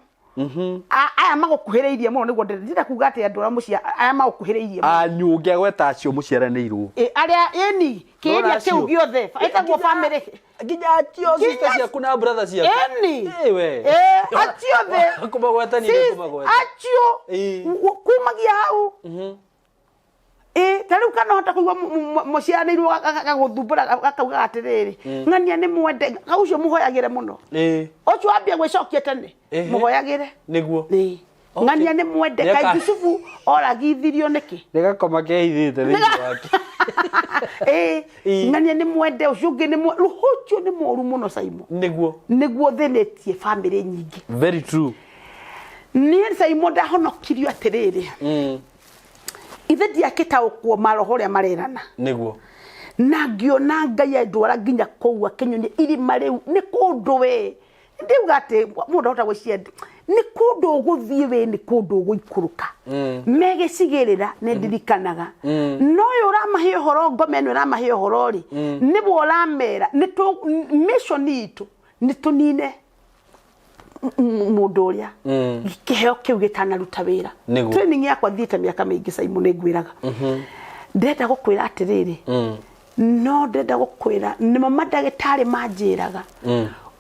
aya magũkuhĩrĩirie mũno, nĩguo ndĩrenda kuga atĩ andũ arĩa mũcia aya magũkuhĩrĩirie mũno. Anyu ũngĩagweta acio mũciaranĩirwo. Ĩ, arĩa ĩni kĩĩria kĩu Acio. gĩothe ĩtagwo family. Nginya acio sister ciaku na brother ciaku. Ĩni. Ĩ, we. Ĩ, acio othe. Kũmagweta ningĩ Sis, kũmagweta. acio kumagia hau. Ĩ, ta rĩu kana hota kũigua mũciaranĩirwo gagũthumbũra gakaugaga atĩrĩrĩ, ng'ania nĩ mwende kau ũcio mũhoyagĩre mũno. Ũcio wambia gwĩcokia tene, mũhoyagĩre. Ĩ. Ng'ania nĩ mwende. Kaĩ Jusufu oragithirio nĩkĩ? Nĩ gakoma kehithĩte thĩinĩ wake. Ĩ, ng'ania nĩ mwende ũcio ũngĩ nĩ rũhũ ũcio nĩ mũru mũno Saimo. Nĩguo thĩnĩtie bamĩrĩ nyingĩ. Very true. Niĩ Saimo ndahonokirio atĩrĩrĩ, ithe ndiakĩtaũkwo maroho ũrĩa marerana. Na ngĩona Ngai andwara nginya kũu akĩnyonia irima rĩu nĩ kũndũ we ndiuga atĩ mũndũ ahota gwĩciria nĩ kũndũ ũgũthiĩ we nĩ kũndũ ũgũikũrũka me gĩcigĩrĩra nĩ ndirikanaga no ũyũ ũramahe ũhoro ngoma ĩno ĩramahe ũhoro rĩ nĩwe ũramera nĩ mission itũ nĩ tũnine mũndũ ũrĩa kĩheo kĩu gĩtanaruta wĩra. Training yakwa thiĩte mĩaka mĩingĩ Simon, nĩ ngwĩraga ndĩrenda gũkwĩra atĩrĩrĩ, no ndĩrenda gũkwĩra nĩmo mandagĩtarĩ manjĩraga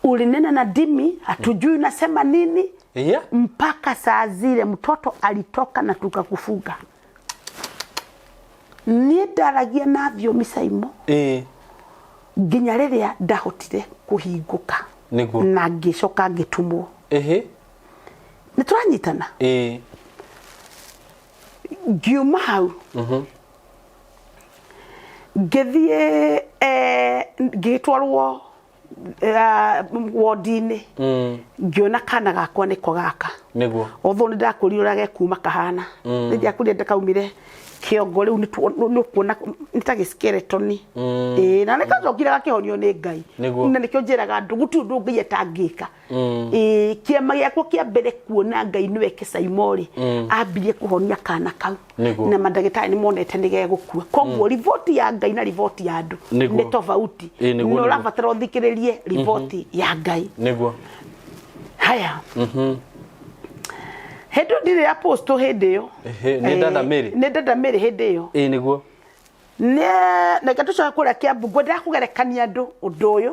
ulinena na ndimi hatujui unasema nini mpaka saa zile mtoto alitoka na tukakufunga. Niĩ ndaragia na thiomi Saimo nginya rĩrĩa ndahotire kũhingũka na ngĩcoka ngĩtumwo. Nĩ tũranyitana? Ngiuma hau ngĩthiĩ ngĩtwarwo wodi-inĩ, ngĩona kana gakwa nĩko gaka. Although nĩ ndakũrire ũrĩa gekuma kahana, nĩ ndiakũrire ndakaumire kĩongo rĩu nĩ ũkuona nĩ ta gĩskeletoni. Ĩĩ, na nĩ gacokire gakĩhonio nĩ Ngai. Na nĩkĩo njĩraga andũ gũtirĩ ũndũ Ngai atangĩka. Ĩĩ, kĩama gĩakwa kĩa mbere kuona Ngai nĩwe Kĩcaimo rĩ, ambirie kũhonia kana kau na mandagĩtarĩ nĩ monete nĩ gegũkua. Koguo riboti ya Ngai na riboti ya andũ nĩ tofauti. Na ũrabatara ũthikĩrĩrie riboti ya Ngai. Haya, hĩndĩ ĩyo ndirĩ apostle hĩndĩ ĩyo. Nĩ Dada Mary. Nĩ Dada Mary hĩndĩ ĩyo. Ĩĩ nĩguo. Nĩ reke tũcoke kũrĩa Kiambu, ngwendaga kũgerekania andũ ũndũ ũyũ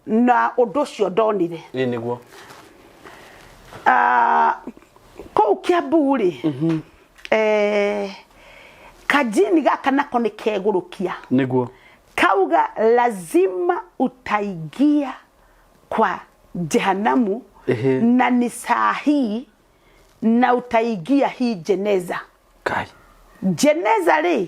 na ũndũ ũcio ndonire. Ĩĩ nĩguo. Kũu Kiambu rĩ, kajini gaka nako nĩ kegũrũkia. Kauga lazima utaingia kwa jehanamu na ni saa hii na utaingia hii jeneza. Kai. Jeneza rĩ,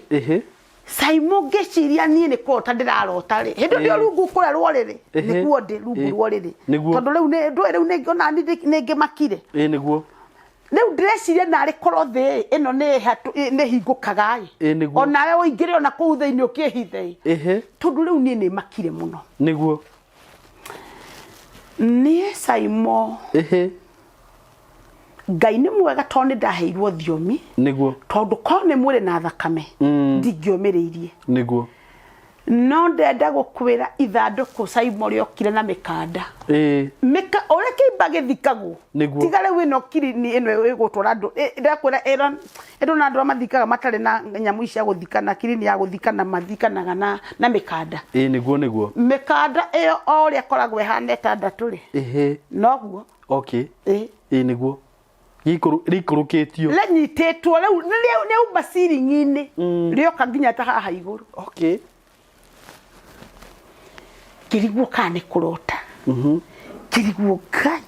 Saimo ngĩciria niĩ nĩ kũrota ndĩrarota rĩ, hĩndĩ ĩyo rungu kũrĩa rworĩrĩ nĩkuo ndĩ rungu rworĩrĩ. Tondũ rĩu nĩ ndũĩ rĩu nĩ ona nĩ ngĩmakire. Ĩĩ nĩguo. Rĩu ndĩreciria narĩ korwo thĩ ĩno nĩ nĩ hingũkaga ĩ. Ĩĩ nĩguo. Onawe ũingĩre ona kũu thĩinĩ ũkĩhithe ĩ. Tondũ rĩu niĩ nĩ makire mũno. Niĩ Saimo Ngai nĩ mwega tondũ nĩ ndaheirwo thiomi. Tondũ korwo nĩ mwĩrĩ na thakame ndingĩomĩrĩirie. No ndenda gũkwĩra ithandũkũ Saimo rĩokire na mĩkanda. Mĩka ũrĩa kĩimba gĩthikagwo. Tiga rĩu ĩno kirini ĩno ĩgũtwara andũ. Ndĩrakwĩra ĩno ĩno na andũ arĩa mathikaga matarĩ na nyamũ ici cia gũthikana, kirini ya gũthikana mathikanaga na mĩkanda. Ĩĩ nĩguo nĩguo. Mĩkanda ĩyo o ũrĩa ĩkoragwo ĩhana ĩtandatũ rĩ. Noguo. Ĩĩ nĩguo. Rĩikũrũkĩtio. Rĩnyitĩtwo rĩu rĩauma ciringi-inĩ rĩoka nginya ta haha igũrũ. Ngĩrigwo kana nĩ kũrota. Ngĩrigwo Ngai.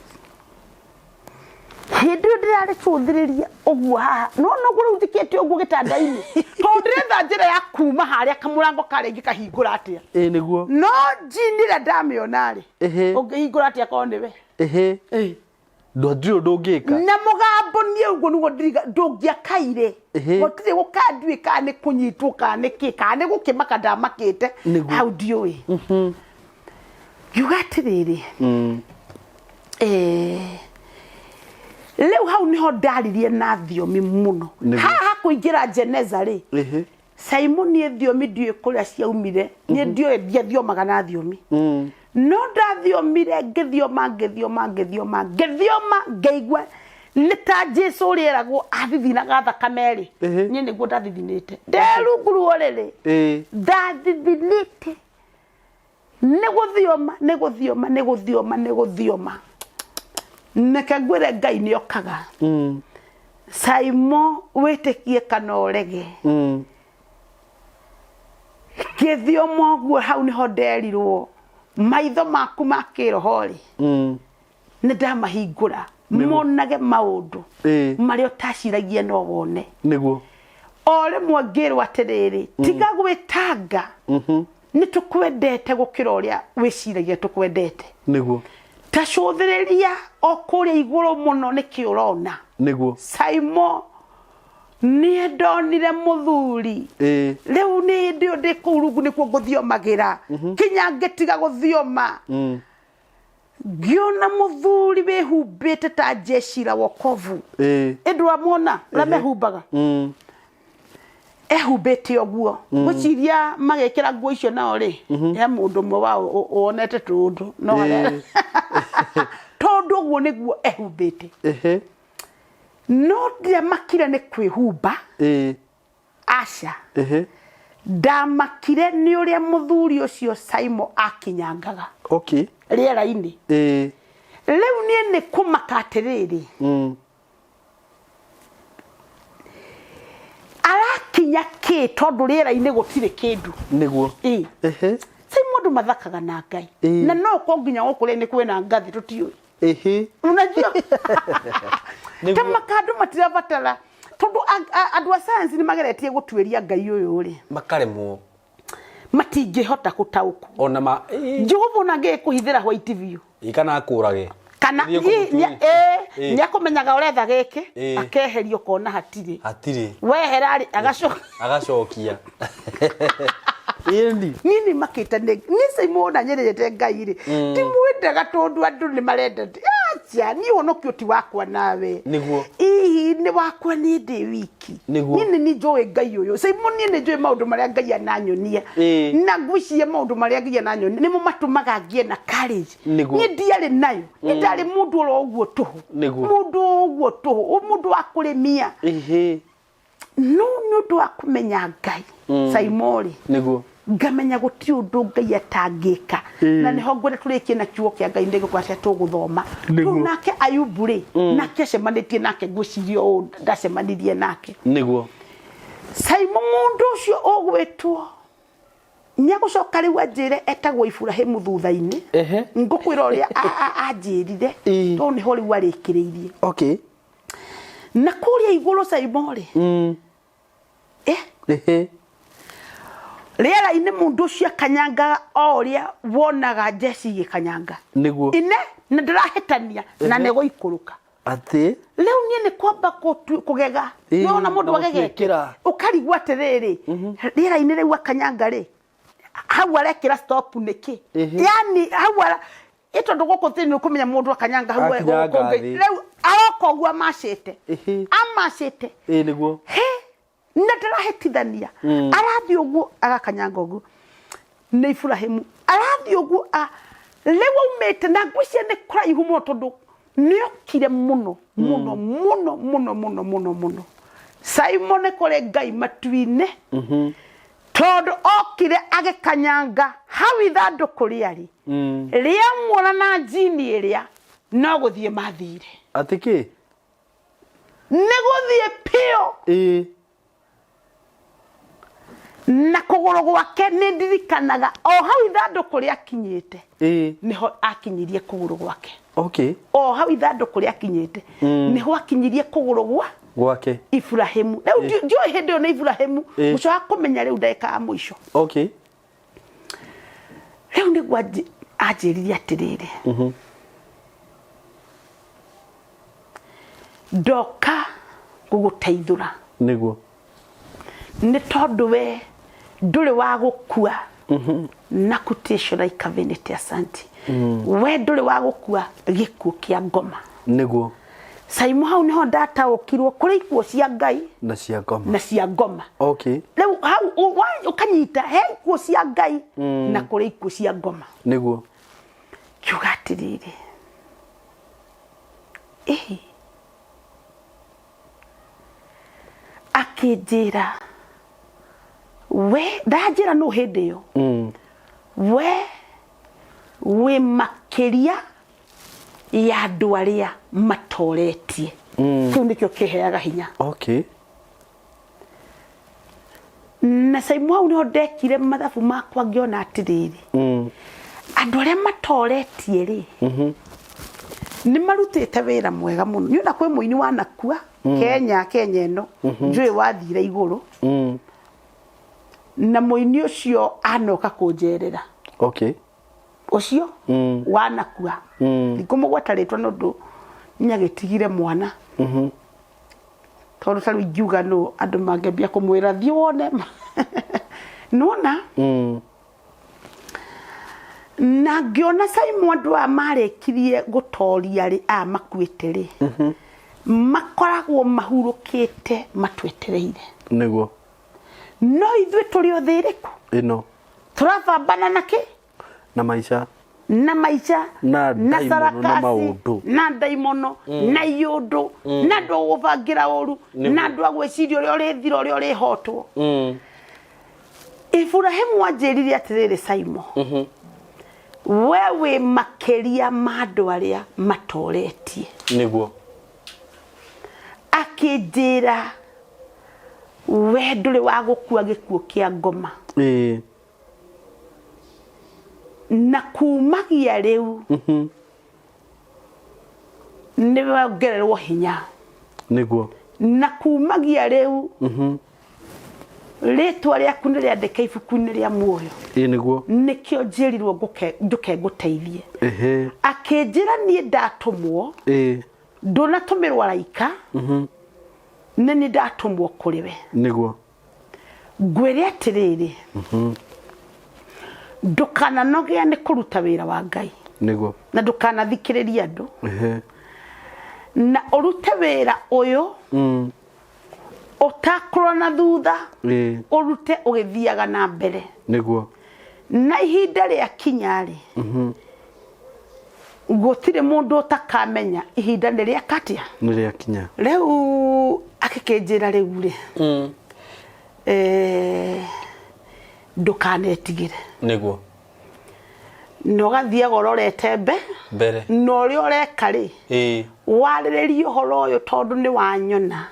Hĩndĩ ĩyo ndĩrarĩcũthĩrĩria ũguo haha, no noguo rĩu njikĩte ũguo gĩtanda-inĩ, tondũ ndĩretha njĩra ya kuma harĩa kamũrango karĩa ingĩkahingũra atĩa. Ĩĩ nĩguo. No njini ĩrĩa ndamĩona rĩ, ũngĩhingũra atĩa korwo nĩwe? Ĩhĩ. Ndũtirĩ ũndũ ũngĩka. Na mũgambo niĩ ũguo nĩguo ndiriga ndũngĩakaire. Gũtirĩ gũkanduĩ kana nĩ kũnyitwo kana nĩ kĩ kana nĩ gũkĩmaka ndamakĩte hau ndiũĩ. Ngiuga atĩrĩrĩ, rĩu hau nĩho ndaririe na thiomi mũno. Haha kũingĩra Jeneza rĩ, Simon niĩ thiomi ndiũĩ kũrĩa ciaumire, niĩ ndiũĩ ndiathiomaga na thiomi. No ndathiomire ngĩthioma ngĩthioma ngĩthioma ngĩthioma ngĩigua nĩ ta Jesu ũrĩa eragwo athithinaga thakame rĩ, niĩ nĩguo ndathithinĩte. Ndĩ rungu rwa ũrĩrĩ, ndathithinĩte nĩ gũthioma nĩ gũthioma nĩ gũthioma nĩ gũthioma. Reke ngwĩre Ngai nĩ okaga. Saimo wĩtĩkie kana ũrege. Ngĩthioma ũguo hau nĩho nderirwo maitho maku ma kĩroho rĩ, nĩ ndamahingũra monage maũndũ marĩa ũtaciragia no wone. Nĩguo. O rĩmwe ngĩrwo atĩrĩrĩ, tiga gwĩtanga, nĩ tũkwendete gũkĩra ũrĩa wĩciragia tũkwendete. Nĩguo. Ta cũthĩrĩria o kũrĩa igũrũ mũno nĩkĩ ũrona. Nĩguo. Saimo, niĩ ndonire mũthuri. Rĩu nĩ hĩndĩ ĩyo ndĩ kũu rungu nĩkuo ngũthiomagĩra. Kinya ngĩtiga gũthioma. Ngĩona mũthuri wĩhumbĩte ta jeshi la wokovu. Ĩ ndũramuona ũrĩa mehumbaga? Ehumbĩte ũguo. Ngwĩciria magĩkĩra nguo icio nao rĩ, he mũndũ ũmwe wao wonete tũũndũ. No harĩa tondũ ũguo nĩguo ehumbĩte. No ndiamakire nĩ kwĩhumba. Aca. Ndamakire nĩ ũrĩa mũthuri ũcio Simon akinyangaga. Rĩera-inĩ. Rĩu niĩ nĩ kũmaka atĩrĩrĩ. Arakinya kĩ tondũ rĩera-inĩ gũtirĩ kĩndũ. Nĩguo. Ĩĩ. Simon andũ mathakaga na Ngai. Na no ũkorwo nginya gũkũ rĩ nĩ kwĩna ngathĩ tũtiũĩ. Unajua? Ta makandũ matirabatara tondũ andũ a science nĩ mageretie gũtuĩria Ngai ũyũ rĩ. Makaremwo. Matingĩhota gũtaũkwo. Ona ma, Jehova ona angĩgĩkũhithĩra white biũ. Ĩ kana akũrage. Kana Ũthiĩ kũmũtuĩria. nĩ akũmenyaga ũretha gĩkĩ, akeheria ũkona hatirĩ. Hatirĩ. Wehera rĩ, agacoka. Agacokia. Ĩni. Niĩ nĩ makĩte nĩ niĩ Simon na nyendete Ngai rĩ. Ndimwendaga tondũ andũ nĩ marenda. Acha, niĩ ũhonokio ti wakwa nawe. Nĩguo. Hihi nĩ wakwa niĩ ndĩ wiki. Nĩguo. Niĩ nĩ niĩ njũĩ Ngai ũyũ. Simon niĩ nĩ njũĩ maũndũ marĩa Ngai ananyonia. Na ngwĩciria maũndũ marĩa Ngai ananyonia nĩmo matũmaga ngĩe na courage. Nĩguo. Niĩ ndiarĩ nayo. Niĩ ndarĩ mũndũ oro ũguo tũhũ. Nĩguo. Mũndũ ũguo tũhũ, mũndũ wa kũrĩmia. No nĩ ũndũ wa kũmenya Ngai, Simon rĩ. Nĩguo. Ngamenya gũtirĩ ũndũ Ngai atangĩka. Na nĩho ngwenda tũrĩkie na kiugo kĩa Ngai nĩgũkorwo atĩa tũgũthoma. Nĩguo. Rĩu nake Ayubu rĩ, nake acemanĩtie nake ngwĩciria ũũ ndacemanirie nake. Nĩguo. Simon mũndũ ũcio ũgwĩtwo nĩ agũcoka rĩu anjĩre etagwo Iburahĩmu thutha-inĩ. Ngũkwĩra ũrĩa anjĩrire, tondũ nĩho rĩu arĩkĩrĩirie. Na kũrĩa igũrũ Simon rĩ, Rĩera-inĩ mũndũ ũcio akanyangaga o ũrĩa wonaga njeci igĩkanyanga. Nĩguo. Ine, na ndĩrahĩtania, na nĩ gũikũrũka. Atĩ? Rĩu niĩ nĩ kwamba kũgega. Nĩwona mũndũ Na agegete? gũtuĩkĩra. Ũkarigwo atĩrĩrĩ, rĩera-inĩ rĩu akanyanga rĩ, hau arekĩra stop nĩkĩ? Yaani hau ara, ĩ tondũ gũkũ thĩ nĩ ũkũmenya mũndũ akanyanga hau Akinyanga gũkũ thĩ. thĩ. Rĩu aroka ũguo amacĩte. Amacĩte. Ĩĩ nĩguo. He, na ndarahĩtithania. Arathiĩ ũguo agakanyanga ũguo. Nĩ Iburahĩmu. Arathiĩ ũguo rĩu aumĩte na ngwĩciria nĩ kũraihu mũno tondũ nĩokire mũno, mũno, mũno, mũno, mũno, mũno, mũno. Simon nĩ kũrĩ Ngai matu-inĩ. Tondũ okire agĩkanyanga hau ithandũkũ rĩarĩ. Rĩamuona na njini ĩrĩa no gũthiĩ mathire. Atĩ kĩ? Nĩ gũthiĩ piũ. Na kũgũrũ gwake nĩ ndirikanaga o hau ithandũkũ rĩakinyĩte, nĩho akinyirie kũgũrũ gwake. O hau ithandũkũ rĩakinyĩte, nĩho akinyirie kũgũrũ gwa gwake. Iburahimu. Rĩu ndiũĩ hĩndĩ ĩyo nĩ Iburahimu, ngũcoka kũmenya rĩu ndagĩka ya mũico. Rĩu nĩguo anjĩrire atĩrĩrĩ, ndoka gũgũteithũra. Nĩ tondũ we ndũrĩ wa gũkua na kutĩcũra ikavinĩte asanti, we ndũrĩ wa gũkua gĩkuũ kĩa ngoma. Saimu, hau nĩho ndataũkirwo kũrĩ ikuũ cia Ngai na cia ngoma. Na cia ngoma. Rĩu hau ũkanyita he ikuũ cia Ngai na kũrĩ ikuũ cia ngoma. Kiuga atĩrĩrĩ, ĩĩ, akĩnjĩra we ndanjĩra nũ hĩndĩ ĩyo, we wĩ makĩria ya andũ arĩa matoretie. Kĩu nĩkĩo kĩheaga hinya. Na Saimu, hau nĩho ndekire mathabu makwa, ngĩona atĩrĩrĩ, andũ arĩa matoretie rĩ, nĩ marutĩte wĩra mwega mũno. Nĩ ona kwĩ mũini wanakua Kenya, Kenya ĩno njũĩ wathire igũrũ, na mũini ũcio anoka kũnjerera. Ũcio wanakua, ndikũmũgweta rĩtwa nĩ ũndũ nĩagĩtigire mwana, tondũ ta rĩu ingiuga nũ, andũ mangĩambia kũmwĩra thiĩ wone nona. Na ngĩona Saimu, andũ aya marĩkirie gũtoria rĩ, aya makuĩte rĩ, makoragwo mahurũkĩte matwetereire. No ithuĩ tũrĩ o thĩ ĩrĩkũ? Ĩno. Tũrabambana na kĩ? Na maica. Na maica. Na na ndaimono na sarakasi maũndũ. Na ndaimono na iũndũ na andũ a gũbangĩra ũru na andũ a gwĩciria ũrĩa ũrĩthira, ũrĩa ũrĩhotwo. Iburahimu anjĩrire atĩrĩrĩ, Saimo, we wĩ makĩria ma andũ arĩa matoretie. Akĩnjĩra we ndũrĩ wa gũkua gĩkuũ kĩa ngoma. Na kumagia rĩu nĩ wongererwo hinya. Na kumagia rĩu rĩtwa rĩaku nĩ rĩandĩke ibuku-inĩ rĩa muoyo. Nĩkĩo njĩrirwo njũke ngũteithie. Akĩnjĩra niĩ ndatũmwo, ndũnatũmĩrwo araika, nĩ niĩ ndatũmwo kũrĩ we. Ngwĩre atĩrĩrĩ, ndũkananogea nĩ kũruta wĩra wa Ngai. Na ndũkanathikĩrĩrie andũ. Na ũrute wĩra ũyũ ũtakũrora na thutha, ũrute ũgĩthiaga na mbere. Na ihinda rĩa kinya rĩ, gũtirĩ mũndũ ũtakamenya ihinda nĩ rĩa katia. Nĩ rĩakinya. Rĩu akĩkĩnjĩra rĩu rĩ, ndũkanetigĩre. Na ũgathiaga ũrorete mbe mbere. Na ũrĩa ũreka rĩ, warĩrĩrie ũhoro ũyũ tondũ nĩ wanyona.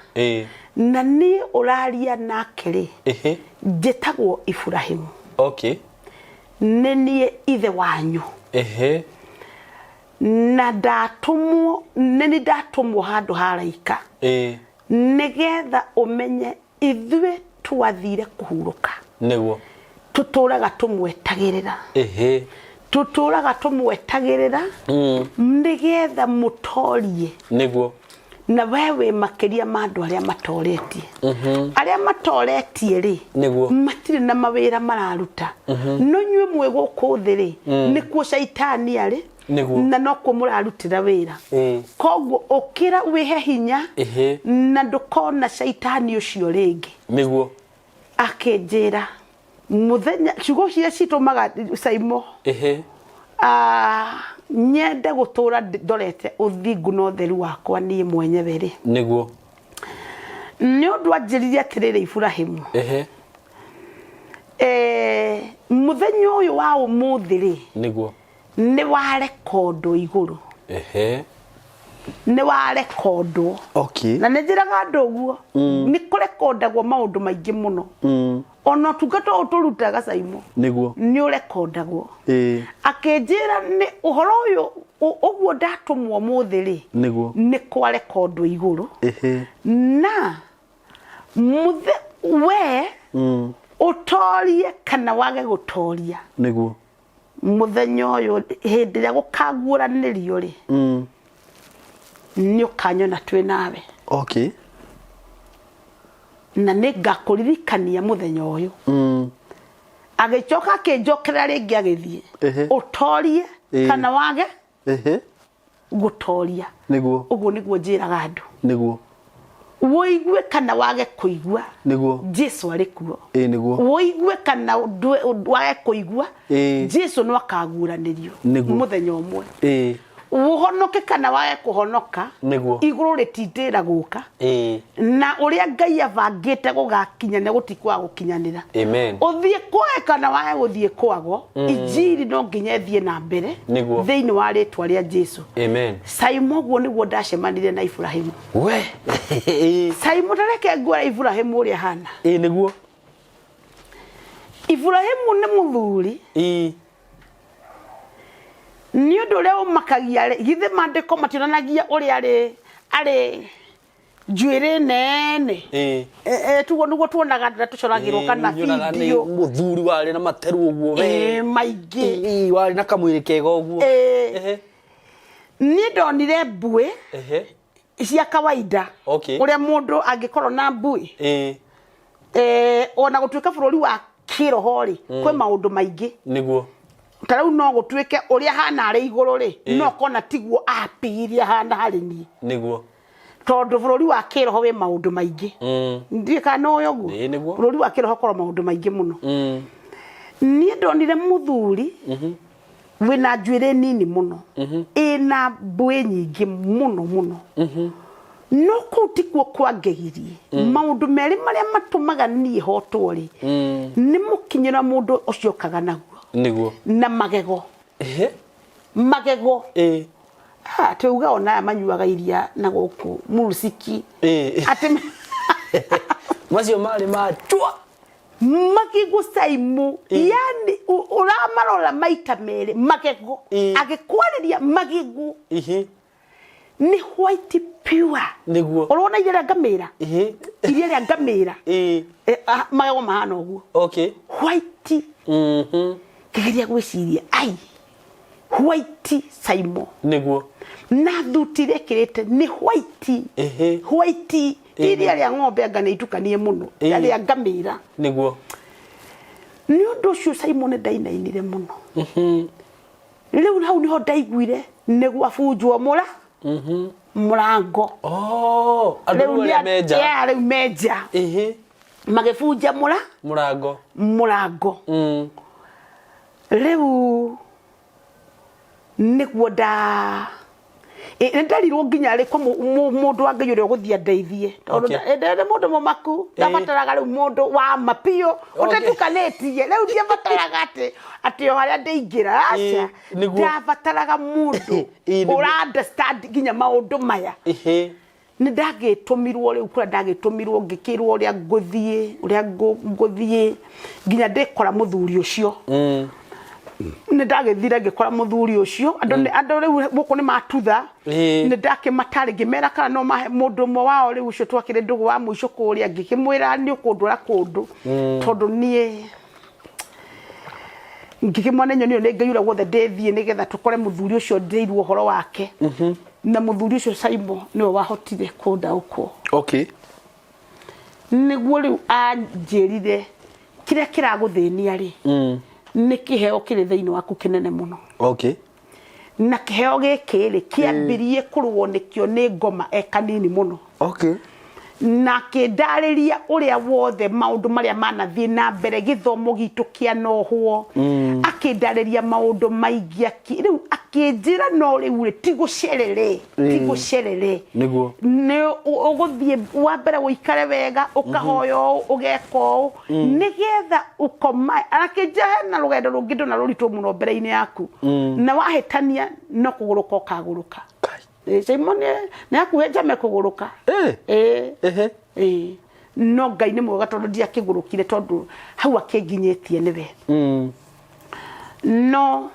Na niĩ ũraria nake rĩ, njĩtagwo Iburahimu. Nĩ niĩ ithe wanyu. Na ndatũmwo, nĩ niĩ ndatũmwo handũ ha araika, nĩgetha ũmenye ithuĩ twathire kũhurũka. Tũtũraga tũmwetagĩrĩra. Tũtũraga tũmwetagĩrĩra nĩgetha mũtorie. Na we wĩ makĩria ma andũ arĩa matoretie. Arĩa matoretie rĩ, matirĩ na mawĩra mararuta, no inyuĩ mwĩ gũkũ thĩ rĩ, nĩkuo caitani arĩ. Na nokuo mũrarutĩra wĩra. Koguo ũkĩra wĩhe hinya na ndũkona caitani ũcio rĩngĩ. Akĩnjĩra mũthenya ciugo ciria citũmaga Saimo nyende gũtũra ndorete ũthingu na ũtheru wakwa niĩ mwenyewe rĩ, Nĩ ũndũ anjĩrire atĩrĩrĩ, Iburahimu, mũthenya ũyũ wa ũmũthĩ rĩ, Nĩ warekondwo igũrũ. Nĩ warekondwo. Na nĩ njĩraga andũ ũguo, nĩ kũrekondagwo maũndũ maingĩ mũno. Ona ũtungata ũyũ tũrutaga Saimo Nĩguo. Nĩ ũrekondagwo. Akĩnjĩra nĩ ũhoro ũyũ ũguo ndatũmwo mũthĩ rĩ, nĩ kwarekondwo igũrũ. Na mũthĩ we ũtorie kana wage gũtoria, mũthenya ũyũ hĩndĩ ĩrĩa gũkaguũranĩrio rĩ, nĩ ũkanyona twĩ nawe. Na nĩ ngakũririkania mũthenya ũyũ. Agĩcoka akĩnjokerera rĩngĩ agĩthiĩ, ũtorie kana wage gũtoria. Ũguo nĩguo njĩraga andũ. Wũigue kana wage kũigua, Jesu arĩ kuo. Wũigue kana wage kũigua, Jesu no akaguũranĩrio mũthenya ũmwe. Ũhonoke kana wage kũhonoka, igũrũ rĩtindĩra gũka. Na ũrĩa Ngai abangĩte gũgakinya nĩ gũtikwaga gũkinyanĩra. Amen. Ũthiĩ kwage kana wage gũthiĩ kwago, injiri no nginya ĩthiĩ na mbere thĩinĩ wa rĩtwa rĩa Jesu. Amen. Saimo, ũguo nĩguo ndacemanirie na Iburahĩmu. We. Saimo, tareke nguoya Iburahĩmu ũrĩa hana. Ĩĩ nĩguo. Iburahĩmu nĩ mũthuri. Nĩ ũndũ ũrĩa ũmakagia rĩ, githĩ maandĩko mationanagia ũrĩa arĩ njuĩrĩ nene? Tuguo nĩguo tuonaga rĩrĩa tũcoragĩrwo kana Nyonaga nĩ video. Mũthuri warĩ na materu ũguo we. Maingĩ. Warĩ na kamwĩrĩ kega ũguo. Niĩ ndonire mbuĩ cia kawaida, ũrĩa mũndũ angĩkorwo na mbuĩ. Ona gũtuĩka bũrũri wa kĩroho rĩ, kwĩ maũndũ maingĩ. Ta rĩu no gũtuĩke ũrĩa hana arĩ igũrũ rĩ, no kona tiguo apirie hana harĩ niĩ. Tondũ bũrũri wa kĩroho wĩ maũndũ maingĩ. Ndiũĩ kana nĩ ũĩ ũguo. Ĩĩ, nĩguo. Bũrũri wa kĩroho korwo maũndũ maingĩ mũno. Niĩ ndonire mũthuri wĩna njuĩrĩ nini mũno, ĩna mbuĩ nyingĩ mũno mũno, no kũu tikuo kwangegirie. Maũndũ merĩ marĩa matũmaga niĩ hotwo rĩ, nĩ mũkinyĩra mũndũ ũcio okaga naguo na magego. Magego. Ah, atĩ uga ona aya manyuaga iria na gũkũ muruciki, atĩ Macio marĩ machua. Magego Saimu, yani ũramarora maita merĩ magego, agĩkwarĩria magego nĩ white pure. Ũrona iria rĩa ngamĩra, iria rĩa ngamĩra. Ah, magego mahana ũguo, white. Kĩgeria gwĩciria ai white Saimo. Na thuti rekĩrĩte nĩ white. White, ti iria rĩa ng'ombe, anga nĩ itukanie mũno, rĩa ngamĩra. Nĩ ũndũ ũcio Simon ndainainire mũno. Rĩu hau nĩho ndaiguire nĩ gwabunjwo mũrango. Oh, andũ Rĩu arĩa menja. Yeah, rĩu menja. Magĩbunja Mũrango. Mũrango. Rĩu nĩguo nda nĩ nderirwo nginya rĩ kwa mũndũ wa Ngai ũrĩa ũgũthiĩ andeithie, tondũ ndĩ mũndũ mũmaku, ndabataraga rĩu mũndũ wa ma biũ ũtetukanĩtie. Rĩu ndiabataraga atĩ o harĩa ndĩingĩra, aca. Ndabataraga mũndũ ũra understand nginya maũndũ maya. Nĩ ndagĩtũmirwo rĩu kũrĩa ndagĩtũmirwo, ngĩkĩrwo ũrĩa ngũthiĩ, ũrĩa ngũthiĩ nginya ndĩkora mũthuri ũcio. Nĩ ndagĩthire ngĩkora mũthuri ũcio. Andũ andũ rĩu gũkũ nĩ matutha. Nĩ ndakĩmatarĩ ngĩmera kana no mahe mũndũ ũmwe wao rĩu ũcio twakĩrĩ ndũgũ wa mũico kũrĩa, ngĩkĩmwĩra nĩ ũkũndwara kũndũ, tondũ niĩ ngĩkĩmwana nyoni ĩyo nĩ Ngai ũrĩa wothe ndĩthiĩ nĩgetha tũkore mũthuri ũcio ndĩirwo ũhoro wake. Na mũthuri ũcio Saimo nĩwe wahotire kũndaũkwo. Nĩguo rĩu anjĩrire kĩrĩa kĩragũthĩnia rĩ, nĩ kĩheo kĩrĩ thĩinĩ waku kĩnene mũno. Na kĩheo gĩkĩ rĩ, kĩambirie kũrũo nĩkĩo nĩ ngoma e kanini mũno. Na akĩndarĩria ũrĩa wothe maũndũ marĩa manathiĩ na mbere, gĩthomo gitũ kĩanohwo. Akĩndarĩria maũndũ maingĩ, rĩu akĩnjĩra no rĩu rĩ, ti gũcerere, ti gũcerere. Nĩ ũgũthiĩ wa mbere ũikare wega, ũkahoya ũũ, ũgeka ũũ, nĩgetha ũkoma. Akĩnjĩra hena rũgendo rũngĩ ndona rũritũ mũno mbere-inĩ yaku, na wahĩtania no kũgũrũka ũkagũrũka. Kai. Simon nĩ hakuhĩ njame kũgũrũka. No Ngai nĩ mwega tondũ ndiakĩgũrũkire, tondũ hau akĩnginyĩtie nĩwe. No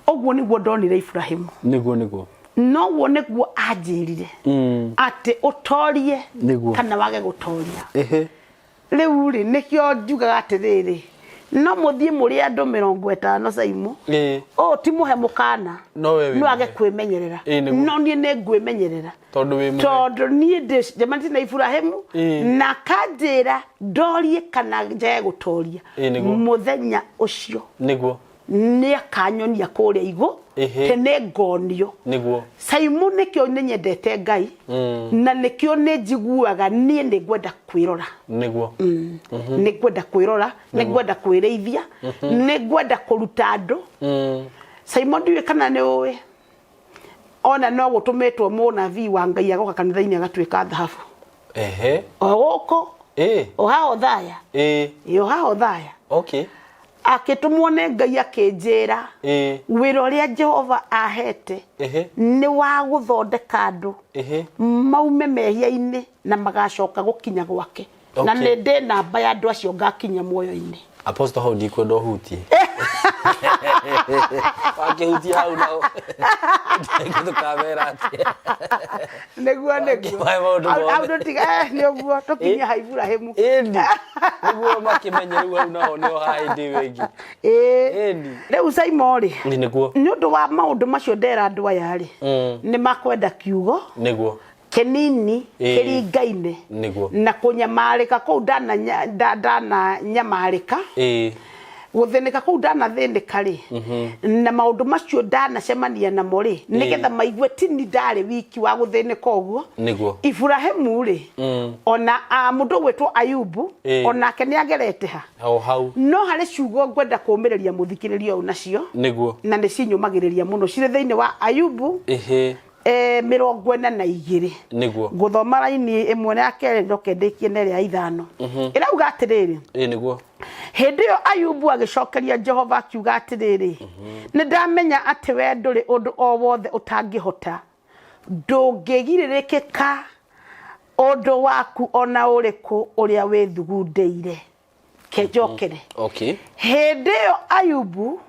ũguo nĩguo ndonire Iburahĩmu. Nĩguo nĩguo. Noguo nĩguo anjĩrire atĩ ũtorie Nĩguo. kana wage gũtoria. Ehe. Rĩu rĩ, nĩkĩo njugaga atĩrĩrĩ, no mũthiĩ mũrĩ andũ 50 Caimũ, Ĩĩ. ũũ ti mũhe mũkana, No we wĩ no age mũhe. kwĩmenyerera. Ĩĩ, nĩguo. No niĩ nĩ ngwĩmenyerera. Tondũ wĩ mũhe. Tondũ niĩ ndĩcemanĩtie na Iburahĩmu, Ĩĩ. na akanjĩra ndorie kana njage gũtoria. Ĩĩ, nĩguo. Mũthenya ũcio Nĩguo. nĩ akanyonia kũrĩa igũ, Ĩhĩ. te nĩ ngonio. Nĩguo. Caimũ, nĩkĩo nĩ nyendete Ngai, na nĩkĩo nĩ njiguaga niĩ nĩ ngwenda kwĩrora. Nĩguo. Nĩ ngwenda kwĩrora, nĩ ngwenda kwĩrĩithia, nĩ ngwenda kũruta andũ. Caimũ, ndiũĩ kana nĩ ũĩ ona no gũtũmĩtwo mũnabii wa Ngai agoka kanitha-inĩ agatuĩka thahabu. Ehe. O gũkũ. Ĩĩ. O haha Othaya. Ĩĩ. Ĩ, o haha Othaya. Okay. Akĩtũmwo nĩ Ngai akĩnjĩra Ĩĩ. wĩra ũrĩa Jehova ahete Ehe. nĩ wa gũthondeka andũ Ehe. maume mehia-inĩ na magacoka gũkinya gwake. Na Okay. nĩ ndĩ namba ya andũ acio ngakinya muoyo-inĩ. Apostle, hau ndikwenda ũhutie. Wakĩhutia hau nao tũkamera atĩa? Nĩguo nĩguo. Wakĩmahe maũndũ Hau- hau mothe. ndũtiga nĩ ũguo tũkinyie ha Iburahĩmu. Ĩni nĩguo makĩmenye rĩu hau naho nĩho ha hĩndĩ ĩyo ĩngĩ. Ĩĩ. Ĩni. Rĩu Saimo rĩ, Ĩ, nĩguo. nĩ ũndũ wa maũndũ macio ndera andũ aya rĩ, nĩ makwenda kiugo Nĩguo. kĩnini Ĩĩ. kĩringaine Nĩguo. na kũnyamarĩka kũu ndananyamarĩka, Ĩĩ. gũthĩnĩka kũu ndanathĩnĩka rĩ, na maũndũ macio ndanacemania namo rĩ, nĩgetha maigue tini ndarĩ wiki wa gũthĩnĩka ũguo. Nĩguo. Iburahĩmu rĩ, ona mũndũ ũgwĩtwo Ayubu, Ĩĩ. onake nĩ agerete ha. O hau. No harĩ ciugo ngwenda kũũmĩrĩria mũthikĩrĩria ũyũ nacio, Nĩguo. na nĩ cinyũmagĩrĩria mũno, cirĩ thĩinĩ wa Ayubu Ĩhĩ. 42. Nĩguo. Ngũthoma raini ĩmwe na ya kerĩ, njoke ndĩkie na ĩrĩa ya ithano. Ĩrauga atĩrĩrĩ, Ĩĩ, nĩguo. Hĩndĩ ĩyo Ayubu agĩcokeria Jehova akiuga atĩrĩrĩ, nĩ ndamenya atĩ we ndũrĩ ũndũ o wothe ũtangĩhota, ndũngĩgirĩrĩkĩka ũndũ waku o na ũrĩkũ ũrĩa wĩthugundĩire. Kenjokere. Okay. Hĩndĩ ĩyo Ayubu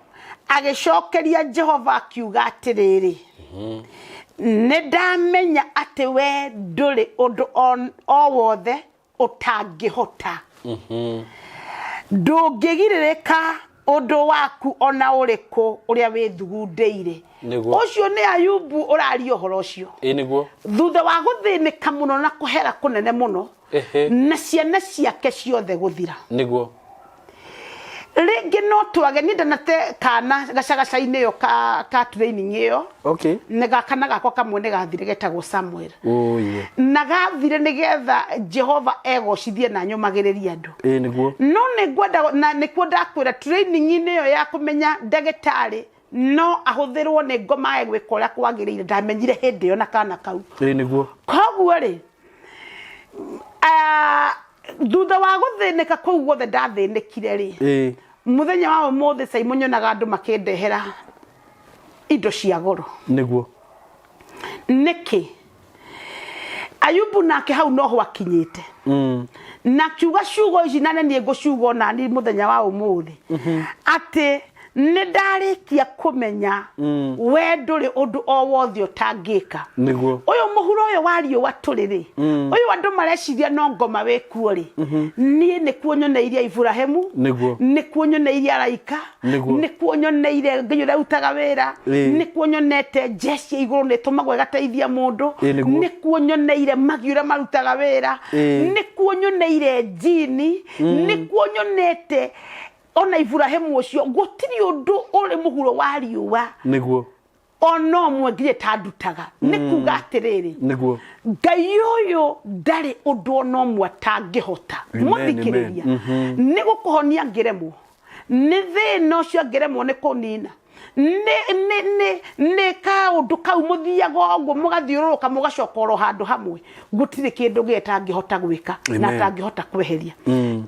agĩcokeria Jehova akiuga atĩrĩrĩ, nĩ ndamenya atĩ we ndũrĩ ũndũ o wothe ũtangĩhota, ndũngĩgirĩrĩka ũndũ waku o na ũrĩkũ ũrĩa wĩthugundĩire. Nĩguo. Ũcio nĩ Ayubu ũraria ũhoro ũcio. Ĩĩ, nĩguo. Thutha wa gũthĩnĩka mũno na kũhera kũnene mũno, Ehe. na ciana ciake ciothe gũthira. Nĩguo. Rĩngĩ no twage niĩ ndanate kana gacagaca-inĩ ĩyo ka training ĩyo. Okay. Nĩ kana gakwa kamwe nĩ gathire getagwo Samuel. Oh yeah. Na gathire nĩgetha Jehova egocithie na nyũmagĩrĩrie andũ. Ĩĩ, nĩguo. No nĩ ngwenda na nĩkuo ndakwĩra training-inĩ ĩyo ya kũmenya ndagĩtarĩ no ahũthĩrwo nĩ ngoma age gwĩka ũrĩa kwagĩrĩire, ndamenyire hĩndĩ ĩyo na kana kau. Ĩĩ, nĩguo. Koguo rĩ, thutha wa gũthĩnĩka kũu guothe ndathĩnĩkire rĩ, Ĩĩ. Mũthenya wa ũmũthĩ Simon nyonaga andũ makĩndehera indo cia goro. Nĩguo. Nĩkĩ? Ayubu nake hau noho akinyĩte, na kiuga ciugo ici, na nĩ niĩ ngũciuga ona niĩ mũthenya wa ũmũthĩ, atĩ nĩ ndarĩkia kũmenya we ndũrĩ ũndũ o wothe ũtangĩka. Nĩguo. Ũyũ mũhuro ũyũ wa riũa tũrĩ rĩ, ũyũ andũ mareciria no ngoma wĩkuo rĩ, niĩ nĩkuo nyoneire Iburahĩmu. Nĩguo. Nĩkuo nyoneire araika. Nĩguo. Nĩkuo nyoneire Ngai ũrĩa ũrutaga wĩra. Ĩĩ. Nĩkuo nyonete jeshi ya igũrũ nĩ ĩtũmagwo ĩgateithia mũndũ. Ĩĩ, nĩguo. Nĩkuo nyoneire magi ũrĩa marutaga wĩra. Ĩĩ. Nĩkuo nyoneire njini. Nĩkuo nyonete ona Iburahĩmu ũcio, gũtirĩ ũndũ ũrĩ mũhuro wa riũa Nĩguo. ona ũmwe nginya tandutaga. Nĩ kuga atĩrĩrĩ, Nĩguo. Ngai ũyũ ndarĩ ũndũ ona ũmwe atangĩhota. Amen, Mũthikĩrĩria, amen. nĩ gũkũhonia angĩremwo, nĩ thĩna ũcio angĩremwo nĩ kũnina, nĩ kaũndũ kau mũthiaga ũguo mũgathiũrũrũka mũgacoka oro handũ hamwe, gũtirĩ kĩndũ gĩe tangĩhota gwĩka na Amen. atangĩhota kweheria.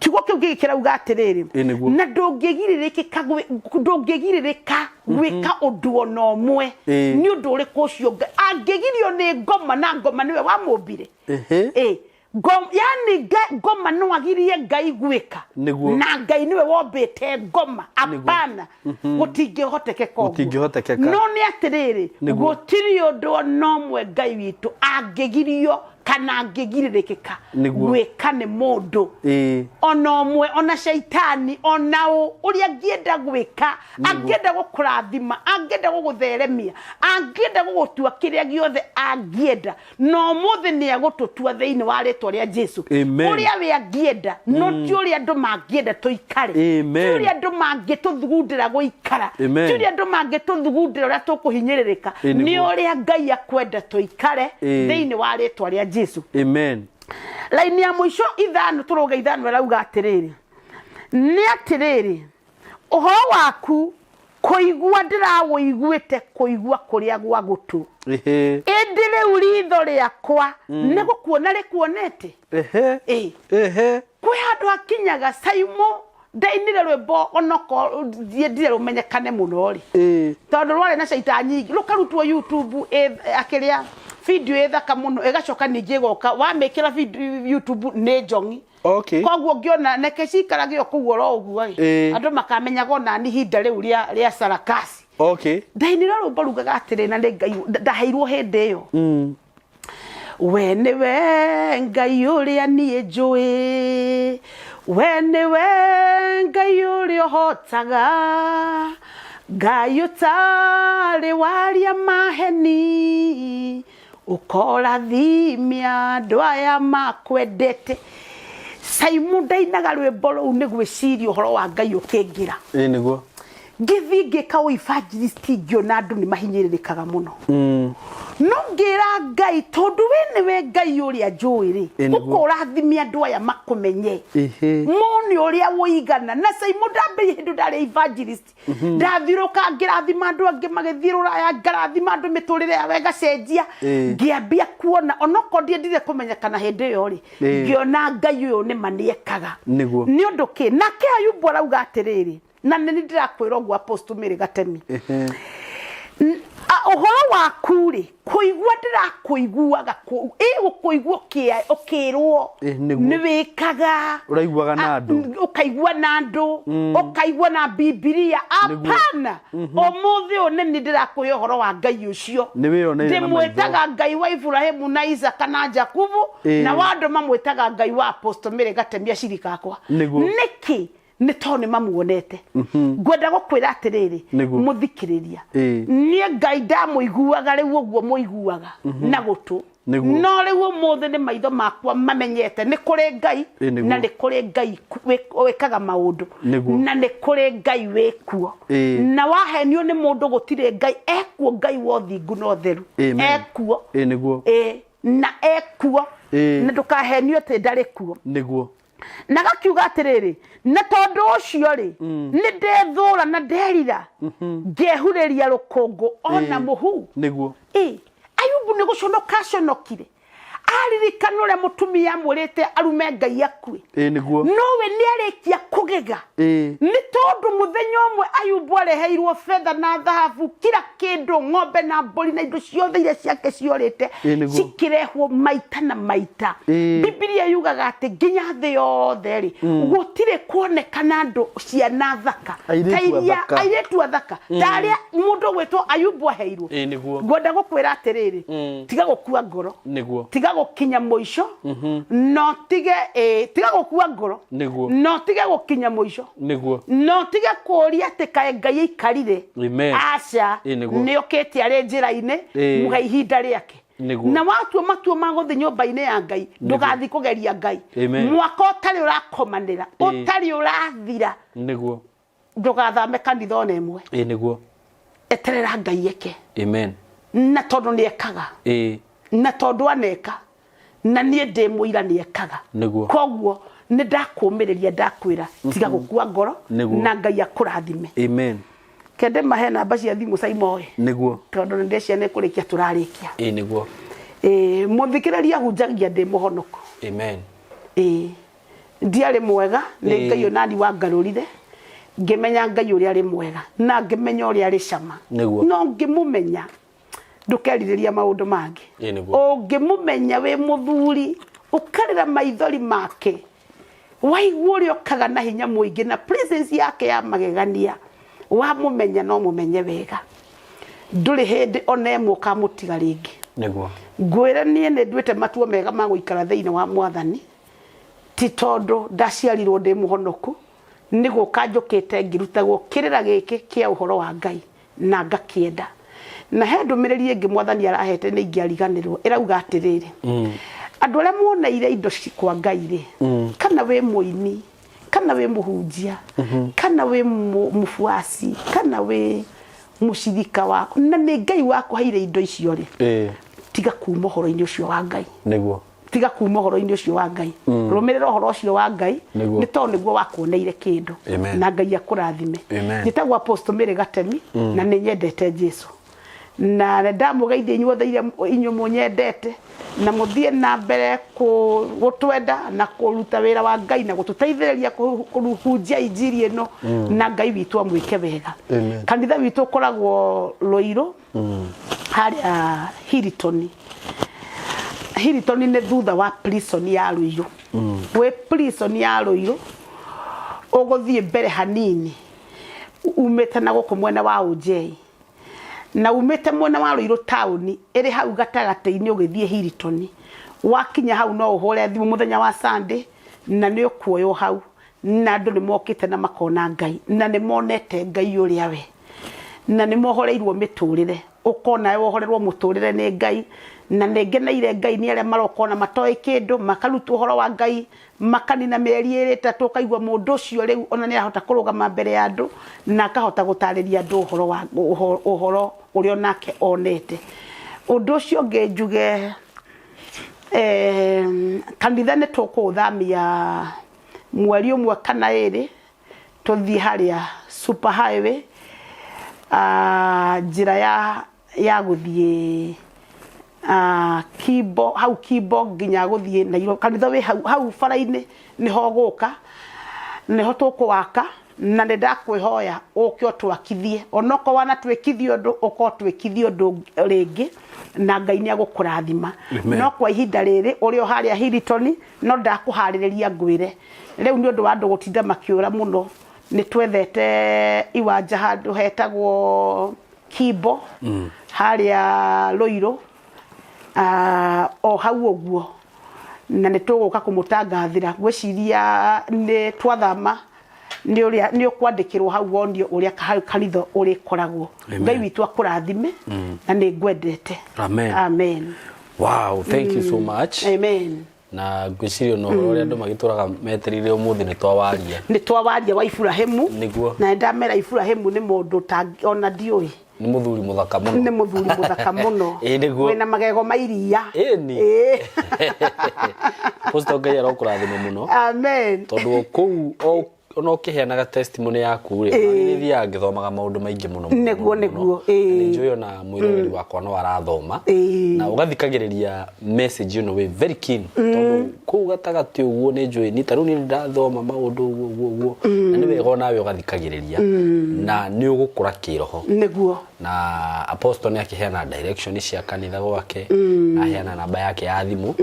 Kiugo kĩu gĩkĩ kĩrauga atĩrĩrĩ, Ĩ, nĩguo. na ndũngĩgirĩrĩka gwĩka ũndũ ona ũmwe. Ĩ. Nĩ ũndũ ũrĩkũ ũcio? Angĩgirio nĩ ngoma, na ngoma nĩwe wamũmbire. Ehe. Ĩ. Yani ngoma no agirie Ngai gwĩka. Nĩguo. Na Ngai nĩwe wombĩte ngoma. Apana, gũtingĩhotekeka ũguo. Gũtingĩhotekeka. No nĩ atĩrĩrĩ, Nĩguo. gũtirĩ ũndũ ona ũmwe Ngai witũ angĩgirio kana angĩgirĩrĩkĩka Nĩguo. gwĩka nĩ mũndũ ona ũmwe, ona caitani, ona ũ ũrĩa angĩenda gwĩka, angĩenda gũkũrathima, angĩenda gũgũtheremia, angĩenda gũgũtua kĩrĩa gĩothe angĩenda, na ũmũthĩ nĩ egũtũtua thĩinĩ wa rĩtwa rĩa Jesu. Amen. Ũrĩa we angĩenda, no ti ũrĩa andũ mangĩenda tũikare, Amen. ti ũrĩa andũ mangĩtũthugundĩra gũikara, Amen. ti ũrĩa andũ mangĩtũthugundĩra ũrĩa tũkũhinyĩrĩrĩka, Ĩ, nĩguo. nĩ ũrĩa Ngai akwenda tũikare thĩinĩ wa rĩtwa rĩa Jesu. Amen. Laini ya mũico ithano tũrũga ithano ĩrauga atĩrĩrĩ, nĩ atĩrĩrĩ, ũhoro waku kũigua ndĩrawũiguĩte kũigua kũrĩa gwa gũtũ, ĩndĩ rĩu ritho rĩakwa nĩ gũkuona rĩkuonete. Kwĩ handũ hakinyaga Saimo ndainire rwĩmbo onokorwo ndiendire rũmenyekane mũno rĩ, tondũ rwarĩ na caita nyingĩ, rũkarutwo YouTube akĩrĩa video ĩ thaka mũno, ĩgacoka ningĩ ĩgoka wamĩkĩra video YouTube nĩ njong'i. Koguo ngĩona neke cikarage o kũu oro ũguo ĩ, andũ makamenyaga ona ni ihinda rĩu rĩa sarakasi. Ndainire rwĩmbo rugaga atĩrĩ, na nĩ Ngai ndaheirwo hĩndĩ ĩyo. We nĩwe Ngai ũrĩa niĩ njũĩ, we nĩwe Ngai ũrĩa ũhotaga, Ngai ũtarĩ waria maheni, ũkorathimia andũ aya makwendete. Saimu ndainaga rwĩmbo rũu nĩ gwĩciria ũhoro wa Ngai ũkĩngĩra. Ĩ nĩguo. Ngĩthiĩ ngĩka ũ evangelist, ngĩona andũ nĩ mahinyĩrĩrĩkaga mũno, no ngĩra Ngai, tondũ we nĩwe Ngai ũrĩa njũĩ rĩ, Ĩ, nĩguo. ũkũrathimia andũ aya makũmenye, mone ũrĩa wũigana. Na Saimu ndambĩrĩria hĩndĩ ndarĩ evangelist, ndathiũrũka ngĩrathima andũ angĩ magĩthiĩ rũraya, ngarathima andũ mĩtũrĩre yao ĩgacenjia. Ngĩambia kuona onokorwo ndiendire kũmenyekana hĩndĩ ĩyo rĩ, ngĩona Ngai ũyũ nĩma nĩekaga. Nĩguo. Nĩ ũndũ kĩ nake Ayubu arauga atĩrĩrĩ, na nĩ ndĩrakwĩra ũguo Apostle Mary Gatemi, ũhoro waku rĩ, kũigua ndĩrakũiguaga ĩ gũkũigua ũkĩrwo Ĩ, nĩguo. nĩ wĩkaga. Ũraiguaga na andũ. Ũkaigua na andũ, ũkaigua na Bibilia. Nĩguo. Apana, ũmũthĩ ũyũ nĩ niĩ ndĩrakũhe ũhoro wa Ngai ũcio. Nĩ wĩyoneire na maitho. Ndĩmwĩtaga Ngai wa Iburahĩmu na Isaka na Jakubu, na wa andũ mamwĩtaga Ngai wa Apostle Mary Gatemi acirika akwa. Nĩguo. Nĩkĩ? Nĩ tondũ nĩ mamuonete. Ngwenda gũkwĩra atĩrĩrĩ, Nĩguo. mũthikĩrĩria, niĩ Ngai ndamũiguaga rĩu ũguo mũiguaga na gũtũ, Nĩguo. no rĩu ũmũthĩ nĩ maitho makwa mamenyete nĩ kũrĩ Ngai, Ĩ, nĩguo. na nĩ kũrĩ Ngai wĩkaga maũndũ, Nĩguo. na nĩ kũrĩ Ngai wĩkuo. Na wahenio nĩ mũndũ, gũtirĩ Ngai ekuo, Ngai wa ũthingu na ũtheru Amen. ekuo. Ĩ nĩguo. Na ekuo, na ndũkahenio atĩ ndarĩ kuo. Nĩguo. Na gakiuga atĩrĩrĩ, na tondũ ũcio rĩ, nĩ ndethũra na nderira, ngehurĩria rũkũngũ ona mũhu. Nĩguo. Ĩ, Ayubu nĩ gũconoka aconokire aririkana ũrĩa mũtumia amwĩrĩte arume Ngai akue. Ĩ nĩguo. Nowe nĩ arĩkia kũgega, nĩ tondũ mũthenya ũmwe Ayubu areheirwo betha na thahabu, kila kĩndũ, ng'ombe na mbũri na indo ciothe iria ciake ciorĩte, Ĩ, nĩguo. cikĩrehwo maita na maita. Bibilia yugaga atĩ nginya thĩ yothe rĩ, gũtirĩ kuonekana andũ ciana thaka Airĩtu ta iria athaka. Airĩtu athaka ta arĩa mũndũ ũgwĩtwo Ayubu aheirwo. Ĩ nĩguo. Ngwenda gũkwĩra atĩrĩrĩ, tiga gũkua ngoro, Nĩguo. Tiga gũkinya mũico, no tige tiga gũkua ngoro, Nĩguo. No tige gũkinya mũico, Nĩguo. No tige kũũria atĩ kaĩ Ngai aikarire. Amen. Aca. Ĩ, nĩguo. Nĩ ũkĩte arĩ njĩra-inĩ. Mũhe ihinda rĩake. Nĩguo. Na watua matua ma gũthiĩ nyũmba-inĩ ya Ngai, ndũgathiĩ kũgeria Ngai. Amen. Mwaka ũtarĩ ũrakomanĩra, ũtarĩ ũrathira, Nĩguo. Ndũgathame kanitha ona ĩmwe. Ĩ nĩguo. Eterera Ngai eke. Amen. Na tondũ nĩ ekaga, na tondũ aneka, na niĩ ndĩ mũira nĩ ekaga. Nĩguo. Koguo nĩ ndakũmĩrĩria, ndakwĩra tiga gũkua ngoro. Nĩguo. Na Ngai akũrathime. Amen. Kende mahe namba cia thimũ caimoĩ, Nĩguo. Tondũ nĩ ndĩcia nĩ kũrĩkia tũrarĩkia. Ĩ nĩguo. Ĩĩ, mũthikĩrĩria, hunjagia ndĩ mũhonoko. Amen. Ĩĩ, ndiarĩ mwega, nĩ Ngai onani wangarũrire, ngĩmenya Ngai ũrĩa arĩ mwega na ngĩmenya ũrĩa arĩ cama. Nĩguo. No ngĩmũmenya, ndũkerirĩria maũndũ mangĩ. Ĩ nĩguo. Ũngĩmũmenya wĩ mũthuri, Ũkarĩra maithori make, waigua ũrĩa okaga na hinya mũingĩ na presence yake ya magegania, wamũmenya no mũmenye wega. Ndũrĩ hĩndĩ ona ĩmwe ũkamũtiga rĩngĩ. Nĩguo. Ngwĩre niĩ nĩ nduĩte matua mega ma gũikara thĩinĩ wa Mwathani, ti tondũ ndaciarirwo ndĩ mũhonoku, nĩ gũka njũkĩte ngĩrutagwo kĩrĩra gĩkĩ kĩa ũhoro wa Ngai na ngakĩenda. Na he ndũmĩrĩri ĩngĩ Mwathani arahete nĩ ingĩariganĩrwo, ĩrauga atĩrĩrĩ, andũ arĩa muoneire indo kwa Ngai rĩ, kana wĩ mũini, kana wĩ mũhunjia, kana wĩ mũbuaci, kana wĩ mũcirika waku, na nĩ Ngai wakũheire indo icio rĩ, tiga kuma ũhoro-inĩ ũcio wa Ngai. Nĩguo. Tiga kuma ũhoro-inĩ ũcio wa Ngai. Rũmĩrĩra ũhoro ũcio wa Ngai, Nĩguo. nĩ tondũ nĩguo wakuoneire kĩndũ. Amen. Na Ngai akũrathime. Amen. Njĩtagwo Apostle Mary Gatemi, na nĩ nyendete Jesu. Na nĩ ndamũgeithia inyuothe iria inyuĩ mũnyendete, na mũthiĩ na mbere gũtwenda na kũruta wĩra wa Ngai na gũtũteithĩrĩria kũhunjia injiri ĩno, na Ngai witũ amwĩke wega. Amen. Kanitha witũ ũkoragwo Ruiru, harĩa Hilton. Hilton nĩ thutha wa prison ya Ruiru. Wĩ prison ya Ruiru ũgũthiĩ mbere hanini umĩte na gũkũ mwena wa Ũnjei na umĩte mwena wa Ruiru taũni ĩrĩ hau gatagatĩ-inĩ ũgĩthiĩ Hilton. Wakinya hau no ũhũre thimũ mũthenya wa Sunday na nĩ ũkuoywo hau, na andũ nĩ mokĩte na makona Ngai na nĩ monete Ngai ũrĩa we, na nĩ mohoreirwo mĩtũrĩre. Ũkona wohorerwo mũtũrĩre nĩ Ngai, na nĩ ngeneire Ngai nĩ arĩa maroka ona matoĩ kĩndũ, makarutwo ũhoro wa Ngai, makanina mĩeri ĩrĩ ĩtatũ, ũkaigua mũndũ ũcio rĩu ona nĩ arahota kũrũgama mbere ya andũ na akahota gũtarĩria andũ ũhoro wa ũhoro ũrĩa onake onete. Ũndũ ũcio ũngĩ njuge, kanitha nĩ tũkũũthamia mweri ũmwe kana ĩrĩ, tũthiĩ harĩa super highway, njĩra ya gũthiĩ Kimbo, hau Kimbo nginya gũthiĩ Nairobi, kanitha wĩ hau, hau bara-inĩ nĩho ũgũka, nĩho tũkũwaka, na nĩ ndakwĩhoya ũke ũtwakithie, onokorwo wanatwĩkithia ũndũ, ũka ũtwĩkithie ũndũ rĩngĩ, na Ngai nĩ egũkũrathima. No kwa ihinda rĩrĩ ũrĩ o harĩa Hilton, no ndakũharĩrĩria ngwĩre, rĩu nĩ ũndũ wa andũ gũtinda makĩũra mũno, nĩ twethete iwanja handũ hetagwo Kimbo, harĩa Ruiru, o hau ũguo, na nĩ tũgũka kũmũtangathĩra. Ngwĩciria nĩ twathama nĩ ũrĩa nĩ ũkwandĩkĩrwo hau wonio ũrĩa kanitha ũrĩkoragwo. Ngai witũ akũrathime, na nĩ ngwendete. Amen. Amen. Wow, thank you so much. Amen. Na ngwĩciria ona ũhoro ũrĩa andũ magĩtũraga metereire ũmũthĩ nĩ twawaria. Nĩ twawaria wa Iburahĩmu. Nĩguo. Na nĩ ndamera Iburahĩmu nĩ mũndũ ona ndiũĩ. Nĩ mũthuri mũthaka mũno. Nĩ mũthuri mũthaka mũno. Ĩĩ nĩguo. Wĩna magego ma iria. Ĩni. Ĩĩ. Apostle Ngai arokũrathima mũno. Amen. Tondũ o kũu ona ũkĩheanaga testimony yaku rĩ, nĩ thiaga ngĩthomaga maũndũ maingĩ mũno mũno, Nĩguo, mũno. nĩguo, Na ĩĩ. nĩ njũĩ ona mwĩroreri wakwa no arathoma. Ĩĩ. Na ũgathikagĩrĩria message ĩno wĩ very keen. Tondũ kũu gatagatĩ ũguo nĩ njũĩ, ni ta rĩu niĩ nĩndathoma maũndũ ũguo ũguo ũguo. Na nĩ wega onawe ũgathikagĩrĩria. Na nĩ ũgũkũra kĩroho. Nĩguo. Na apostle nĩ akĩheana direction cia kanitha gwake, na aheana namba yake ya thimũ.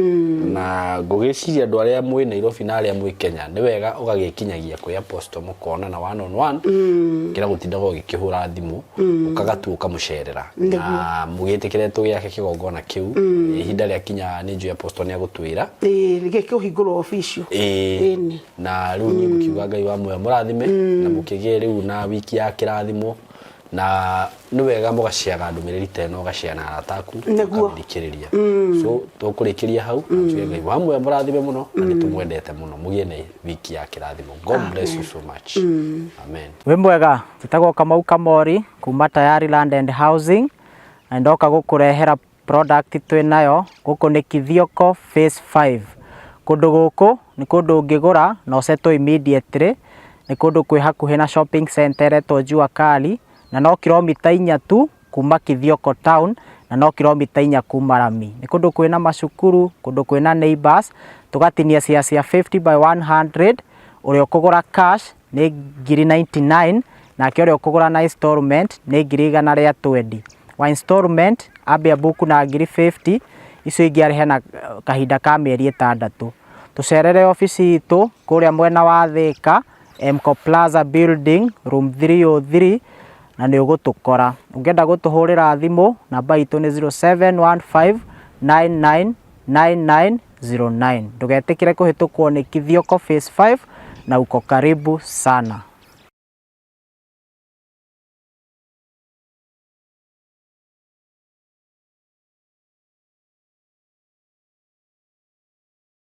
Na ngũgĩciria andũ arĩa mwĩ Nairobi na arĩa mwĩ Kenya, nĩ wega ũgagĩkinyagia kwĩ apostle mũkonana one on one, kĩra gũtindaga ũgĩkĩhũra thimũ, ũkagatua ũkamũcerera. Na mũgĩtĩkĩre tũgĩake kĩgongona kĩu, ihinda rĩakinya nĩ njũĩ apostle nĩ agũtwĩra. Ĩĩ, gĩkũhingũrwo official. Ĩĩ. Ĩni. Na rĩu niĩ ngũkiuga Ngai wa muoyo mũrathime, na mũkĩgĩe rĩu na wiki ya kĩrathimo. Na nĩ wega mũgaciaga ndũmĩrĩri ta ĩno, ũgacia na arata aku, Nĩguo. ũkamĩthikĩrĩria. So tũkũrĩkĩria hau, na njuge Ngai wa muoyo mũrathime mũno, na nĩ tũmwendete mũno. Mũgĩe na wiki ya kĩrathimo. God bless you so much. Amen. Wĩ mwega, njĩtagwo Kamau Kamori kuma Tayari Land and Housing, na ndoka gũkũrehera product twĩ nayo gũkũ nĩ Kithioko phase 5. Kũndũ gũkũ nĩ kũndũ ũngĩgũra na ũsettle immediately, nĩ kũndũ kwĩ hakuhĩ na shopping center ĩretwo Jua Kali, na no kilomita inya tu kuma Kithioko town, na no kilomita inya kuma rami. Nĩ kũndũ kwĩna macukuru, kũndũ kwĩna neighbors, tũgatinia share cia 50 by 100, ũrĩa ũkũgũra cash nĩ ngiri 99, nake ũrĩa ũkũgũra na installment nĩ ngiri igana rĩa twendi. Wa installment ambe ambuku na ngiri 50, Icio ingĩ arĩhe na kahinda ka mĩeri ĩtandatũ. Tũcerere obici itũ kũrĩa mwena wa Thĩka, Mco Plaza Building, room 303, na nĩ ũgũtũkora. Ũngĩenda gũtũhũrĩra thimũ, namba itũ nĩ 0715999909. Ndũgetĩkĩre kũhĩtũkwo nĩ Kithioko Phase 5 na uko karibu sana.